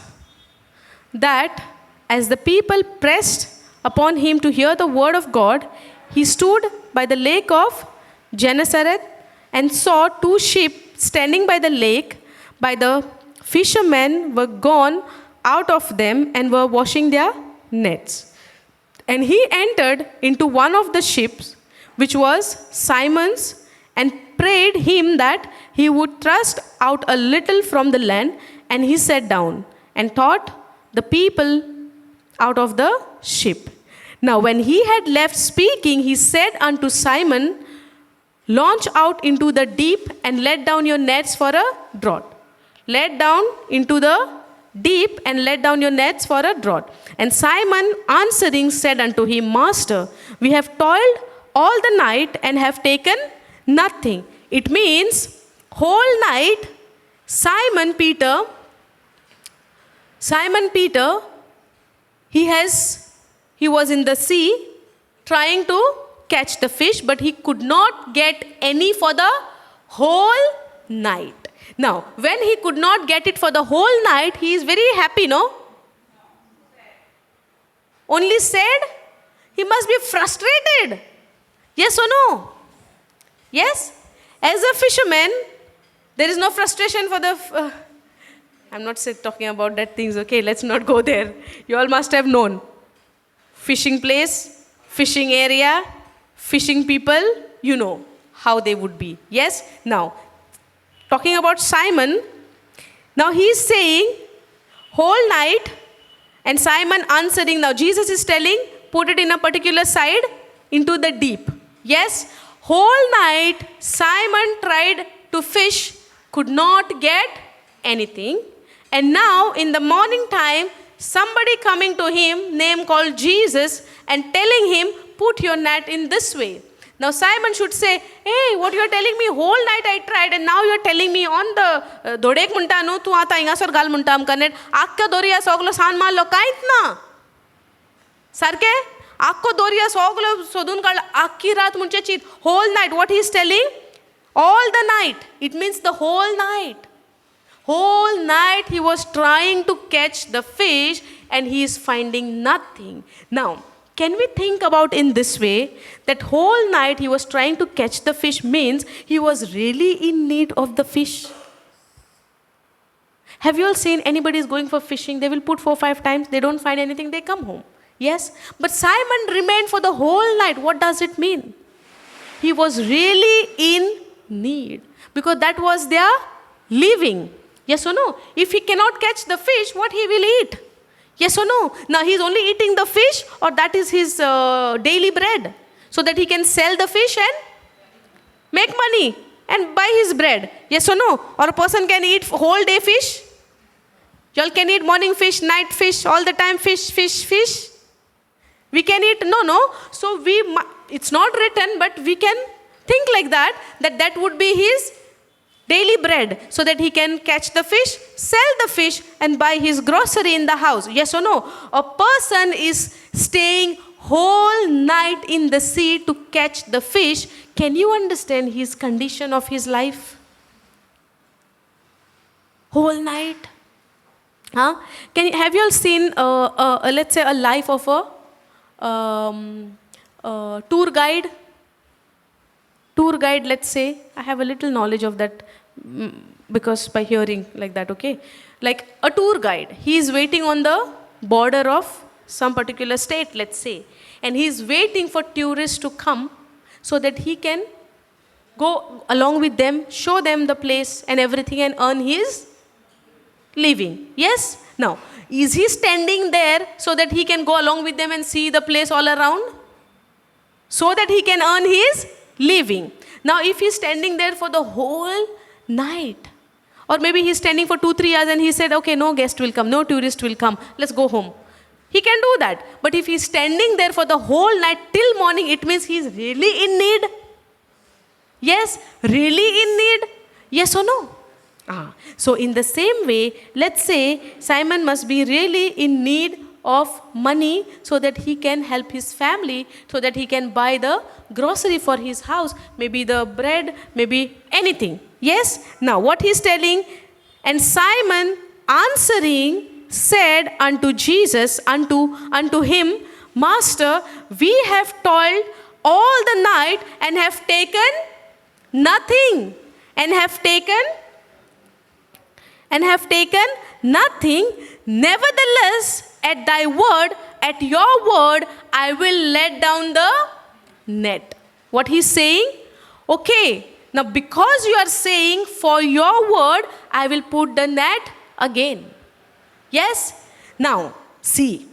that as the people pressed upon him to hear the word of God, he stood by the lake of Gennesaret and saw two ships standing by the lake. By the fishermen were gone out of them and were washing their nets. And he entered into one of the ships, which was Simon's, and prayed him that he would thrust out a little from the land. And he sat down and taught the people out of the ship. Now, when he had left speaking, he said unto Simon, "Launch out into the deep and let down your nets for a draught." Let down into the deep and let down your nets for a draught. And Simon answering said unto him, "Master, we have toiled all the night and have taken nothing." It means whole night Simon Peter, he was in the sea trying to catch the fish, but he could not get any for the whole night. Now, when he could not get it for the whole night, he is very happy, no? Only sad? He must be frustrated. Yes or no? Yes? As a fisherman, there is no frustration for the... I'm not talking about that things, okay? Let's not go there. You all must have known. Fishing place, fishing area, fishing people, you know how they would be. Yes? Now, talking about Simon, now he is saying whole night, and Simon answering. Now Jesus is telling, put it in a particular side into the deep. Yes? Whole night Simon tried to fish, could not get anything. And now in the morning time, somebody coming to him, name called Jesus, and telling him, put your net in this way. Now Simon should say, hey, what you are telling me, whole night I tried and now you are telling me on the दोडेक म्हणटा न्हू तूं आतां हिंगासर घाल म्हणटा आमकां नेट आख्खो दोरया सगलो सान मारलो कांयच ना सारकें आख्खो दोरया सगलो सोदून काडलो आख्खी रात म्हणचे चीत whole night. What he is telling? All the night. It means the whole night. Whole night he was trying to catch the fish and he is finding nothing. Now, can we think about in this way that whole night he was trying to catch the fish means he was really in need of the fish? Have you all seen anybody is going for fishing? They will put 4-5 times. They don't find anything. They come home. Yes? But Simon remained for the whole night. What does it mean? He was really in need because that was their living. Yes or no? If he cannot catch the fish, what he will eat? Yes or no? Now he's only eating the fish, or that is his daily bread, so that he can sell the fish and make money and buy his bread. Yes or no? Or a person can eat whole day fish. You all can eat morning fish, night fish, all the time fish, fish, fish. We can eat, no. So it's not written, but we can think like that, that would be his daily bread, so that he can catch the fish, sell the fish, and buy his grocery in the house. Yes or no? A person is staying whole night in the sea to catch the fish. Can you understand his condition of his life? Whole night. Huh? Have you all seen, let's say, a life of a tour guide? Tour guide, let's say. I have a little knowledge of that because by hearing like that, okay? Like a tour guide, he is waiting on the border of some particular state, let's say. And he is waiting for tourists to come so that he can go along with them, show them the place and everything and earn his living. Yes? Now, is he standing there so that he can go along with them and see the place all around? So that he can earn his living. Now, if he's standing there for the whole night, or maybe he's standing for 2-3 hours and he said, okay, no guest will come, no tourist will come, let's go home. He can do that. But if he's standing there for the whole night till morning, it means he's really in need. Yes, really in need. Yes or no? So in the same way, let's say Simon must be really in need of money so that he can help his family, so that he can buy the grocery for his house, maybe the bread, maybe anything. Yes? Now what he's telling, and Simon answering said unto Jesus, unto him, Master, we have toiled all the night and have taken nothing, and have taken nothing. Nevertheless, at thy word, at your word, I will let down the net. What he's saying? Okay, now because you are saying for your word, I will put the net again. Yes? Now, see,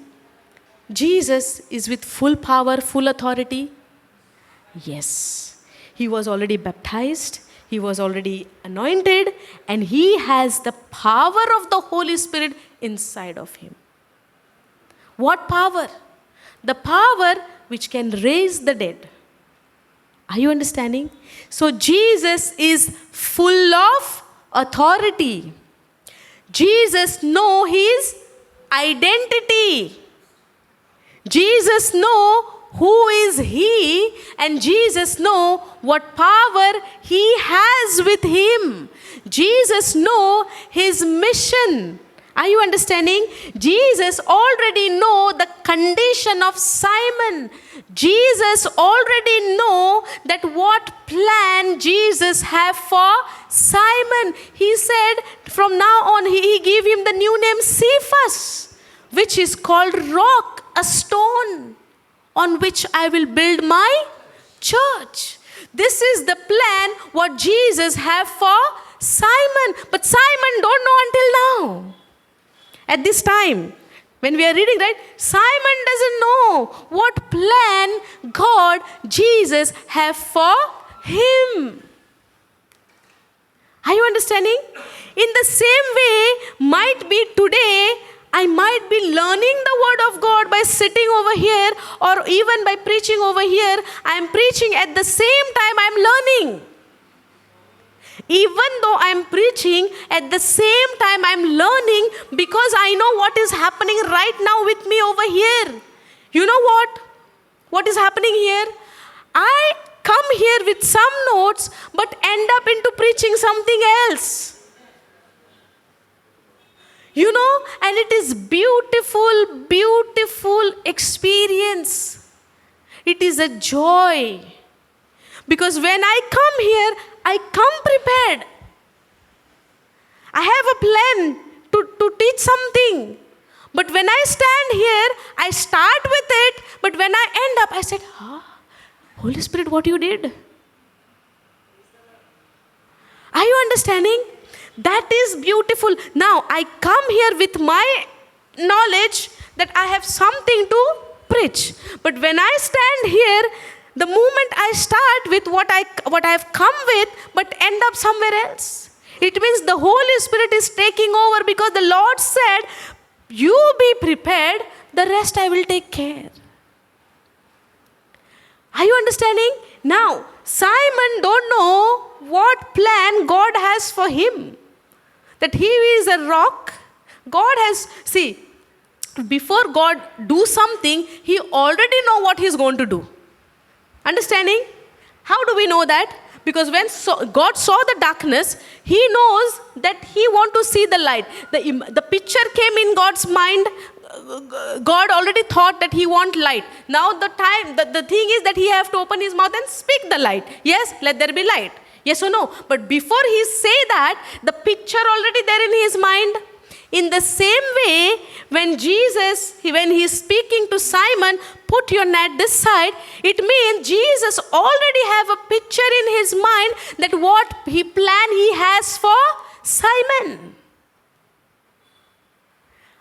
Jesus is with full power, full authority. Yes. He was already baptized. He was already anointed, and he has the power of the Holy Spirit inside of him. What power? The power which can raise the dead. Are you understanding? So Jesus is full of authority. Jesus knows his identity. Jesus knows who is he, and Jesus knows what power he has with him. Jesus knows his mission. Are you understanding? Jesus already know the condition of Simon. Jesus already know that what plan Jesus have for Simon. He said from now on he gave him the new name Cephas, which is called rock, a stone on which I will build my church. This is the plan what Jesus have for Simon. But Simon don't know until now. At this time, when we are reading, right, Simon doesn't know what plan God, Jesus have for him. Are you understanding? In the same way, might be today, I might be learning the word of God by sitting over here or even by preaching over here. I am preaching at the same time I am learning. Even though I am preaching, at the same time I am learning, because I know what is happening right now with me over here. You know what? What is happening here? I come here with some notes but end up into preaching something else. You know, and it is beautiful, beautiful experience. It is a joy. Because when I come here, I come prepared. I have a plan to teach something. But when I stand here, I start with it. But when I end up, I said, Holy Spirit, what you did? Are you understanding? That is beautiful. Now, I come here with my knowledge that I have something to preach. But when I stand here, the moment I start with what I have come with, but end up somewhere else. It means the Holy Spirit is taking over, because the Lord said, you be prepared, the rest I will take care. Are you understanding? Now, Simon don't know what plan God has for him. That he is a rock. God has, see, before God do something, he already know what he's going to do. Understanding? How do we know that? Because when God saw the darkness, he knows that he want to see the light. The picture came in God's mind. God already thought that he want light. Now the thing is that he have to open his mouth and speak the light. Yes, let there be light. Yes or no? But before he say that, the picture already there in his mind. In the same way, when Jesus, when he is speaking to Simon, put your net this side, it means Jesus already have a picture in his mind that what he plan he has for Simon.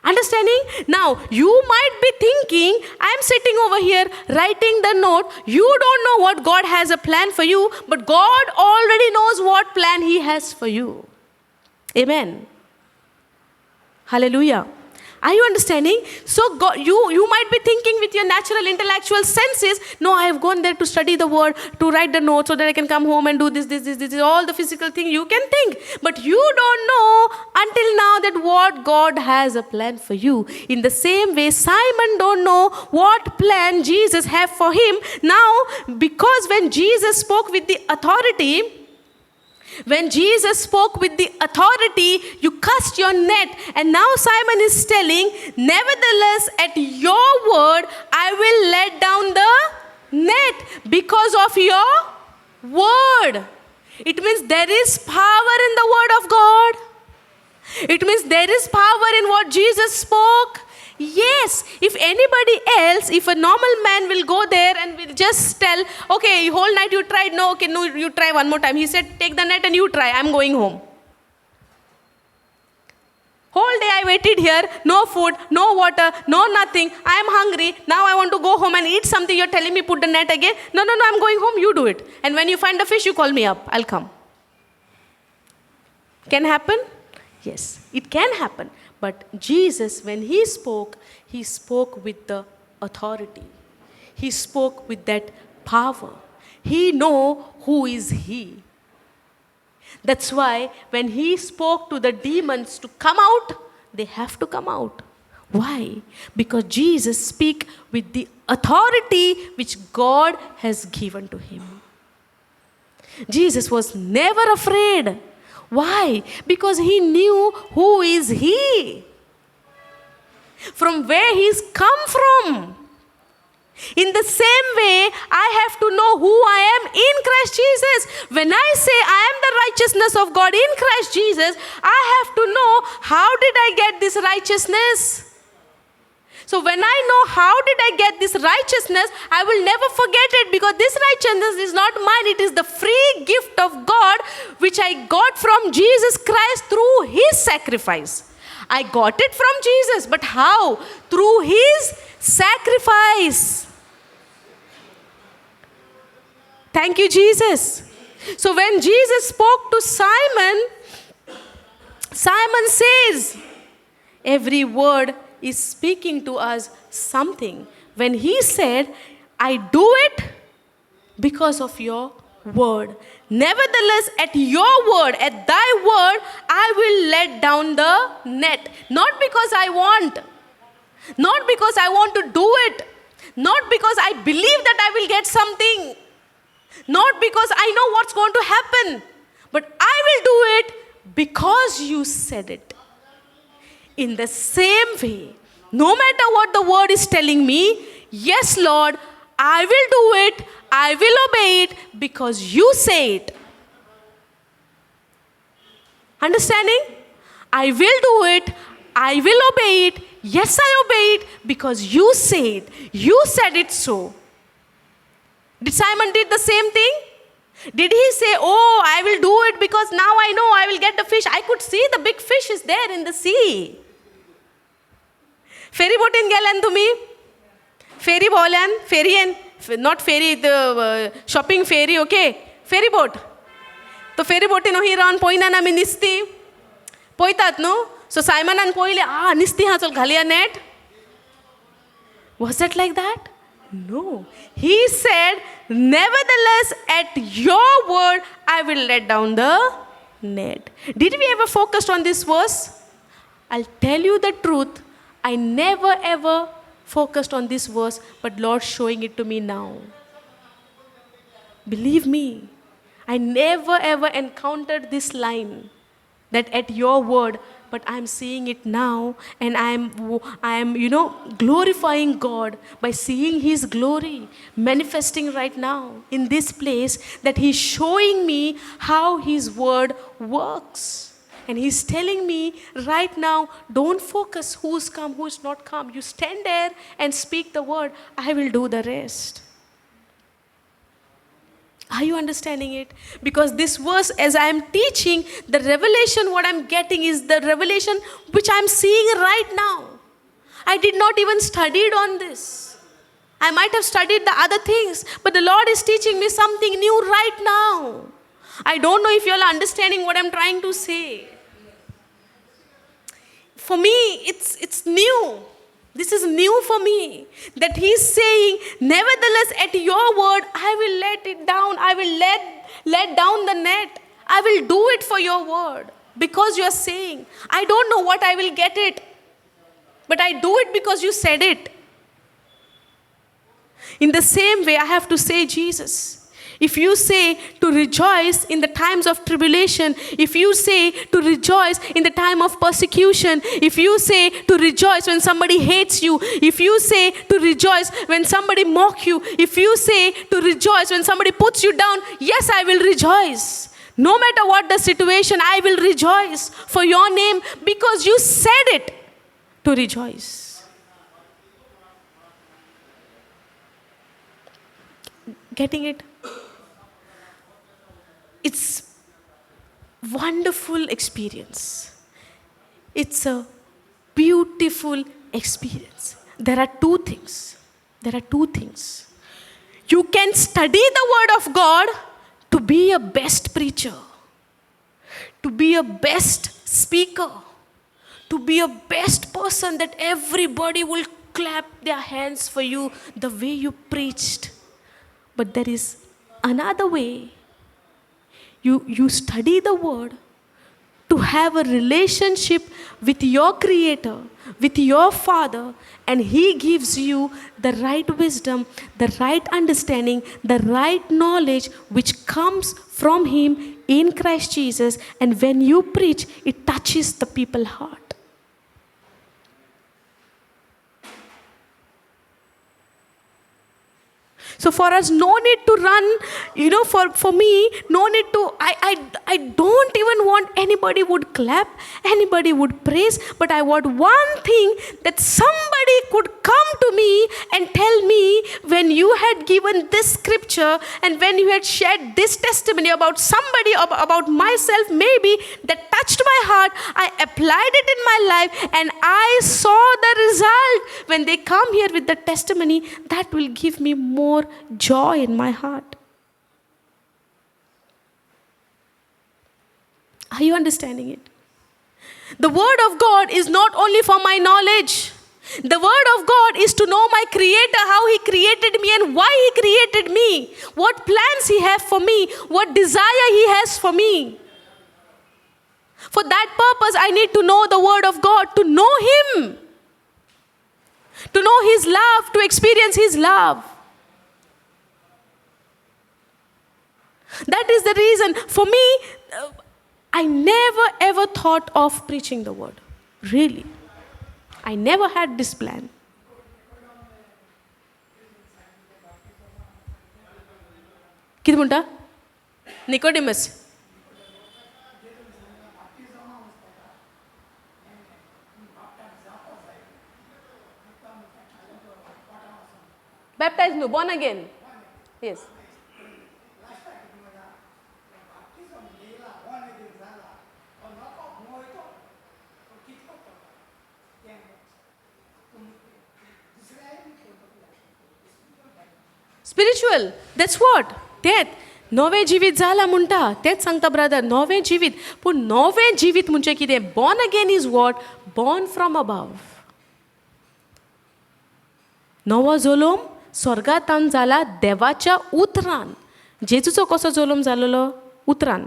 Understanding? Now, you might be thinking, I am sitting over here writing the note. You don't know what God has a plan for you, but God already knows what plan he has for you. Amen. Hallelujah. Are you understanding? So God, you might be thinking with your natural intellectual senses, no, I have gone there to study the word, to write the notes so that I can come home and do this, this, this, this, all the physical thing you can think. But you don't know until now that what God has a plan for you. In the same way, Simon don't know what plan Jesus have for him. Now, because when Jesus spoke with the authority, when Jesus spoke with the authority, you cast your net. And now Simon is telling, nevertheless, at your word, I will let down the net because of your word. It means there is power in the word of God. It means there is power in what Jesus spoke. Yes, if anybody else, if a normal man will go there and will just tell, okay, whole night you tried, no, okay, no, you try one more time. He said, take the net and you try, I'm going home. Whole day I waited here, no food, no water, no nothing. I am hungry. Now I want to go home and eat something. You're telling me put the net again. No, no, no, I'm going home. You do it. And when you find the fish, you call me up. I'll come. Can happen? Yes, it can happen. But Jesus, when he spoke with the authority. He spoke with that power. He know who is he. That's why when he spoke to the demons to come out, they have to come out. Why? Because Jesus speak with the authority which God has given to him. Jesus was never afraid. Why? Because he knew who is he, from where he's come from. In the same way, I have to know who I am in Christ Jesus. When I say I am the righteousness of God in Christ Jesus, I have to know how did I get this righteousness. So when I know how did I get this righteousness, I will never forget it, because this righteousness is not mine. It is the free gift of God which I got from Jesus Christ through his sacrifice. I got it from Jesus, but how? Through his sacrifice. Thank you, Jesus. So when Jesus spoke to Simon, Simon says, every word is speaking to us something. When he said, I do it because of your word. Nevertheless, at your word, at thy word, I will let down the net. Not because I want. Not because I want to do it. Not because I believe that I will get something. Not because I know what's going to happen. But I will do it because you said it. In the same way, no matter what the word is telling me, yes, Lord, I will do it, I will obey it because you say it. Understanding? I will do it, I will obey it, yes, I obey it because you say it. You said it so. Did Simon did the same thing? Did he say, oh, I will do it because now I know I will get the fish. I could see the big fish is there in the sea. Ferry बोटीन गेल्यान तुमी? फेरी भोंवल्यान? फेरयेन, not ferry, the shopping ferry, okay? Ferry boat. तो फेरी बोटीन वही रावन पळयनान आमी निस्ती पळयतात न्हू. सो सायमनान पळयलें, आ निस्ती आहा, चल घालया net. Was it like that? No. He said, nevertheless, at your word, I will let down the net. Did we ever focus on this verse? I'll tell you the truth. I never ever focused on this verse, but Lord showing it to me now. Believe me, I never ever encountered this line, that at your word, but I'm seeing it now, and I am, glorifying God by seeing His glory manifesting right now in this place, that He's showing me how His word works. And He's telling me right now, don't focus who's come, who's not come. You stand there and speak the word. I will do the rest. Are you understanding it? Because this verse, as I am teaching, the revelation what I'm getting is the revelation which I'm seeing right now. I did not even study on this. I might have studied the other things, but the Lord is teaching me something new right now. I don't know if you all are understanding what I'm trying to say. For me it's new. This is new for me. That he is saying, nevertheless, at your word, I will let it down. I will let down the net. I will do it for your word. Because you are saying, I don't know what I will get it. But I do it because you said it. In the same way, I have to say, Jesus, if you say to rejoice in the times of tribulation, if you say to rejoice in the time of persecution, if you say to rejoice when somebody hates you, if you say to rejoice when somebody mock you, if you say to rejoice when somebody puts you down, yes, I will rejoice. No matter what the situation, I will rejoice for your name because you said it to rejoice. Getting it? It's wonderful experience. It's a beautiful experience. There are two things. There are two things. You can study the word of God to be a best preacher, to be a best speaker, to be a best person that everybody will clap their hands for you the way you preached. But there is another way. You study the word to have a relationship with your Creator, with your Father, and He gives you the right wisdom, the right understanding, the right knowledge which comes from Him in Christ Jesus. And when you preach, it touches the people's heart. So for us, no need to run, you know, for me, no need to, I don't even want anybody would clap, anybody would praise, but I want one thing, that somebody could come to me and tell me, when you had given this scripture and when you had shared this testimony about somebody, about myself, maybe, that touched my heart, I applied it in my life and I saw the result. When they come here with the testimony, that will give me more joy in my heart. Are you understanding it? The word of God is not only for my knowledge. The word of God is to know my Creator, how He created me and why He created me, what plans He has for me, what desire He has for me. For that purpose, I need to know the word of God, to know Him, to know His love, to experience His love. That is the reason. For me, I never ever thought of preaching the word. Really. I never had this plan. कितें म्हणटा? Nicodemus. Baptized, no, born again. Yes. Spiritual, that's what. तेंच नवें जिवीत जालां म्हणटा, तेंच सांगता ब्रदर, नवें जिवीत. पूण नवें जिवीत म्हणजे कितें? Born again is what? Born from above. नवो जल्म स्वर्गांतान जाला देवाच्या उतरान. जेजूचो कसो जल्म जालेलो? उतरान.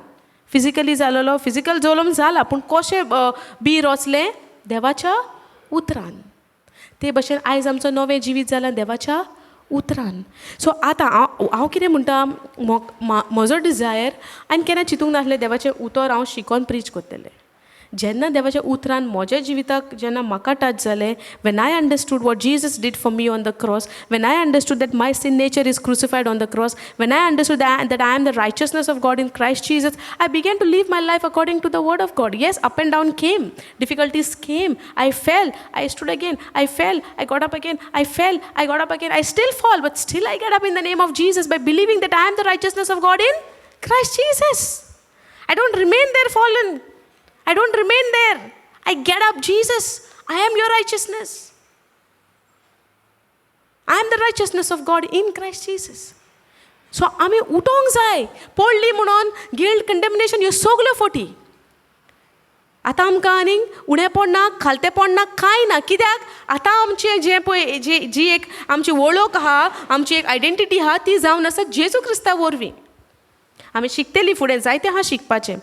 फिजिकली जालेलो, फिजिकल जल्म जाला, पूण कशें बी रचलें? देवाच्या उतरान. ते भशेन आयज आमचो नवें जिवीत जालां देवाच्या उतरान. सो आतां हांव कितें म्हणटा, म्हजो डिजायर आनी केन्ना चिंतूंक नासलें देवाचें उतर हांव शिकोन प्रीच करतलें. जेन्ना देवाच्या उतरान म्हज्या जिविताक जेन्ना म्हाका टच जालें, when I understood what Jesus did for me on the cross, when I understood that my sin nature is crucified on the cross, when I understood that I am the righteousness of God in Christ Jesus, I began to live my life according to the word of God. Yes, up and down came, difficulties came, I fell, I stood again, I fell, I got up again, I fell, I got up again, I still fall, but still I get up in the name of Jesus by believing that I am the righteousness of God in Christ Jesus. I don't remain there fallen. I don't remain there. I get up, Jesus, I am your righteousness. I am the righteousness of God in Christ Jesus. So आमी उठोंक जाय. पडली म्हणून गिल्ट, कंडेमनेशन ह्यो सगल्यो फटी. आतां आमकां आनीक उणेपण ना, खालतेपण ना, कांय ना. कित्याक आतां आमचें जें पळय जी जी एक आमची वळख आहा, आमची एक आयडेंटिटी आहा, ती जावन आसा जेजू क्रिस्ता वरवीं. आमी शिकतलीं फुडें, जायतें आहा शिकपाचें.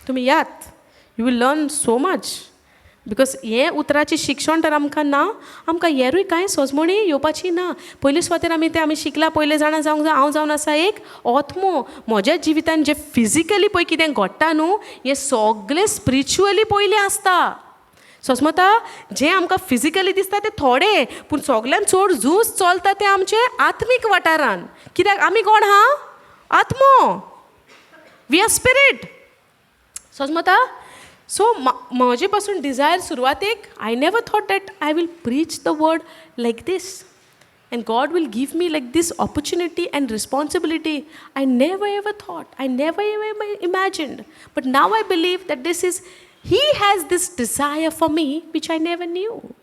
तुमी यात, you will learn so much, because हें उतराचें शिक्षण तर आमकां ना, आमकां हेरूय कांय सोजमणी येवपाची ना. पयले सुवातेर आमी तें आमी शिकलां, पयलें जाणा जावंक जाय, हांव जावन आसा एक आत्मो. म्हज्या जिवितान जें फिजिकली पळय कितें घडटा न्हू, हें सगलें स्पिरिच्युअली पयलीं आसता. सोजमता? जें आमकां फिजिकली दिसता तें थोडें, पूण सगल्यान चड झूज चलता तें आमचें आत्मीक वाठारान. कित्याक आमी कोण आहा? आत्मो. We are spirit. सोजमता? सो म्हजे पासून डिजायर सुरवातेक, I never thought that I will preach the word like this and God will give me like this opportunity and responsibility. I never ever thought, I never ever imagined. But now I believe that this is, He has this desire for me which I never knew.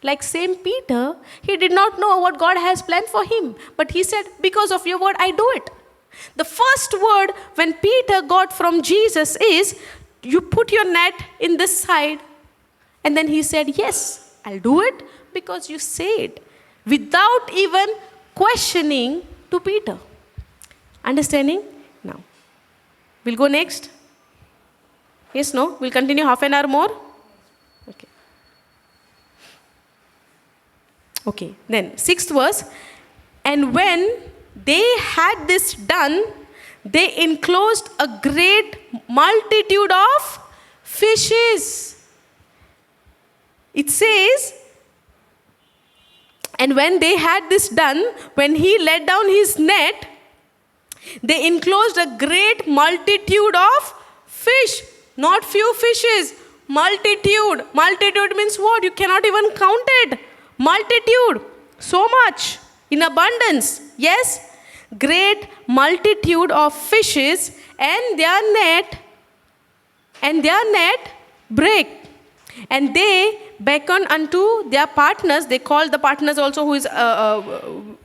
Like same Peter, he did not know what God has planned for him. But he said, "Because of your word, I do it." The first word when Peter got from Jesus is, "You put your net in this side." And then he said, "Yes, I'll do it because you say it," without even questioning to Peter. Understanding? Now, we'll go next. Yes, no? We'll continue half an hour more? Okay. Okay, then, sixth verse. And when they had this done, they enclosed a great multitude of fishes. It says, and when they had this done, when he let down his net, they enclosed a great multitude of fish. Not few fishes, multitude. Multitude means what? You cannot even count it. Multitude. So much. In abundance. Yes? Great multitude of fishes, and their net break. And they beckoned unto their partners, they called the partners also who is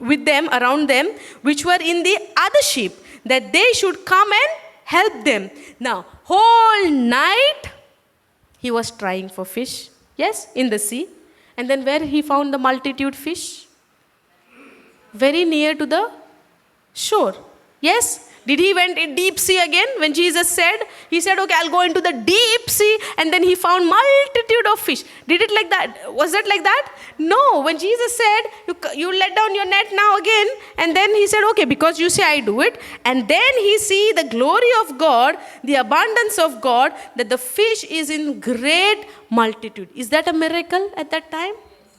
with them, around them, which were in the other ship, that they should come and help them. Now, whole night he was trying for fish, yes, in the sea. And then where he found the multitude fish? Very near to the shore. Yes? Did he went in deep sea again? When Jesus said, he said, "Okay, I'll go into the deep sea," and then he found multitude of fish. Did it like that? Was it like that? No. When Jesus said, you let down your net now again," and then he said, "Okay, because you say, I do it." And then he see the glory of God, the abundance of God, that the fish is in great multitude. Is that a miracle at that time?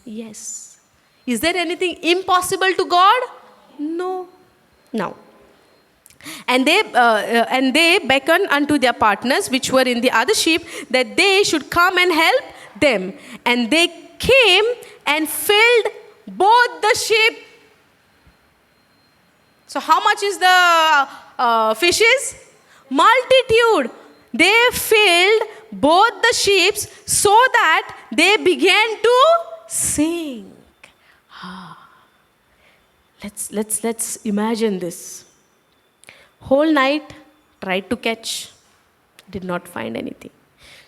Yes. Is there anything impossible to God? No. Now, and they beckoned unto their partners which were in the other ship, that they should come and help them. And they came and filled both the ship. So how much is the fishes? Multitude. They filled both the ships so that they began to sink. Ah. Let's imagine this. Whole night tried to catch, did not find anything.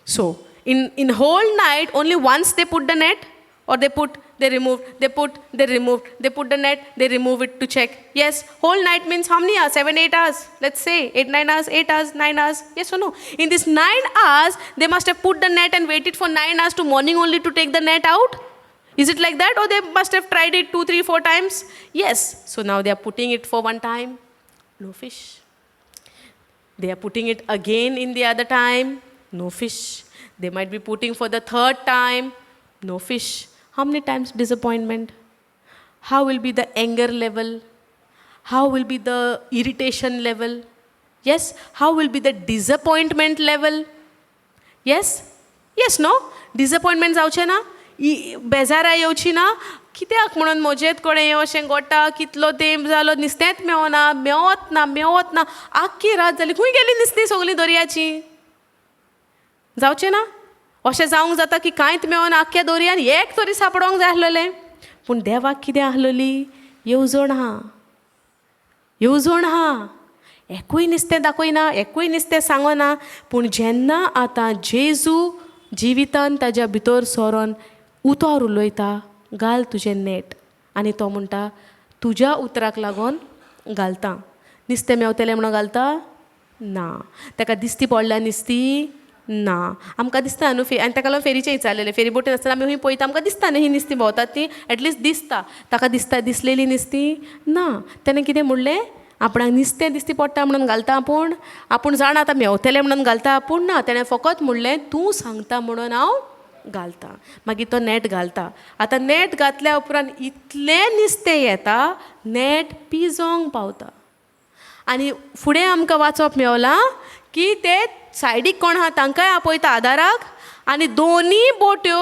So, in whole night, only once they put the net, or they put, they remove, they put, they remove, they put the net, they remove it to check. Yes, whole night means how many hours? 7, 8 hours. Let's say 8, 9 hours, 8 hours, 9 hours. Yes or no? In this 9 hours, they must have put the net and waited for 9 hours to morning only to take the net out. Is it like that? Or they must have tried it 2, 3, 4 times? Yes. So now they are putting it for one time. No fish. They are putting it again in the other time. No fish. They might be putting for the third time. No fish. How many times disappointment? How will be the anger level? How will be the irritation level? Yes? How will be the disappointment level? Yes? Yes, no? Disappointment जावचें ना? बेजाराय येवची ना? कित्याक म्हणून म्हजेच कडेन हें अशें घडटा? कितलो तेंप जालो नुस्तेंच मेवना, मेवत ना, मेवत ना, आख्खी रात जाली, खंय गेली नुस्तीं सगलीं दर्याचीं? जावचें ना? अशें जावंक जाता की कांयच मेवना, आख्ख्या दर्यान एक तरी सांपडोंक जाय आसलेलें. पूण देवाक कितें आसलेली येवजण आहा, येवजण आहा. एकूय नुस्तें दाखयना, एकूय नुस्तें सांगना. पूण जेन्ना आतां जेजू जिवितान ताज्या भितर सरोन उतर उलयता, घाल तुजें नेट. आनी तो म्हणटा तुज्या उतराक लागून घालता. निस्तें मेवतलें म्हणून घालता ना. ताका दिसती पडल्या निस्ती ना. आमकां दिसता न्हू, आनी ताका लागून फेरीचें विचारलेलें. फेरी बोटीन आसतना आमी खंय पळयता, आमकां दिसता न्हू ही निस्ती भोंवतात ती, एटलिस्ट दिसता. ताका दिसता दिसलेली निस्ती ना. तेणें कितें म्हणलें, आपणाक निस्तें दिसती पडटा म्हणून घालता आपूण, आपूण जाणा आतां मेवतलें म्हणून घालता आपूण ना. तेणें फकत म्हणलें तूं सांगता म्हणून हांव घालता. मागीर तो नेट घालता. आतां नेट घातल्या उपरांत इतलें निस्तें येता, नेट पिजोंक पावता. आनी फुडें आमकां वाचप मेवलां की ते सायडीक कोण आहा तांकांय आपयता आदाराक, आनी दोनी बोट्यो,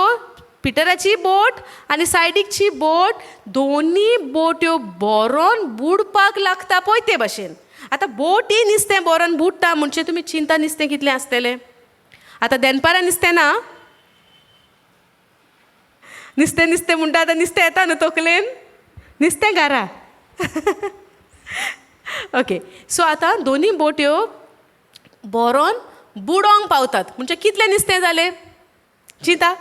पिटराची बोट आनी सायडीकची बोट, दोनी बोट्यो बोरोन बुडपाक लागता पळय ते भाशेन. आतां बोटी निस्तें बोरोन बुडटा म्हणजे तुमी चिंता निस्तें कितलें आसतलें. आतां देनपारां निस्तें ना, निस्तें निस्तें म्हणटा आतां निस्तें येता न्हू तकलेन, निस्तें घरा. ओके, सो आतां दोनी बोट्यो बोरोन बुडोंक पावतात म्हणजे कितलें निस्तें जालें चिंता.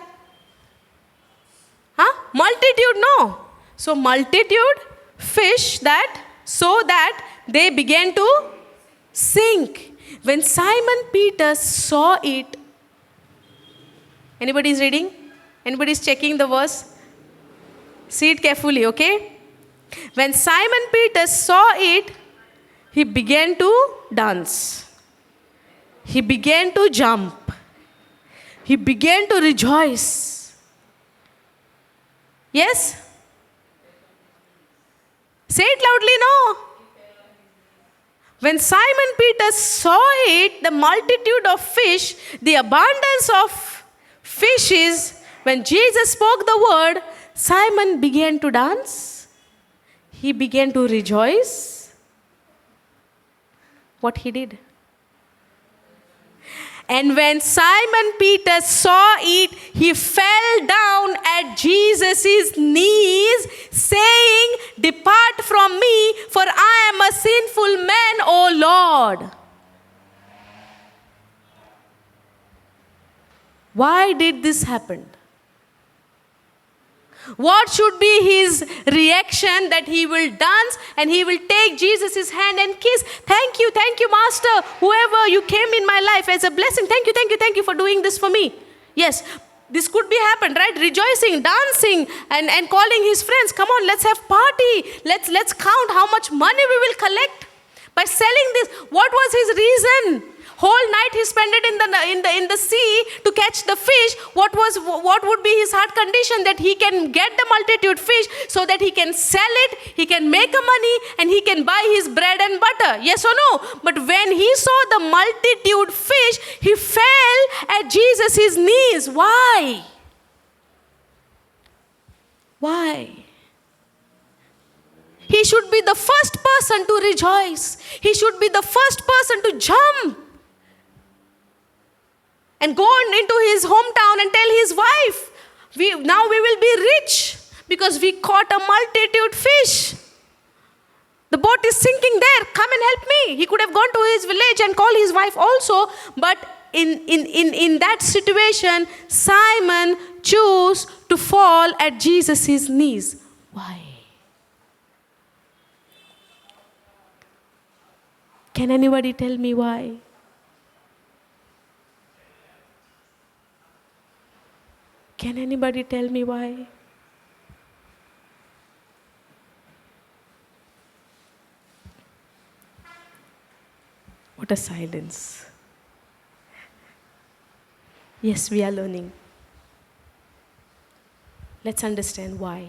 हां, multitude no. So multitude fish that so that they began to sink. When Simon Peter saw it, anybody is reading? Anybody is checking the verse? See it carefully, okay? When Simon Peter saw it, he began to dance. He began to jump. He began to rejoice. Yes? Say it loudly, no? When Simon Peter saw it, the multitude of fish, the abundance of fishes, when Jesus spoke the word, Simon began to dance. He began to rejoice. What he did? And when Simon Peter saw it, he fell down at Jesus' knees, saying, Depart from me, for I am a sinful man, O Lord. Why did this happen? What should be his reaction? That he will dance and he will take Jesus' hand and kiss. Thank you, Master. Whoever you came in my life as a blessing. Thank you, thank you, thank you for doing this for me. Yes, this could be happened, right? Rejoicing, dancing, and calling his friends. Come on, let's have party. Let's count how much money we will collect by selling this. What was his reason? Whole night he spent it in the sea to catch the fish. What would be his heart condition? That he can get the multitude fish so that he can sell it, he can make a money, and he can buy his bread and butter. Yes or no? But when he saw the multitude fish, he fell at Jesus' knees. Why? Why? He should be the first person to rejoice. He should be the first person to jump and go into his hometown and tell his wife, now we will be rich because we caught a multitude fish. The boat is sinking there. Come and help me. He could have gone to his village and called his wife also. But in that situation, Simon chose to fall at Jesus' knees. Why? Can anybody tell me why? Can anybody tell me why? What a silence. Yes, we are learning. Let's understand why.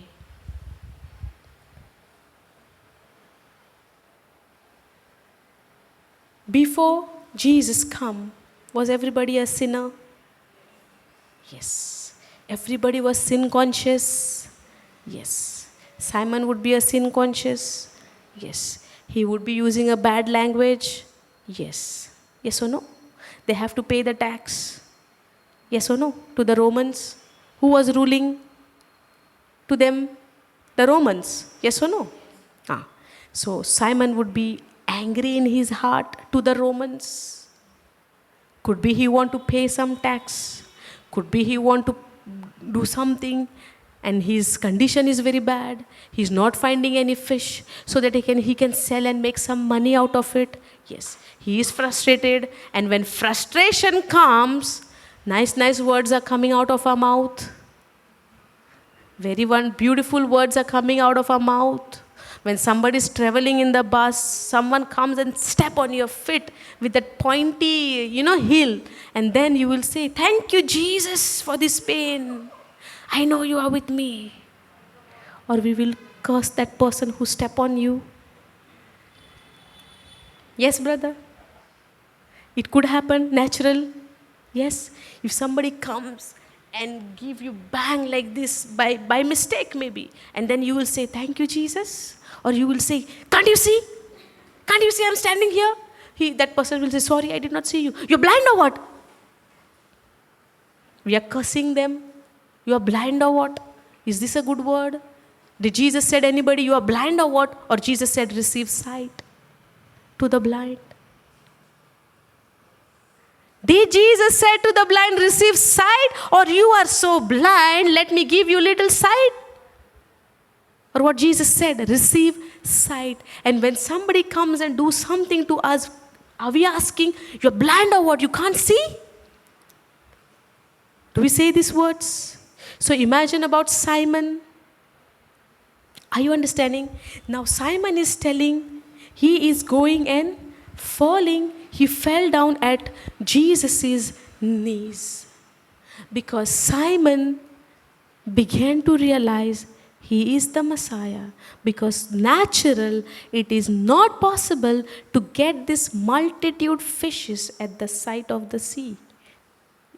Before Jesus come, was everybody a sinner? Yes. Everybody was sin conscious? Yes. Simon would be a sin conscious? Yes. He would be using a bad language? Yes. Yes or no? They have to pay the tax? Yes or no? To the Romans? Who was ruling to them? The Romans. Yes or no? So Simon would be angry in his heart to the Romans. Could be he want to pay some tax. Could be he want to do something and his condition is very bad. He's not finding any fish so that he can sell and make some money out of it. Yes, he is frustrated, and when frustration comes, nice, nice words are coming out of our mouth. Very one beautiful words are coming out of our mouth. When somebody is traveling in the bus, someone comes and step on your feet with that pointy heel, and then you will say, "Thank you, Jesus, for this pain. I know you are with me." Or we will curse that person who step on you. Yes, brother. It could happen, natural. Yes, if somebody comes and give you bang like this by mistake maybe, and then you will say, "Thank you, Jesus." Or you will say, "Can't you see? Can't you see I'm standing here?" That person will say, "Sorry, I did not see you." You're blind or what? We are cursing them. You are blind or what? Is this a good word? Did Jesus said anybody, you are blind or what? Or Jesus said, receive sight to the blind? Did Jesus say to the blind, receive sight? Or you are so blind, let me give you little sight? Or what Jesus said, receive sight. And when somebody comes and do something to us, are we asking, you're blind or what? You can't see? Do we say these words? So imagine about Simon. Are you understanding? Now Simon is telling, he is going and falling. He fell down at Jesus' knees. Because Simon began to realize he is the Messiah. Because natural, it is not possible to get this multitude fishes at the side of the sea,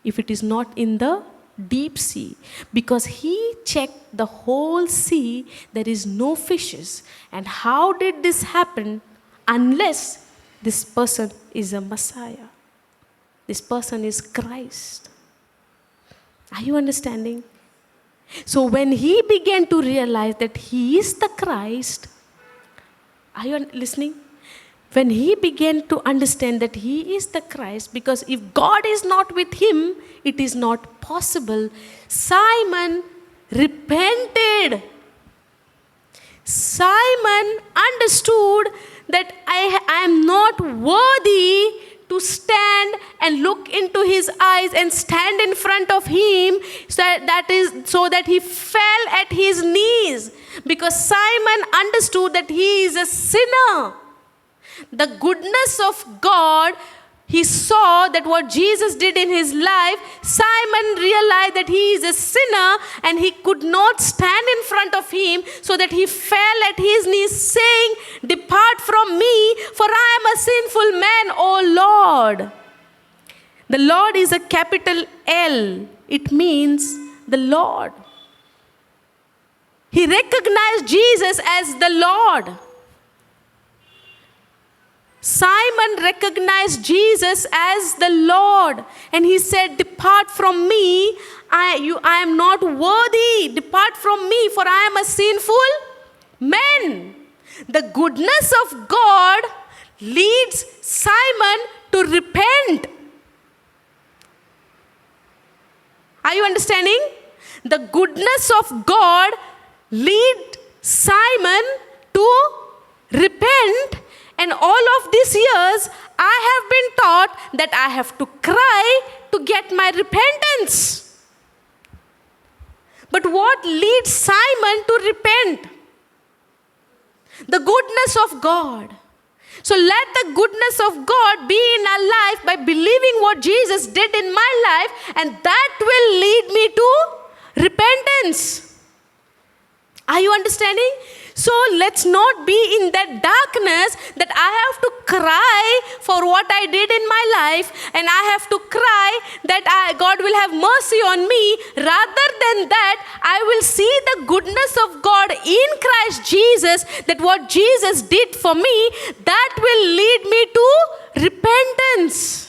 if it is not in the deep sea. Because he checked the whole sea, there is no fishes. And how did this happen unless this person is a Messiah? This person is Christ. Are you understanding? So when he began to realize that he is the Christ, are you listening? When he began to understand that he is the Christ, because if God is not with him, it is not possible. Simon repented. Simon understood that I am not worthy to stand and look into his eyes and stand in front of him, so that he fell at his knees, because Simon understood that he is a sinner. The goodness of God, he saw that what Jesus did in his life, Simon realized that he is a sinner and he could not stand in front of him, so that he fell at his knees saying, "Depart from me, for I am a sinful man, O Lord." The Lord is a capital L. It means the Lord. He recognized Jesus as the Lord. Simon recognized Jesus as the Lord, and he said, "Depart from me, I am not worthy. Depart from me, for I am a sinful man." The goodness of God leads Simon to repent. Are you understanding? The goodness of God leads Simon to repent. And all of these years, I have been taught that I have to cry to get my repentance. But what leads Simon to repent? The goodness of God. So let the goodness of God be in our life by believing what Jesus did in my life, and that will lead me to repentance. Are you understanding? So let's not be in that darkness that I have to cry for what I did in my life, and I have to cry that God will have mercy on me. Rather than that, I will see the goodness of God in Christ Jesus, that what Jesus did for me, that will lead me to repentance.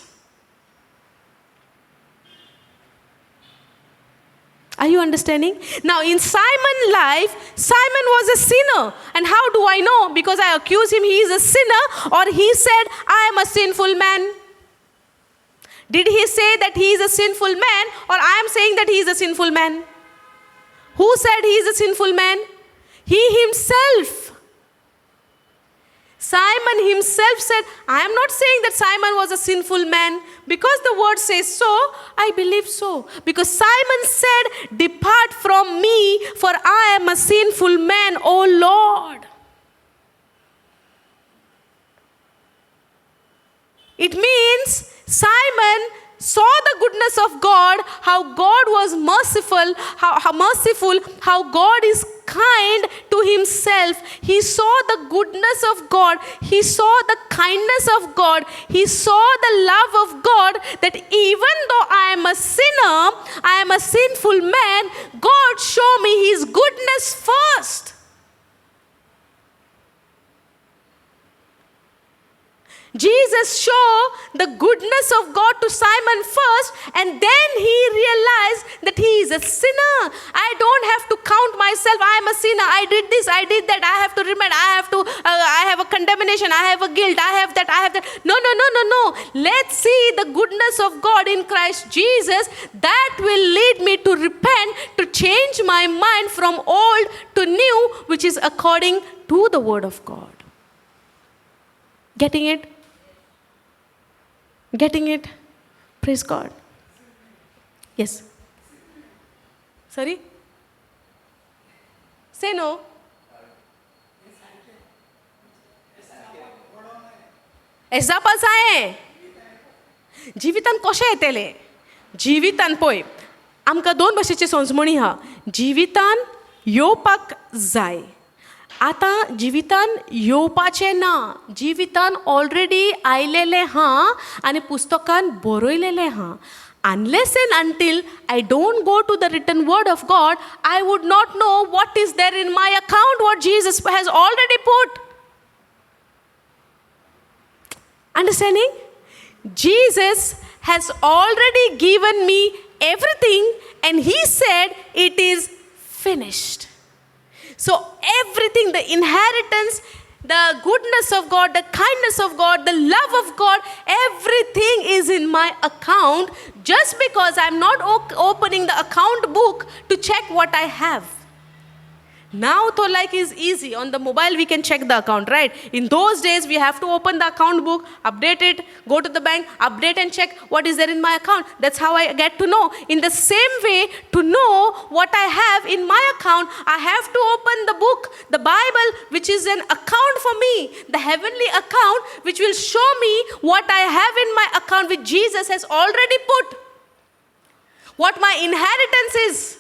Are you understanding? Now in Simon's life, Simon was a sinner. And how do I know? Because I accuse him he is a sinner, or he said, I am a sinful man. Did he say that he is a sinful man, or I am saying that he is a sinful man? Who said he is a sinful man? He himself. Simon himself said, I am not saying that Simon was a sinful man. Because the word says so, I believe so. Because Simon said, "Depart from me, for I am a sinful man, O Lord." It means Simon saw the goodness of God, how God was merciful, how merciful, how God is kind to himself. He saw the goodness of God. He saw the kindness of God. He saw the love of God, that even though I am a sinner, I am a sinful man, God show me his goodness first. Jesus showed the goodness of God to Simon first, and then he realized that he is a sinner. I don't have to count myself. I am a sinner. I did this, I did that. I have to repent. I have a condemnation. I have a guilt. I have that. I have that. No, no, no, no, no. Let's see the goodness of God in Christ Jesus. That will lead me to repent, to change my mind from old to new, which is according to the word of God. Getting it? Getting it? Praise God. Yes. Sorry? Say no. Example जायें जिवितान कशें येतलें? जिवितान पळय, आमकां दोन भाशेची समजमणी आहा. जिवितान येवपाक जाय. आतां जिवितान येवपाचें ना, जिवितान ऑलरेडी आयलेलें आहा आनी पुस्तकान बरयलेलें आहा. Unless and until I don't go to the written word of God, I would not know what is there in my account, what Jesus has already put. Understanding? Jesus has already given me everything, and he said it is finished. So everything, the inheritance, the goodness of God, the kindness of God, the love of God, everything is in my account, just because I'm not opening the account book to check what I have. Now though, like, is easy. On the mobile we can check the account, right? In those days we have to open the account book, update it, go to the bank, update and check what is there in my account. That's how I get to know. In the same way, to know what I have in my account, I have to open the book, the Bible, which is an account for me, the heavenly account, which will show me what I have in my account, which Jesus has already put, what my inheritance is,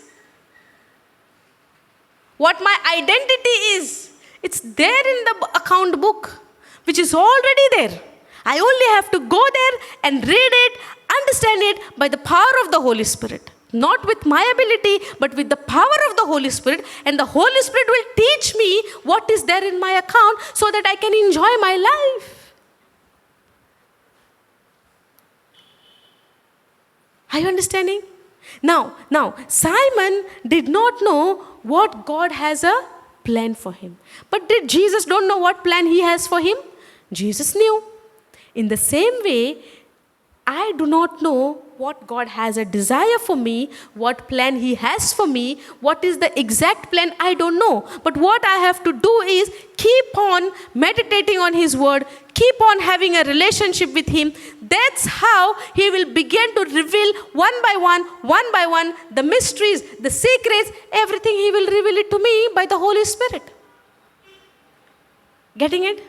what my identity is. It's there in the account book, which is already there. I only have to go there and read it, understand it by the power of the Holy Spirit. Not with my ability, but with the power of the Holy Spirit. And the Holy Spirit will teach me what is there in my account so that I can enjoy my life. Are you understanding? Now, Simon did not know what God has a plan for him. But did Jesus don't know what plan he has for him? Jesus knew. In the same way, I do not know what God has a desire for me, what plan he has for me, what is the exact plan, I don't know. But what I have to do is keep on meditating on his word, keep on having a relationship with him. That's how he will begin to reveal one by one, the mysteries, the secrets, everything he will reveal it to me by the Holy Spirit. Getting it?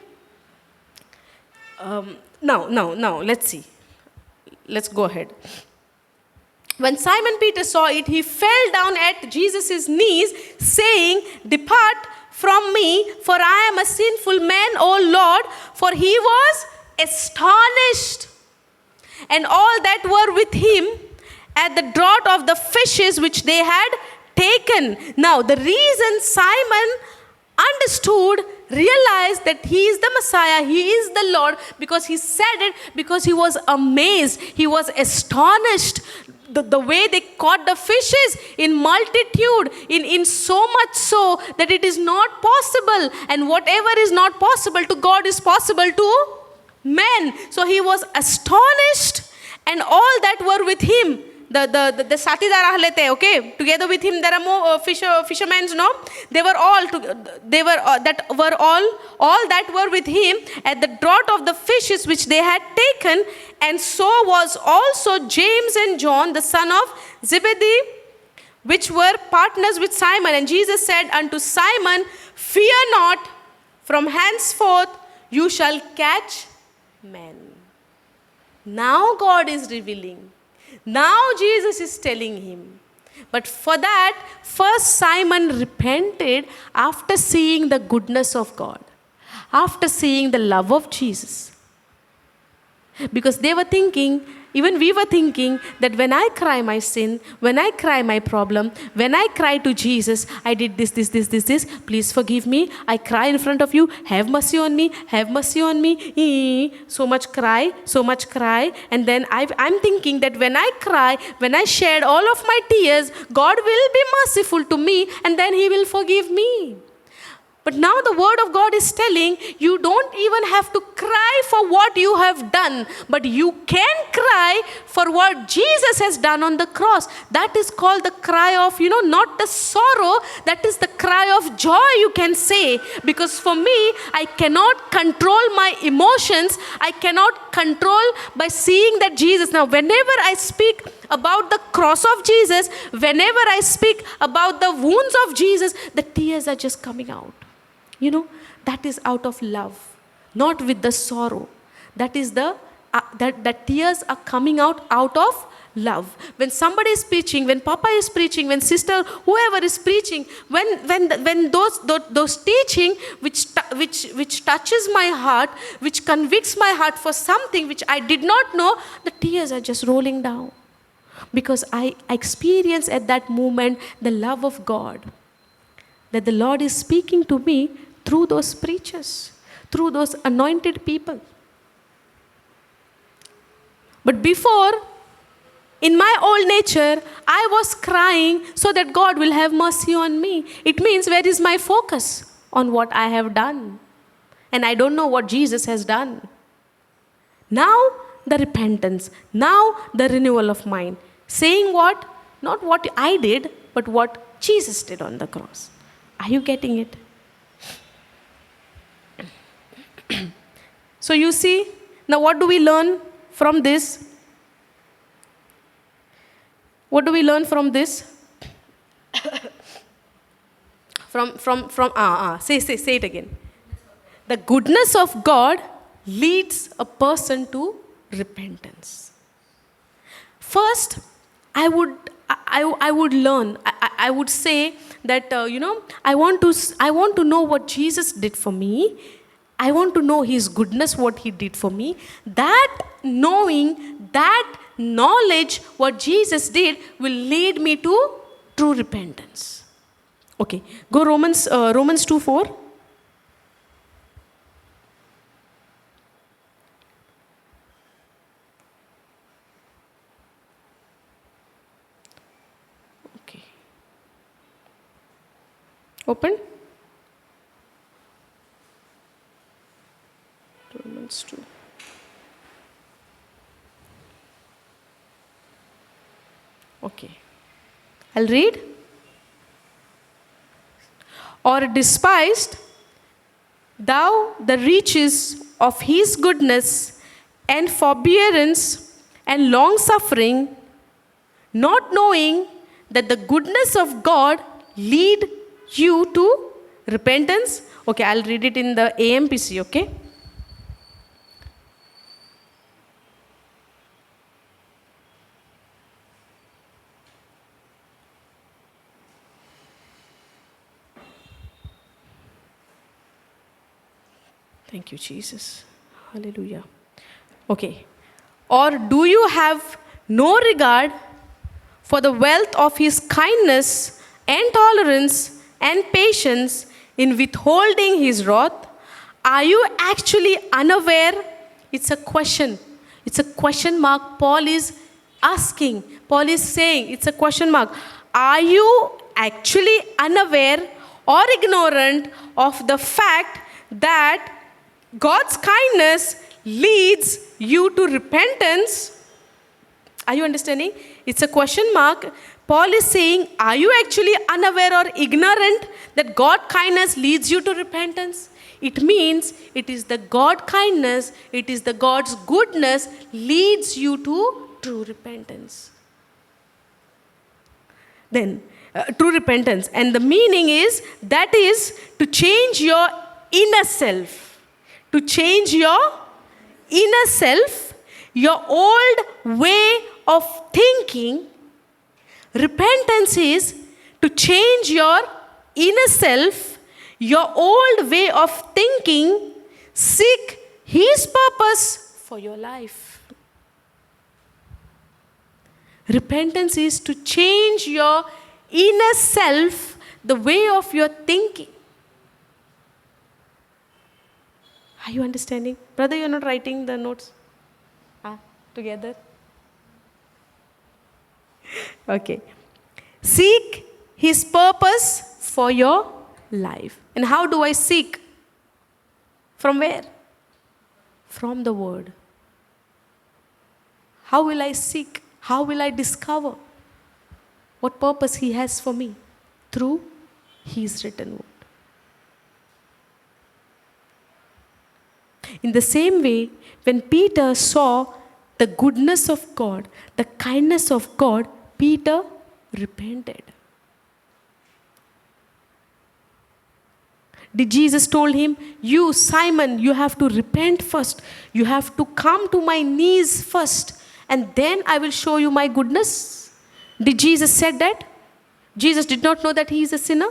Now, let's see. Let's go ahead. When Simon Peter saw it, he fell down at Jesus' knees, saying, "Depart from me, for I am a sinful man, O Lord." For he was astonished, and all that were with him at the draught of the fishes which they had taken. Now, the reason Simon understood, realized that he is the Messiah, he is the Lord, because he said it, because he was amazed, he was astonished. The way they caught the fishes in multitude, in so much so that it is not possible. And whatever is not possible to God is possible to men. So he was astonished And all that were with him, the साथीदार आहले ते, okay, together with him there are more fishermen, no? They were all to, they were that were all that were with him at the draught of the fishes which they had taken. And so was also James and John, the son of Zebedee, which were partners with Simon. And Jesus said unto Simon, "Fear not, from henceforth you shall catch men." Now God is revealing. Now Jesus is telling him. But for that, first Simon repented after seeing the goodness of God, after seeing the love of Jesus. Because they were thinking, even we were thinking, that when I cry my sin, when I cry my problem, when I cry to Jesus, "I did this, this, this, this, this, please forgive me, I cry in front of you, have mercy on me, have mercy on me." So much cry, so much cry. And then I'm thinking that when I cry, when I shed all of my tears, God will be merciful to me and then He will forgive me. But now the word of God is telling you don't even have to cry for what you have done, but you can cry for what Jesus has done on the cross. That is called the cry of, not the sorrow, that is the cry of joy, you can say. Because for me, I cannot control my emotions. I cannot control by seeing that Jesus. Now, whenever I speak about the cross of Jesus, whenever I speak about the wounds of Jesus, the tears are just coming out. That is out of love, not with the sorrow. That is the that that tears are coming out of love. When somebody is preaching, when Papa is preaching, when sister, whoever is preaching, when those teaching which touches my heart, which convicts my heart for something which I did not know, the tears are just rolling down. Because I experience at that moment the love of God, that the Lord is speaking to me through those preachers, through those anointed people. But before, in my old nature, I was crying so that God will have mercy on me. It means, where is my focus? On what I have done. And I don't know what Jesus has done. Now, the repentance. Now, the renewal of mind. Saying what? Not what I did, but what Jesus did on the cross. Are you getting it? So you see, now what do we learn from this? What do we learn from this? Say it again. The goodness of God leads a person to repentance. First, I would learn. I would say that, I want to know what Jesus did for me. I want to know His goodness, what He did for me. That knowing, that knowledge, what Jesus did, will lead me to true repentance. Okay, go Romans 2:4. Okay. Open. Romans 2. Okay. I'll read. Or despised thou the riches of his goodness and forbearance and long suffering, not knowing that the goodness of God lead you to repentance? Okay, I'll read it in the AMPC, okay? Thank you, Jesus. Hallelujah. Okay. Or do you have no regard for the wealth of his kindness and tolerance and patience in withholding his wrath? Are you actually unaware? It's a question. It's a question mark Paul is asking. Paul is saying it's a question mark. Are you actually unaware or ignorant of the fact that God's kindness leads you to repentance? Are you understanding? It's a question mark. Paul is saying, are you actually unaware or ignorant that God kindness leads you to repentance? It means it is the God kindness, it is the God's goodness leads you to true repentance. Then, true repentance. And the meaning is, that is to change your inner self. To change your inner self, your old way of thinking. Repentance is to change your inner self, your old way of thinking, seek His purpose for your life. Repentance is to change your inner self, the way of your thinking. Are you understanding? Brother, you're not writing the notes? Together? Okay. Seek His purpose for your life. And how do I seek? From where? From the Word. How will I seek? How will I discover what purpose He has for me? Through His written Word. In the same way, when Peter saw the goodness of God, the kindness of God, Peter repented. Did Jesus told him, you, Simon, you have to repent first. You have to come to my knees first, and then I will show you my goodness. Did Jesus said that? Jesus did not know that he is a sinner.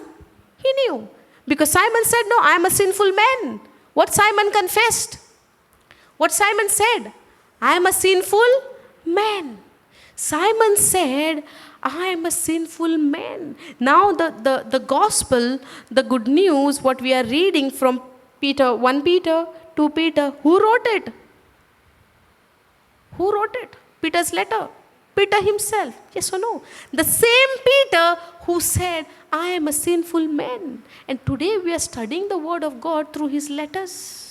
He knew. Because Simon said, no, I am a sinful man. What Simon confessed? What Simon said? I am a sinful man. Simon said, I am a sinful man. Now the gospel, the good news, what we are reading from Peter, 1 Peter, 2 Peter, who wrote it? Who wrote it? Peter's letter. Peter himself. Yes or no? The same Peter who said, I am a sinful man. And today we are studying the word of God through his letters.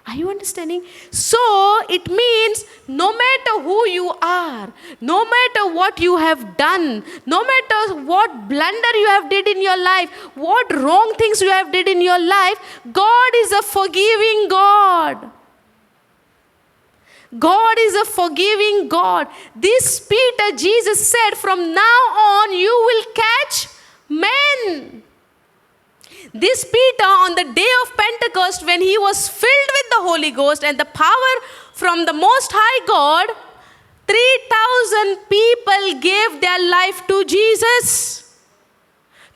Are you understanding? So it means no matter who you are, no matter what you have done, no matter what blunder you have did in your life, what wrong things you have did in your life, God is a forgiving God. God is a forgiving God. This Peter, Jesus said, from now on you will catch men. This Peter, on the day of Pentecost, when he was filled with the Holy Ghost and the power from the Most High God, 3,000 people gave their life to Jesus.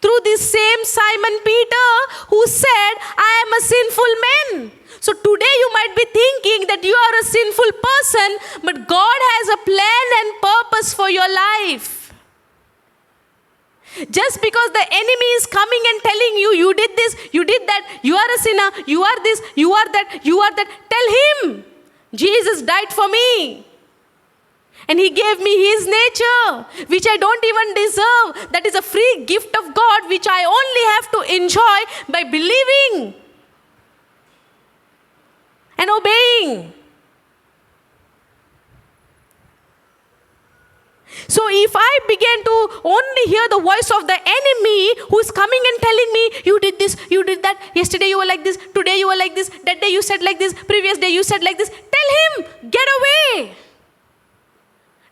Through this same Simon Peter who said, I am a sinful man. So today you might be thinking that you are a sinful person, but God has a plan and purpose for your life. Just because the enemy is coming and telling you, you did this, you did that, you are a sinner, you are this, you are that, you are that. Tell him, Jesus died for me. And he gave me his nature, which I don't even deserve. That is a free gift of God, which I only have to enjoy by believing and obeying. So if I begin to only hear the voice of the enemy who is coming and telling me, you did this, you did that, yesterday you were like this, today you were like this, that day you said like this, previous day you said like this, tell him, get away.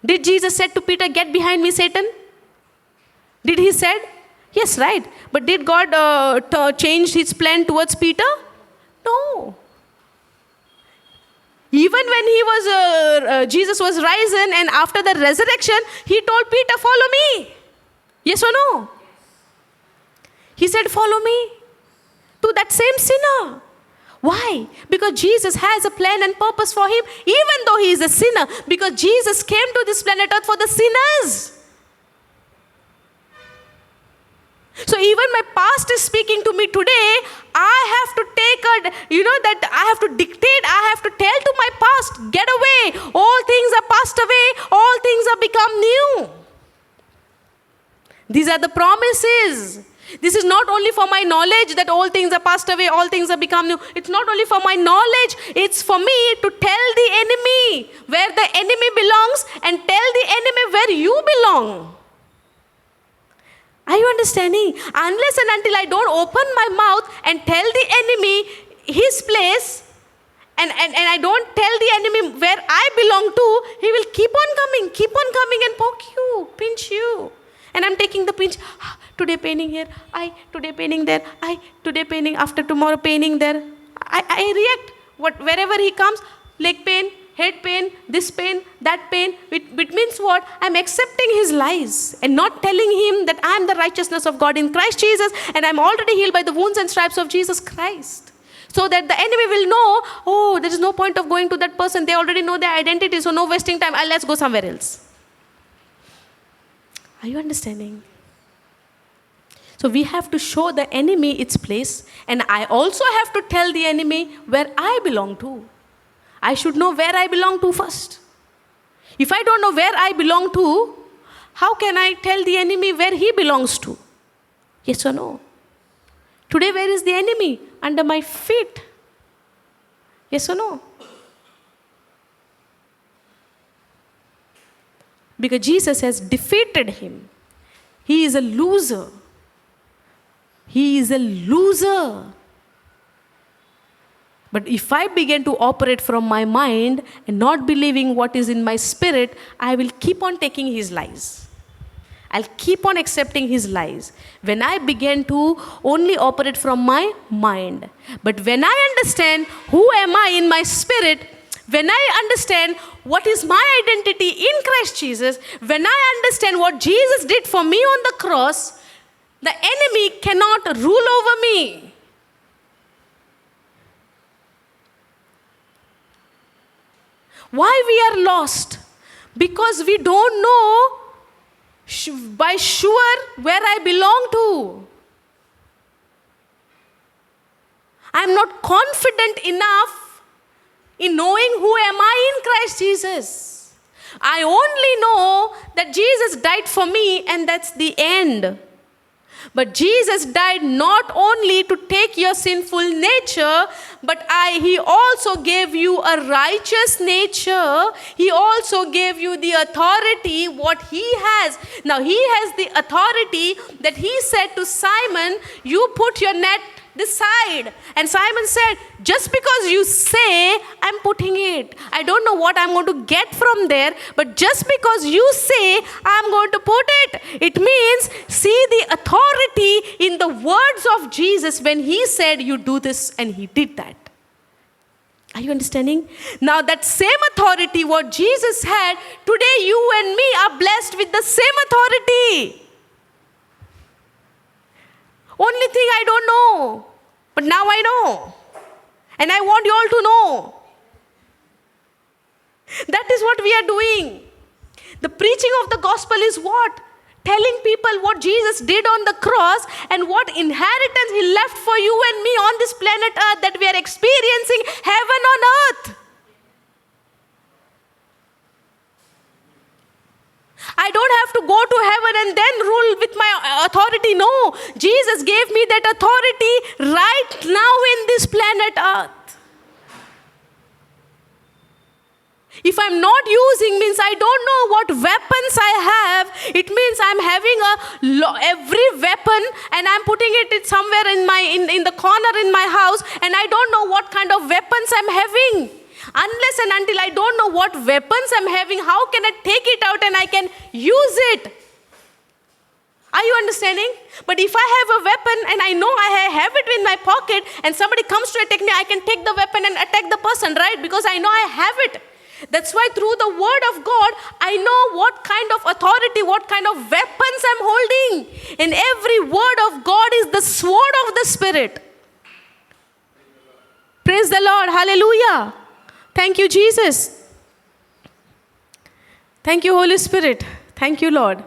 Did Jesus said to Peter, get behind me, Satan? Did he said? Yes, right. But did God change his plan towards Peter? No. Even when he was, Jesus was risen, and after the resurrection, he told Peter, follow me. Yes or no? He said, follow me. To that same sinner. Why? Because Jesus has a plan and purpose for him, even though he is a sinner. Because Jesus came to this planet Earth for the sinners. So even my past is speaking to me today, I have to take a, you know, that I have to dictate, I have to tell to my past, get away. All things are passed away, all things are become new. These are the promises. This is not only for my knowledge that all things are passed away, all things are become new. It's not only for my knowledge, it's for me to tell the enemy where the enemy belongs and tell the enemy where you belong. Are you understanding? Unless and until I don't open my mouth and tell the enemy his place, and I don't tell the enemy where I belong to, he will keep on coming and poke you, pinch you. And I'm taking the pinch. Today paining here, I today paining there, I today paining, after tomorrow paining there. I react. Wherever he comes, leg pain, head pain, this pain, that pain. It means what? I'm accepting his lies and not telling him that I'm the righteousness of God in Christ Jesus and I'm already healed by the wounds and stripes of Jesus Christ. So that the enemy will know, oh, there is no point of going to that person. They already know their identity, so no wasting time. Let's go somewhere else. Are you understanding? So we have to show the enemy its place, and I also have to tell the enemy where I belong to. I should know where I belong to first. If I don't know where I belong to, how can I tell the enemy where he belongs to? Yes or no? Today, where is the enemy? Under my feet. Yes or no? Because Jesus has defeated him. He is a loser. He is a loser. But if I begin to operate from my mind and not believing what is in my spirit, I will keep on taking his lies. I'll keep on accepting his lies. When I begin to only operate from my mind. But when I understand who am I in my spirit, when I understand what is my identity in Christ Jesus, when I understand what Jesus did for me on the cross, the enemy cannot rule over me. Why we are lost? Because we don't know by sure where I belong to. I'm not confident enough in knowing who am I in Christ Jesus. I only know that Jesus died for me and that's the end. But Jesus died not only to take your sinful nature, but He also gave you a righteous nature. He also gave you the authority, what He has. Now He has the authority that He said to Simon, you put your net this side. And Simon said, just because you say, I'm putting it. I don't know what I'm going to get from there, but just because you say, I'm going to put it. It means, see the authority in the words of Jesus when He said, you do this, and He did that. Are you understanding? Now that same authority what Jesus had, today you and me are blessed with the same authority. Only thing I don't know, but now I know. And I want you all to know. That is what we are doing. The preaching of the gospel is what? Telling people what Jesus did on the cross and what inheritance He left for you and me on this planet Earth, that we are experiencing heaven on earth. I don't have to go to heaven and then rule with my authority. No, Jesus gave me that authority right now in this planet Earth. If I'm not using, means I don't know what weapons I have. It means I'm having every weapon and I'm putting it somewhere in the corner in my house, and I don't know what kind of weapons I'm having. Unless and until I don't know what weapons I'm having, how can I take it out and I can use it? Are you understanding? But if I have a weapon and I know I have it in my pocket and somebody comes to attack me, I can take the weapon and attack the person, right? Because I know I have it. That's why through the word of God, I know what kind of authority, what kind of weapons I'm holding. And every word of God is the sword of the Spirit. Praise the Lord. Hallelujah. Thank you, Jesus. Thank you, Holy Spirit. Thank you, Lord.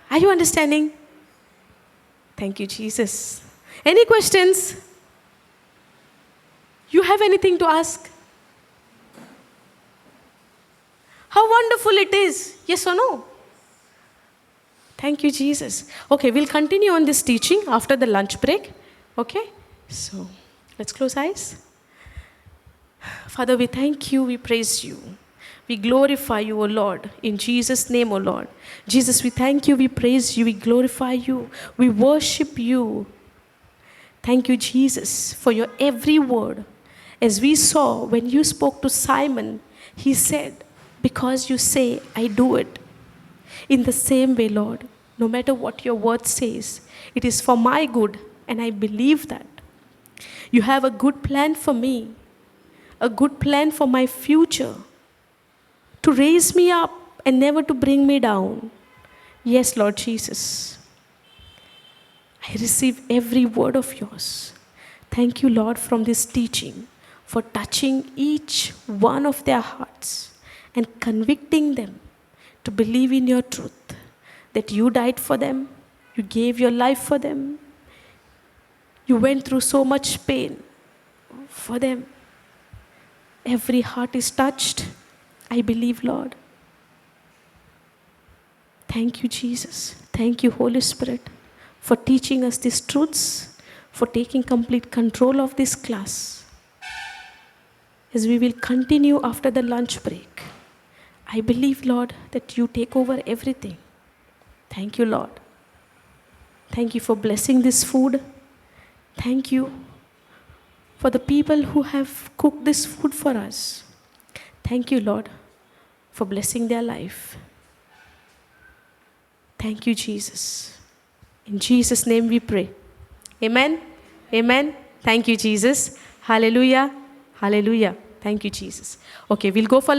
Are you understanding? Thank you, Jesus. Any questions? You have anything to ask? How wonderful it is, yes or no? Thank you, Jesus. Okay, we'll continue on this teaching after the lunch break. Okay, so let's close eyes. Father, we thank you, we praise you. We glorify you, O Lord, in Jesus' name, O Lord. Jesus, we thank you, we praise you, we glorify you, we worship you. Thank you, Jesus, for your every word. As we saw when you spoke to Simon, he said, because you say, I do it. In the same way, Lord, no matter what your word says, it is for my good, and I believe that. You have a good plan for me, a good plan for my future, to raise me up and never to bring me down. Yes, Lord Jesus. I receive every word of yours. Thank you, Lord, from this teaching for touching each one of their hearts and convicting them to believe in your truth, that you died for them, you gave your life for them, you went through so much pain for them. Every heart is touched. I believe, Lord. Thank you, Jesus. Thank you, Holy Spirit, for teaching us these truths, for taking complete control of this class. As we will continue after the lunch break, I believe, Lord, that you take over everything. Thank you, Lord. Thank you for blessing this food. Thank you for the people who have cooked this food for us. Thank you, Lord, for blessing their life. Thank you, Jesus. In Jesus' name we pray. Amen. Amen. Thank you, Jesus. Hallelujah. Hallelujah. Thank you, Jesus. Okay, we'll go for lunch.